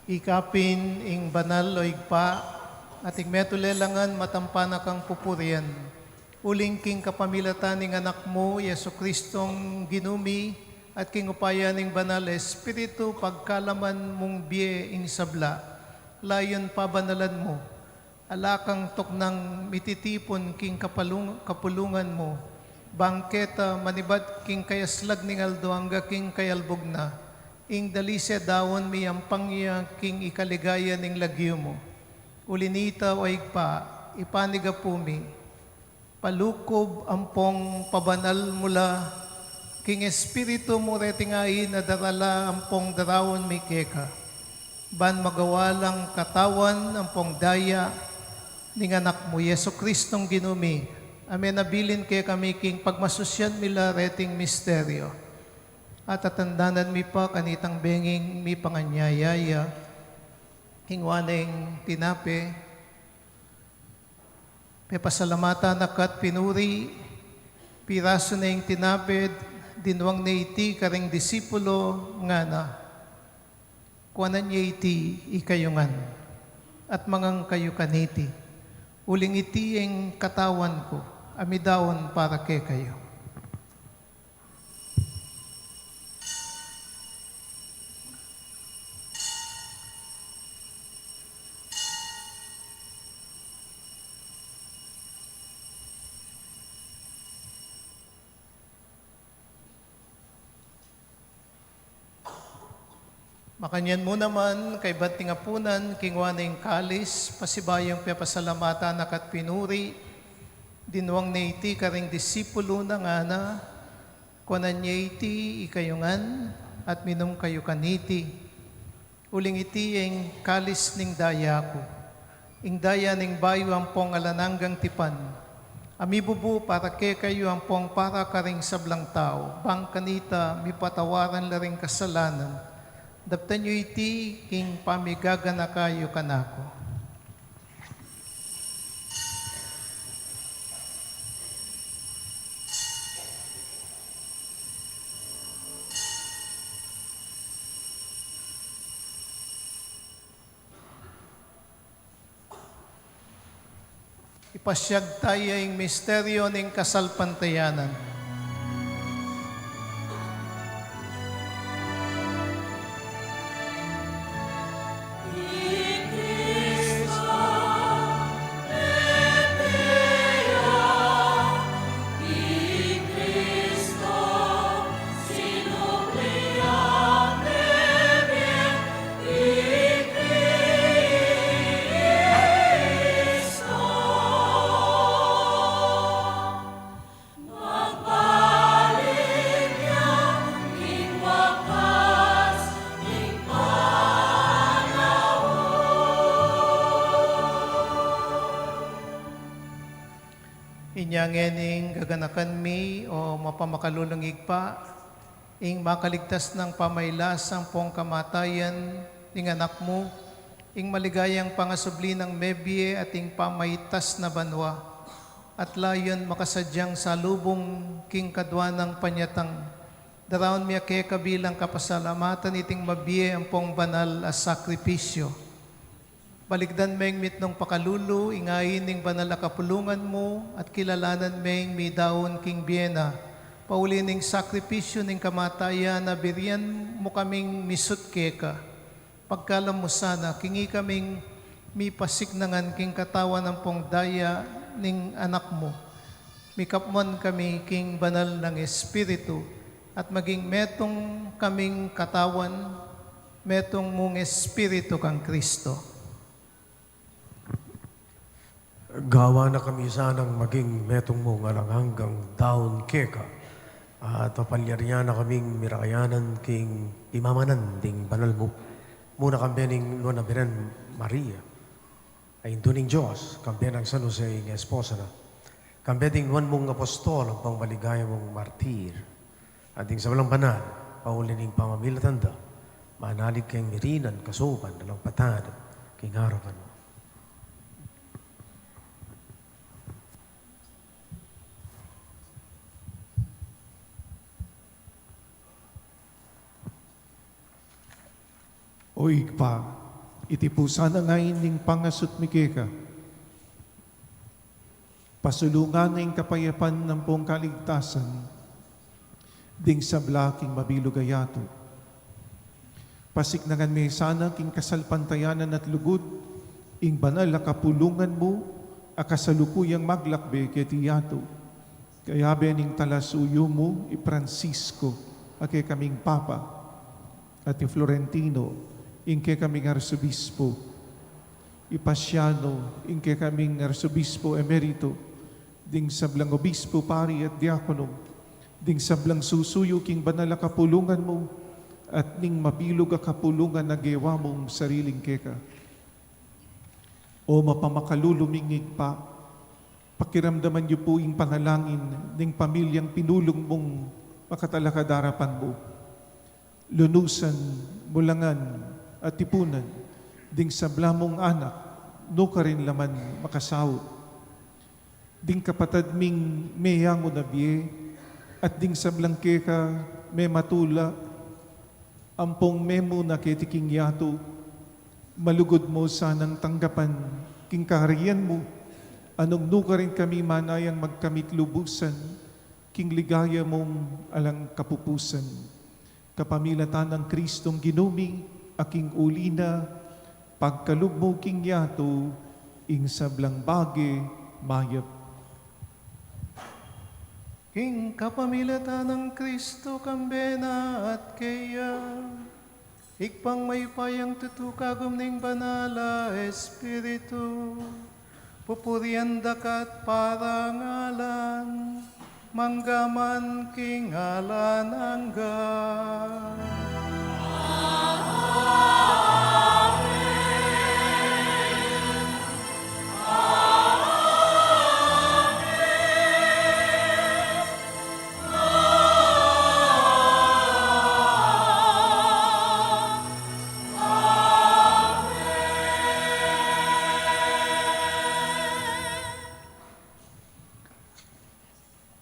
Ikapin ing banal, o Ibpa, at ing metung lelangan matampan na kang pupurian. Uling king kapamilatan ning Anak mu, Jesu Kristong Ginu mi, at king upaya ning Banal Espiritu, pagkalaman mung bie ing sabla, layun pabanalan mu. Ala kang tuknang mititipun king kapalung-, kapulungan mu, bang keta manibat king kayaslag ning aldo angga king kayalbug na, ing dalise daun miyampang ya king ikaligaya ning lagyu mu. Uli nita, o Ibpa, ipanigapu mi, palukub ampong pabanal mu la king Espiritu mu reting ain a darala ampong daraun mi keka, ban magawa lang katawan ampong daya ning Anak mu, Jesu Kristong Ginu mi, a menabilin kekami king pagmasusyan mi la reting misteryo. At tatandanan mi pa kanitang benging mipanganyaya ya, kinua neng tinape, pepasalamatan na ka't pinuri, pirasu ne ing tinape, dinwang ne iti karing disipulu, ngana, kuanan ye iti ikayu ngan, at mangan kayu kaniti, uling iti ing katawan ku, a midaun para kekayu. Makanyan mu naman, kaybat ning apunan, kinua ne ing kalis, pasibayung pepasalamatan na ka't pinuri, dinwang ne iti karing disipulu na, ngana, kuanan ye iti ikayu ngan, at minum kayu kaniti, uling iti ing kalis ning daya ku, ing daya ning bayu ampong alang anggang tipan, a mibubu para kekayu ampong para karing sablang tau, bang kanita mipatawaran la ring kasalanan. Daptan yu iti king pamigaganaka yu kanaku. Ipasyag taya ing misteryo ning kasalpantayanan. Inya ngening gaganakan mi, o mapamakalulung Ibpa, ing makaligtas nang pamailas ampong kamatayan ning Anak mu, ing maligayang pangasubli nang mebie at ing pamaitas na banua, at layun makasadyang salubung king kadua nang panyatang, daraun mi keka bilang kapasalamatan iting mabie ampong banal a sakripisyo. Balikdan meng mitmung pakalulu ing ain ning banal a kapulungan mu, at kilalanan meng midaun king bie na, pauli ning sakripisyu ning kamatayan, a birian mu kaming misut keka. Pagkalam mu sana, king ikaming mipasiknangan king katawan ampong daya ning Anak mu, mikapman kami king banal nang Espiritu, at maging metung kaming katawan, metung mung Espiritu kang Kristo. Gawan na kami sanang maging metung mung alang anggang daun keka, at papalyarian na kaming mirakayanan king pimamanan ding banal mu, muna kambe ning Nuan a Birhen Maria, a Indu ning Dios, kambe nang San Jose ing esposa na, kambe ding nuan mung apostol ampong maligaya mung martir, at ding sablang banal, pauli ning pamamilatan da, manalig keng mirinan, kasaupan alang patad king arapan mu. O Ibpa, Iti pu sana ngeni ing pangasut mi keka. Pasulungan na ing kapayapan ampong kaligtasan ding sabla king mabilug a yatu. Pasiknangan me sana king kasalpantayanan at lugud ing banal a kapulungan mu a kasalukuyang maglakbe keti yatu. Kayabe ning talasuyu mu i Francisco a kekaming Papa, at i Florentino ing kekaming Arsobispo, i Pasiano ing kekaming Arsobispo Emerito, ding sablang obispo, pari at diakono, ding sablang susuyu king banal a kapulungan mu, at ning mabilug a kapulungan a gewa mung sariling keka. O mapamakalulu ming Ibpa, pakiramdaman yu pu ing panalangin ning pamilyang pinulung mung makatalakad arapan mu. Lunusan, mulangan, at tipunan ding sabla mung anak, nukarin la man makasaut. Ding kapatad ming meyangu na bie, at ding sablang keka mematula, ampong memuna keti king yatu, malugud mu sanang tanggapan king karian mu, a nung nukarin kami manayang magkamit lubusan king ligaya mung alang kapupusan. Kapamilatan nang Kristong Ginu mi, a king uli na, pagkalub mu king yatu ing sablang bage mayap. King kapamilatan nang Kristo, kambe na at keya, Ibpang mayupayang tutu, kagum ning Banal a Espiritu, pupurian da ka at parangalan, mangga man king alang angga.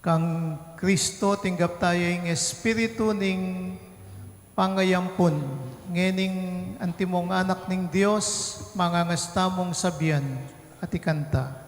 Kang Kristo, tinggap taya ing Espiritu ning pangayampun, ngening antimong anak ning Dios, mangangas tamung sabian at ikanta.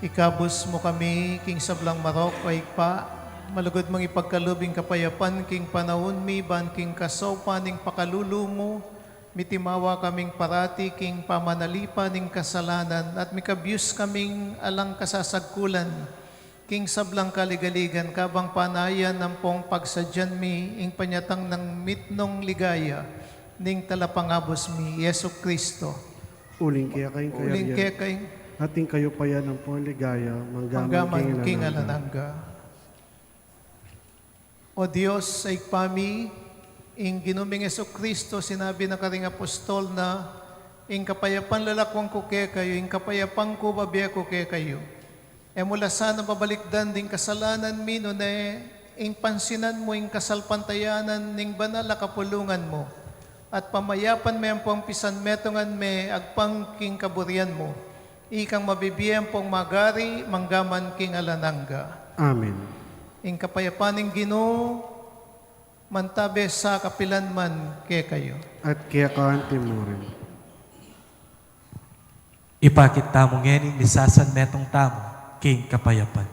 Ikabus mu kami king sablang marok, O Ibpa, malugud mung ipagkalub ing kapayapan king panaun mi, ban king kasaupan ning pakalulu mu, mitimawa kaming parati king pamanalipan ning kasalanan, at mikabyus kaming alang kasasagkulan, King sablang kaligaligan, kabang panayan ampong pagsadyan mi ing panyatang nang mitmung ligaya ning Talapangabus mi, Jesucristo. Uling keka ing kayarian, uling keka ing, at ing kayupayan ampong ligaya, manggaman king alang angga. O Dios, a Ibpa mi, ing Ginu ming Jesucristo, sinabi na karing apostol na, "Ing kapayapan lalakuan ku kekayu, ing kapayapan ku bibie ku kekayu." E mu la sana babalikdan ding kasalanan mi, nune ing pansinan mu ing kasalpantayanan ning banal a kapulungan mu, at pamayapan me ampong pisanmetungan me agpang king kaburian mu. Ikang mabibie ampong magari manggaman king alang angga. Amen. Ing kapayapan ning Ginu mantabe sa kapilan man kekayu. At keka anti mu rin. Ipakit tamu ngeni ing misasanmetung tamu king kapayapan.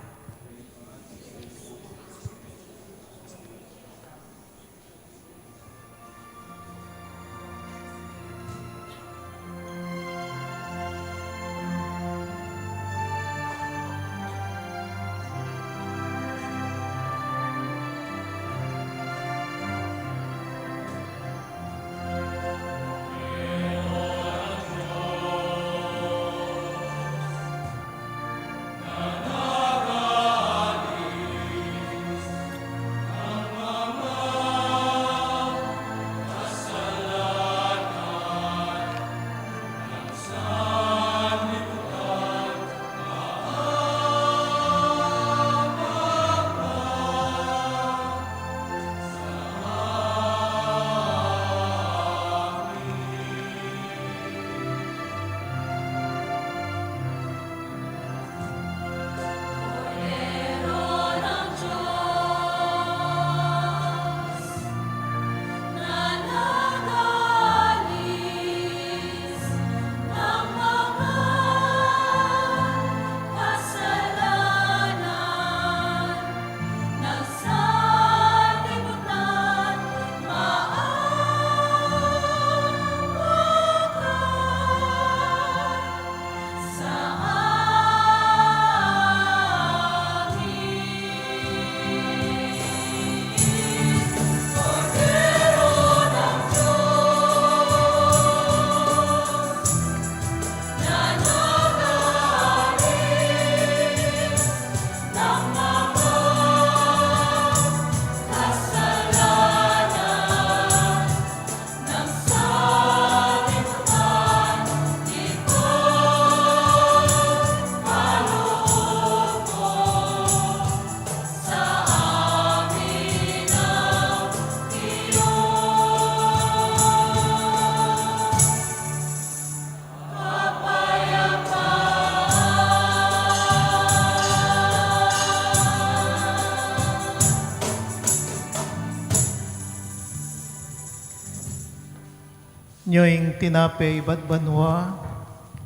Nyo ing tinape ibat banua,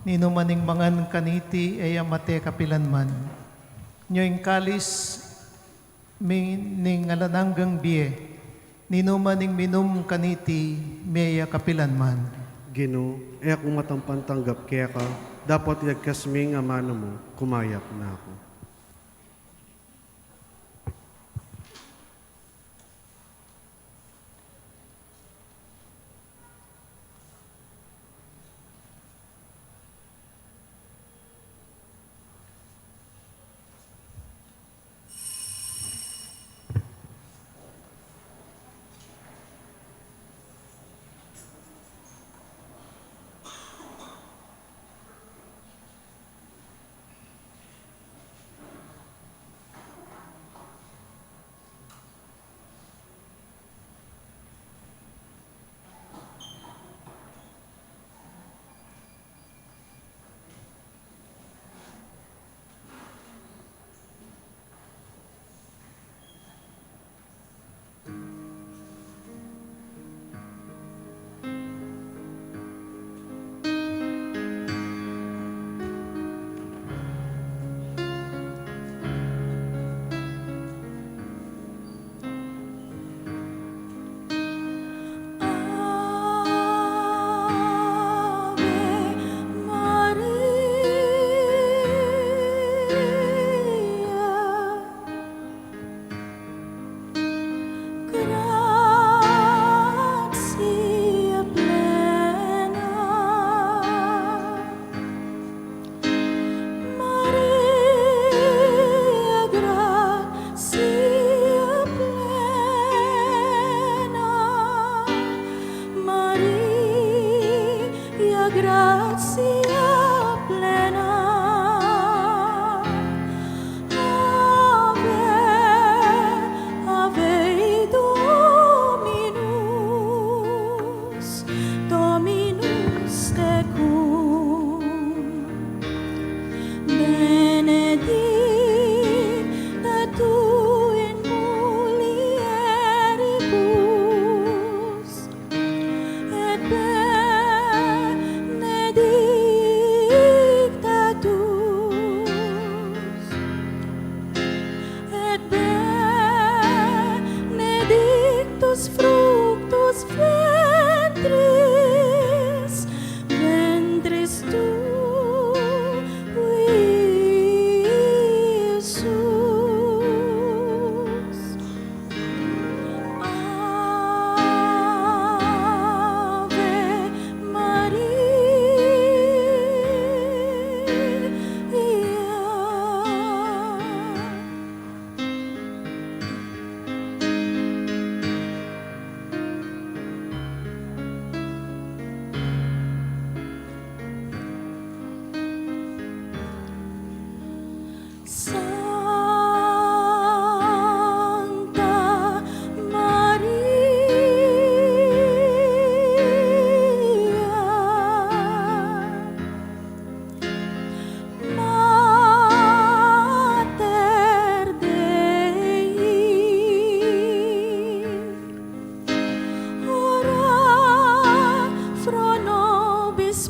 ninuman ing mangan kaniti, e ya mate kapilan man. Nyo ing kalis mi ning alang anggang bie, ninuman ing minum kaniti, mie ya kapilan man. Ginu, e ku matampan tanggap keka, dapot iyagkas me ing amanu mu, kumayap na ku. gratia plena. Ave, Ave Dominus, Dominus tecum, benedicta tu in mulieribus, et benedicta tus, et benedictus fructus ventris, ventris tui, Iesus. Ave Maria. Sancta Maria, Mater Dei, ora pro nobis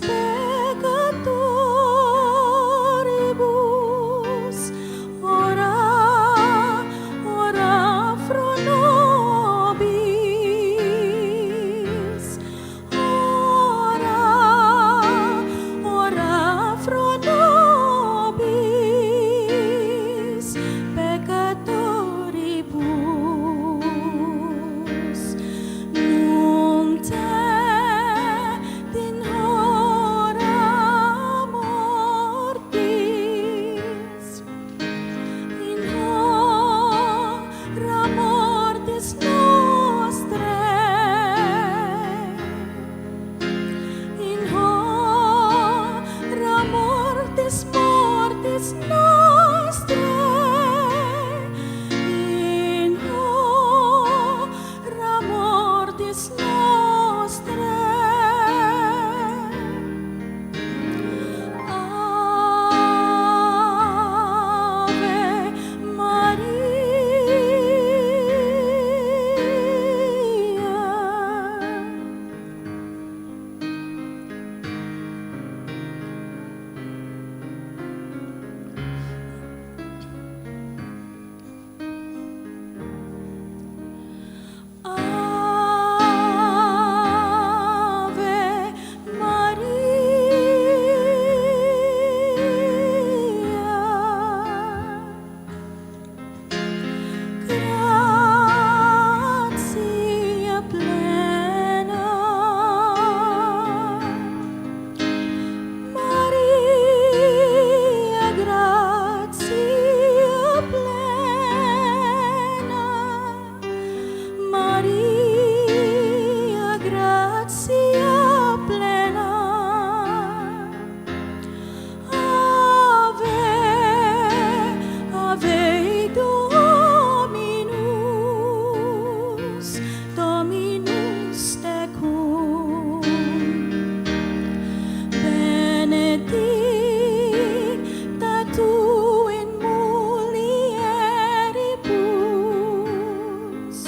peccatoribus, ora, ora pro nobis, ora, ora pro nobis peccatoribus, nunc et in hora mortis, in hora mortis nostrae, in hora mortis mortis nostrae, in hora mortis nostrae. Ave Maria. Ave Maria. Gratia plena. Maria, gratia plena. Maria, gratia plena. Ave, Ave Dominus, Dominus tecum, benedicta tu in mulieribus,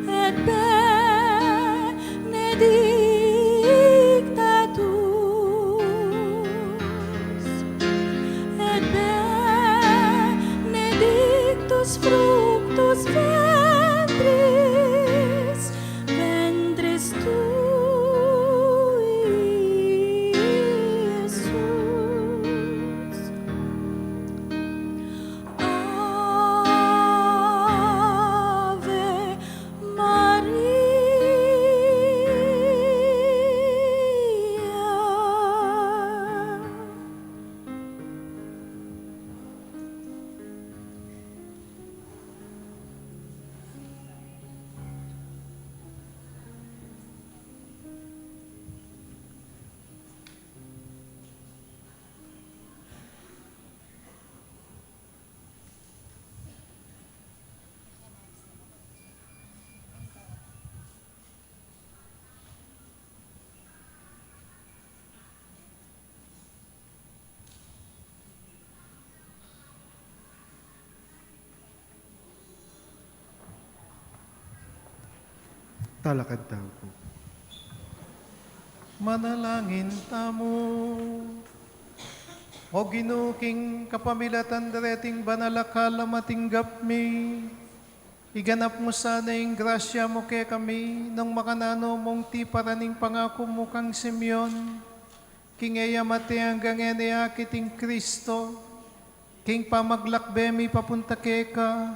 et benedicta tus, et benedictus fructus ventris, ventris tui, Iesus. Ave Maria. Talakad tamu pu. Manalangin tamu. O Ginu, king kapamilatan dereting banal a kalam a tinggap mi, iganap mu sana ing grasya mu kekami nung makananu mung tiparan ing pangaku mu kang Simeon, king e ya mate anggang e ne akit ing Kristo, king pamaglakbe mi papunta keka,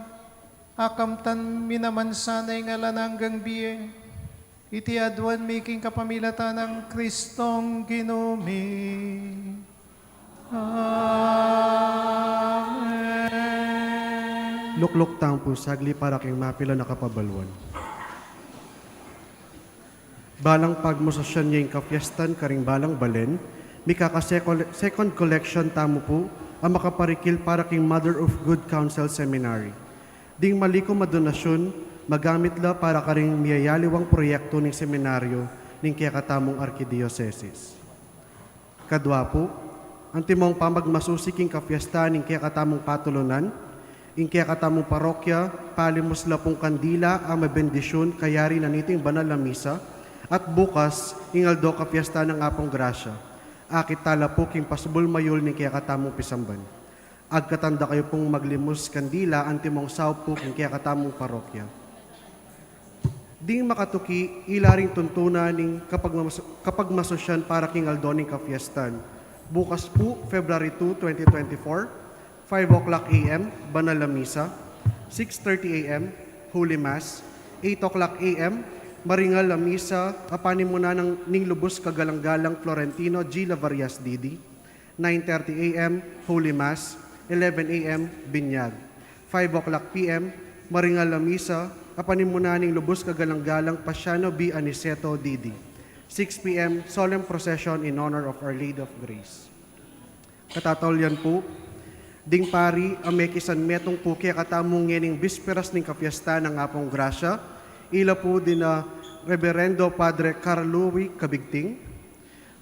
akamtan mi naman sana ing alang anggang bie. Iti aduan mi king kapamilatan nang Kristong Ginu mi. Amen. Lukluk tamu pu saglit para king mapilan a kapabaluan. Balang pagmasusyan ning kapiestan karing balang balen, mikaka-second collection tamu pu a makaparikil para king Mother of Good Counsel Seminary. Ding malikum a donasyun, magamit la para karing miyayaliwang proyektu ning seminaryo ning kekatamung arkidiosesis. Kadwa pu, antimong pamagmasusi king kapiestan ning kekatamung patulunan, ing kekatamung parokya, palimus la pung kandila a mabendisyun kayari na niting banal a misa, at bukas, ing aldo kapiestan nang Apung Grasya. Akit tala pu king pasubul mayul ning kekatamung pisamban. Agkatan da kayu pung maglimus kandila antimong saup pu king kekatamung parokya. Ding makatuki, ila ring tuntunan ning kapagmamas-, kapagmasusyan para king aldo ning kapiestan. Bukas pu, February two, twenty twenty-four, five o'clock A M, banal a misa, six thirty A M, Holy Mass, eight o'clock A M, maringal a misa a panimunan ning lubus kagalang-galang Florentino G. Lavarias D D, nine thirty A M, Holy Mass, eleven A M, binyag. Five o'clock P M, maringal a misa a panimunan ning lubus kagalang-galang Pasiano B. Aniceto D D. Six P M, solemn procession in honor of Our Lady of Grace. Katataulian pu, ding pari a mekisanmetung pu kekatamu ngening bisperas ning kapiestan nang Apung Grasya, ila pu dina Reberendo Padre Carl Louis Cabigting,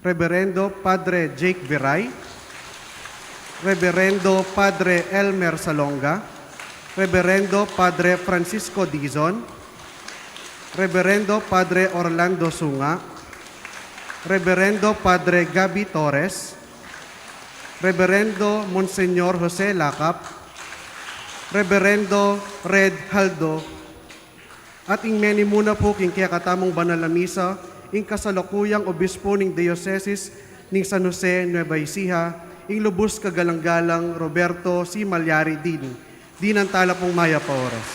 Reberendo Padre Jake Viray, Reberendo Padre Elmer Salonga, Reberendo Padre Francisco Dizon, Reberendo Padre Orlando Sunga, Reberendo Padre Gabby Torres, Reberendo Monseñor Jose Lacap, Reberendo Red Haldo, at ing menimuna pu king kekatamung banal a misa, ing kasalukuyang obispo ning Diosesis ning San Jose Nueva Ecija, ing lubus kagalang-galang Roberto C. Malyari D D. Dinan tala pung mayap a oras.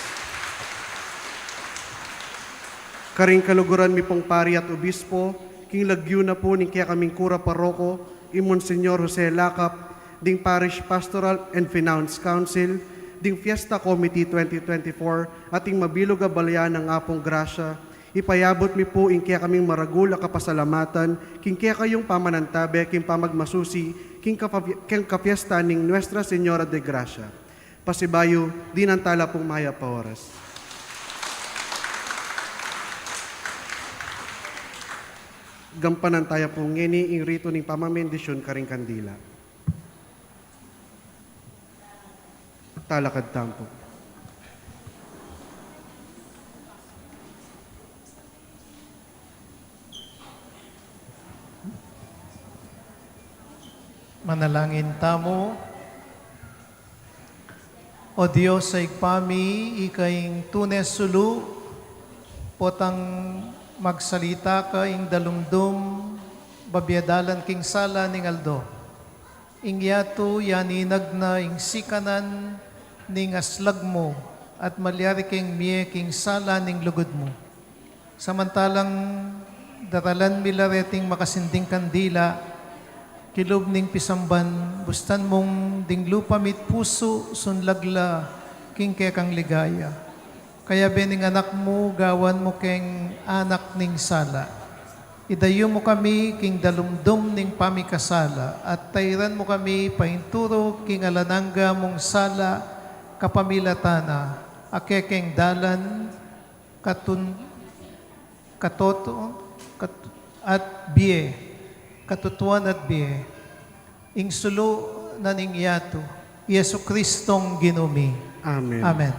Karing kaluguran mi pung pari at obispo, king lagyu na pu ning kekaming kura paroko, i Monsignor Jose Lacap, ding Parish Pastoral and Finance Council, ding Fiesta Committee twenty twenty-four, at ing mabilug a balayan nang Apung Grasya, ipayabut mi pu ing kekaming maragul a kapasalamatan king kekayung pamanantabe king pamagmasusi king kapapi-, king kapiestan ning Nuestra Señora de Gracia. Pasibayu, dinan tala pung mayap a oras. Gampanan taya pu ngeni ing ritu ning pamabendisyun karing kandila. Talakad tamu pu. Manalangin tamu. O Dios a Ibpa mi, ika ing tune sulu, potang magsalita ka ing dalumdum, babie dalan king sala ning aldo. Ing yatu yaninag na ing sikanan ning aslag mu, at malyari keng mie king sala ning lugud mu. Samantalang daralan mi la reting makasinding kandila, kilub ning pisamban, bustan mung ding lupa mi't pusu, sunlag la king kekang ligaya. Kayabe ning anak mu, gawan mu keng anak ning sala. Idayu mu kami king dalumdum ning pamikasala, at tairan mu kami painturu king alang angga mung sala, kapamilatan na, a kekeng dalan, katun-, katoto-, kat-, at bie, katutuan at bie, ing sulu na ning yatu, i Jesucristong Ginu mi. Amen. Amen.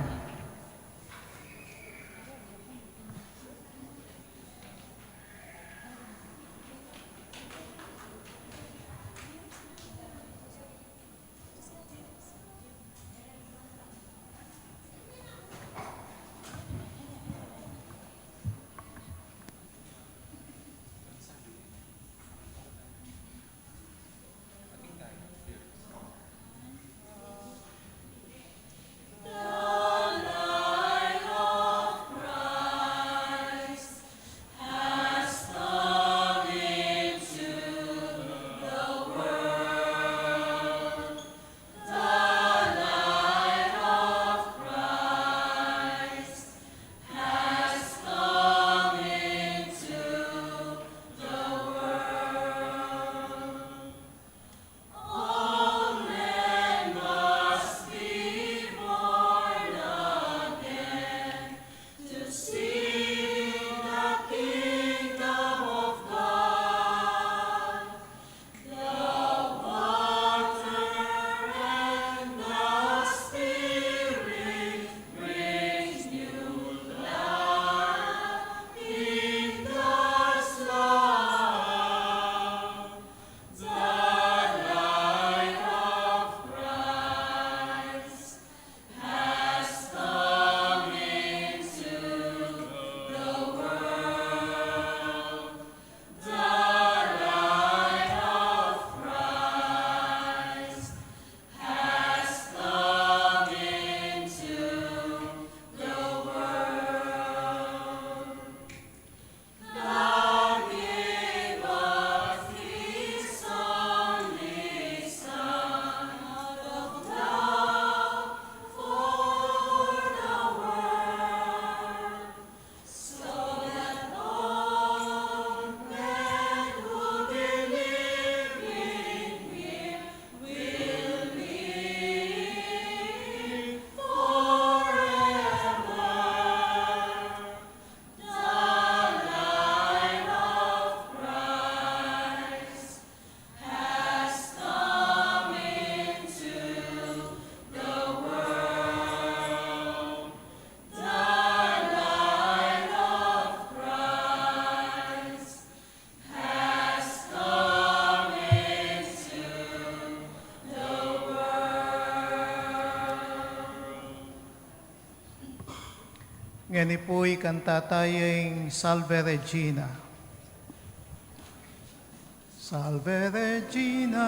Ini pu ikanta taya ing Salve Regina. Salve Regina.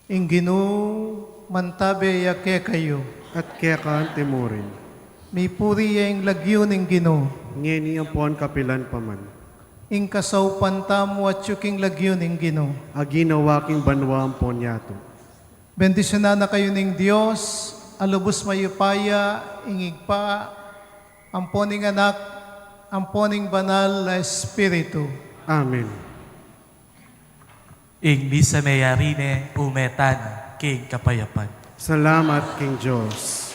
Ing Ginu mantabe ya kekayu. At keka mu rin. Mipuri ya ing lagyu ning Ginu. Ngeni ampon kapilan pa man. Ing kasaupan tamu atyu king lagyu ning Ginu. Aginawa king banua ampon yatu. Bendisyunan na kayu ning Dios a lubus mayupaya, ing Ibpa, ampon ing Anak, ampon ing Banal a Espiritu. Amen. Ing misa meyari ne, ume tana king kapayapan. Salamat king Dios.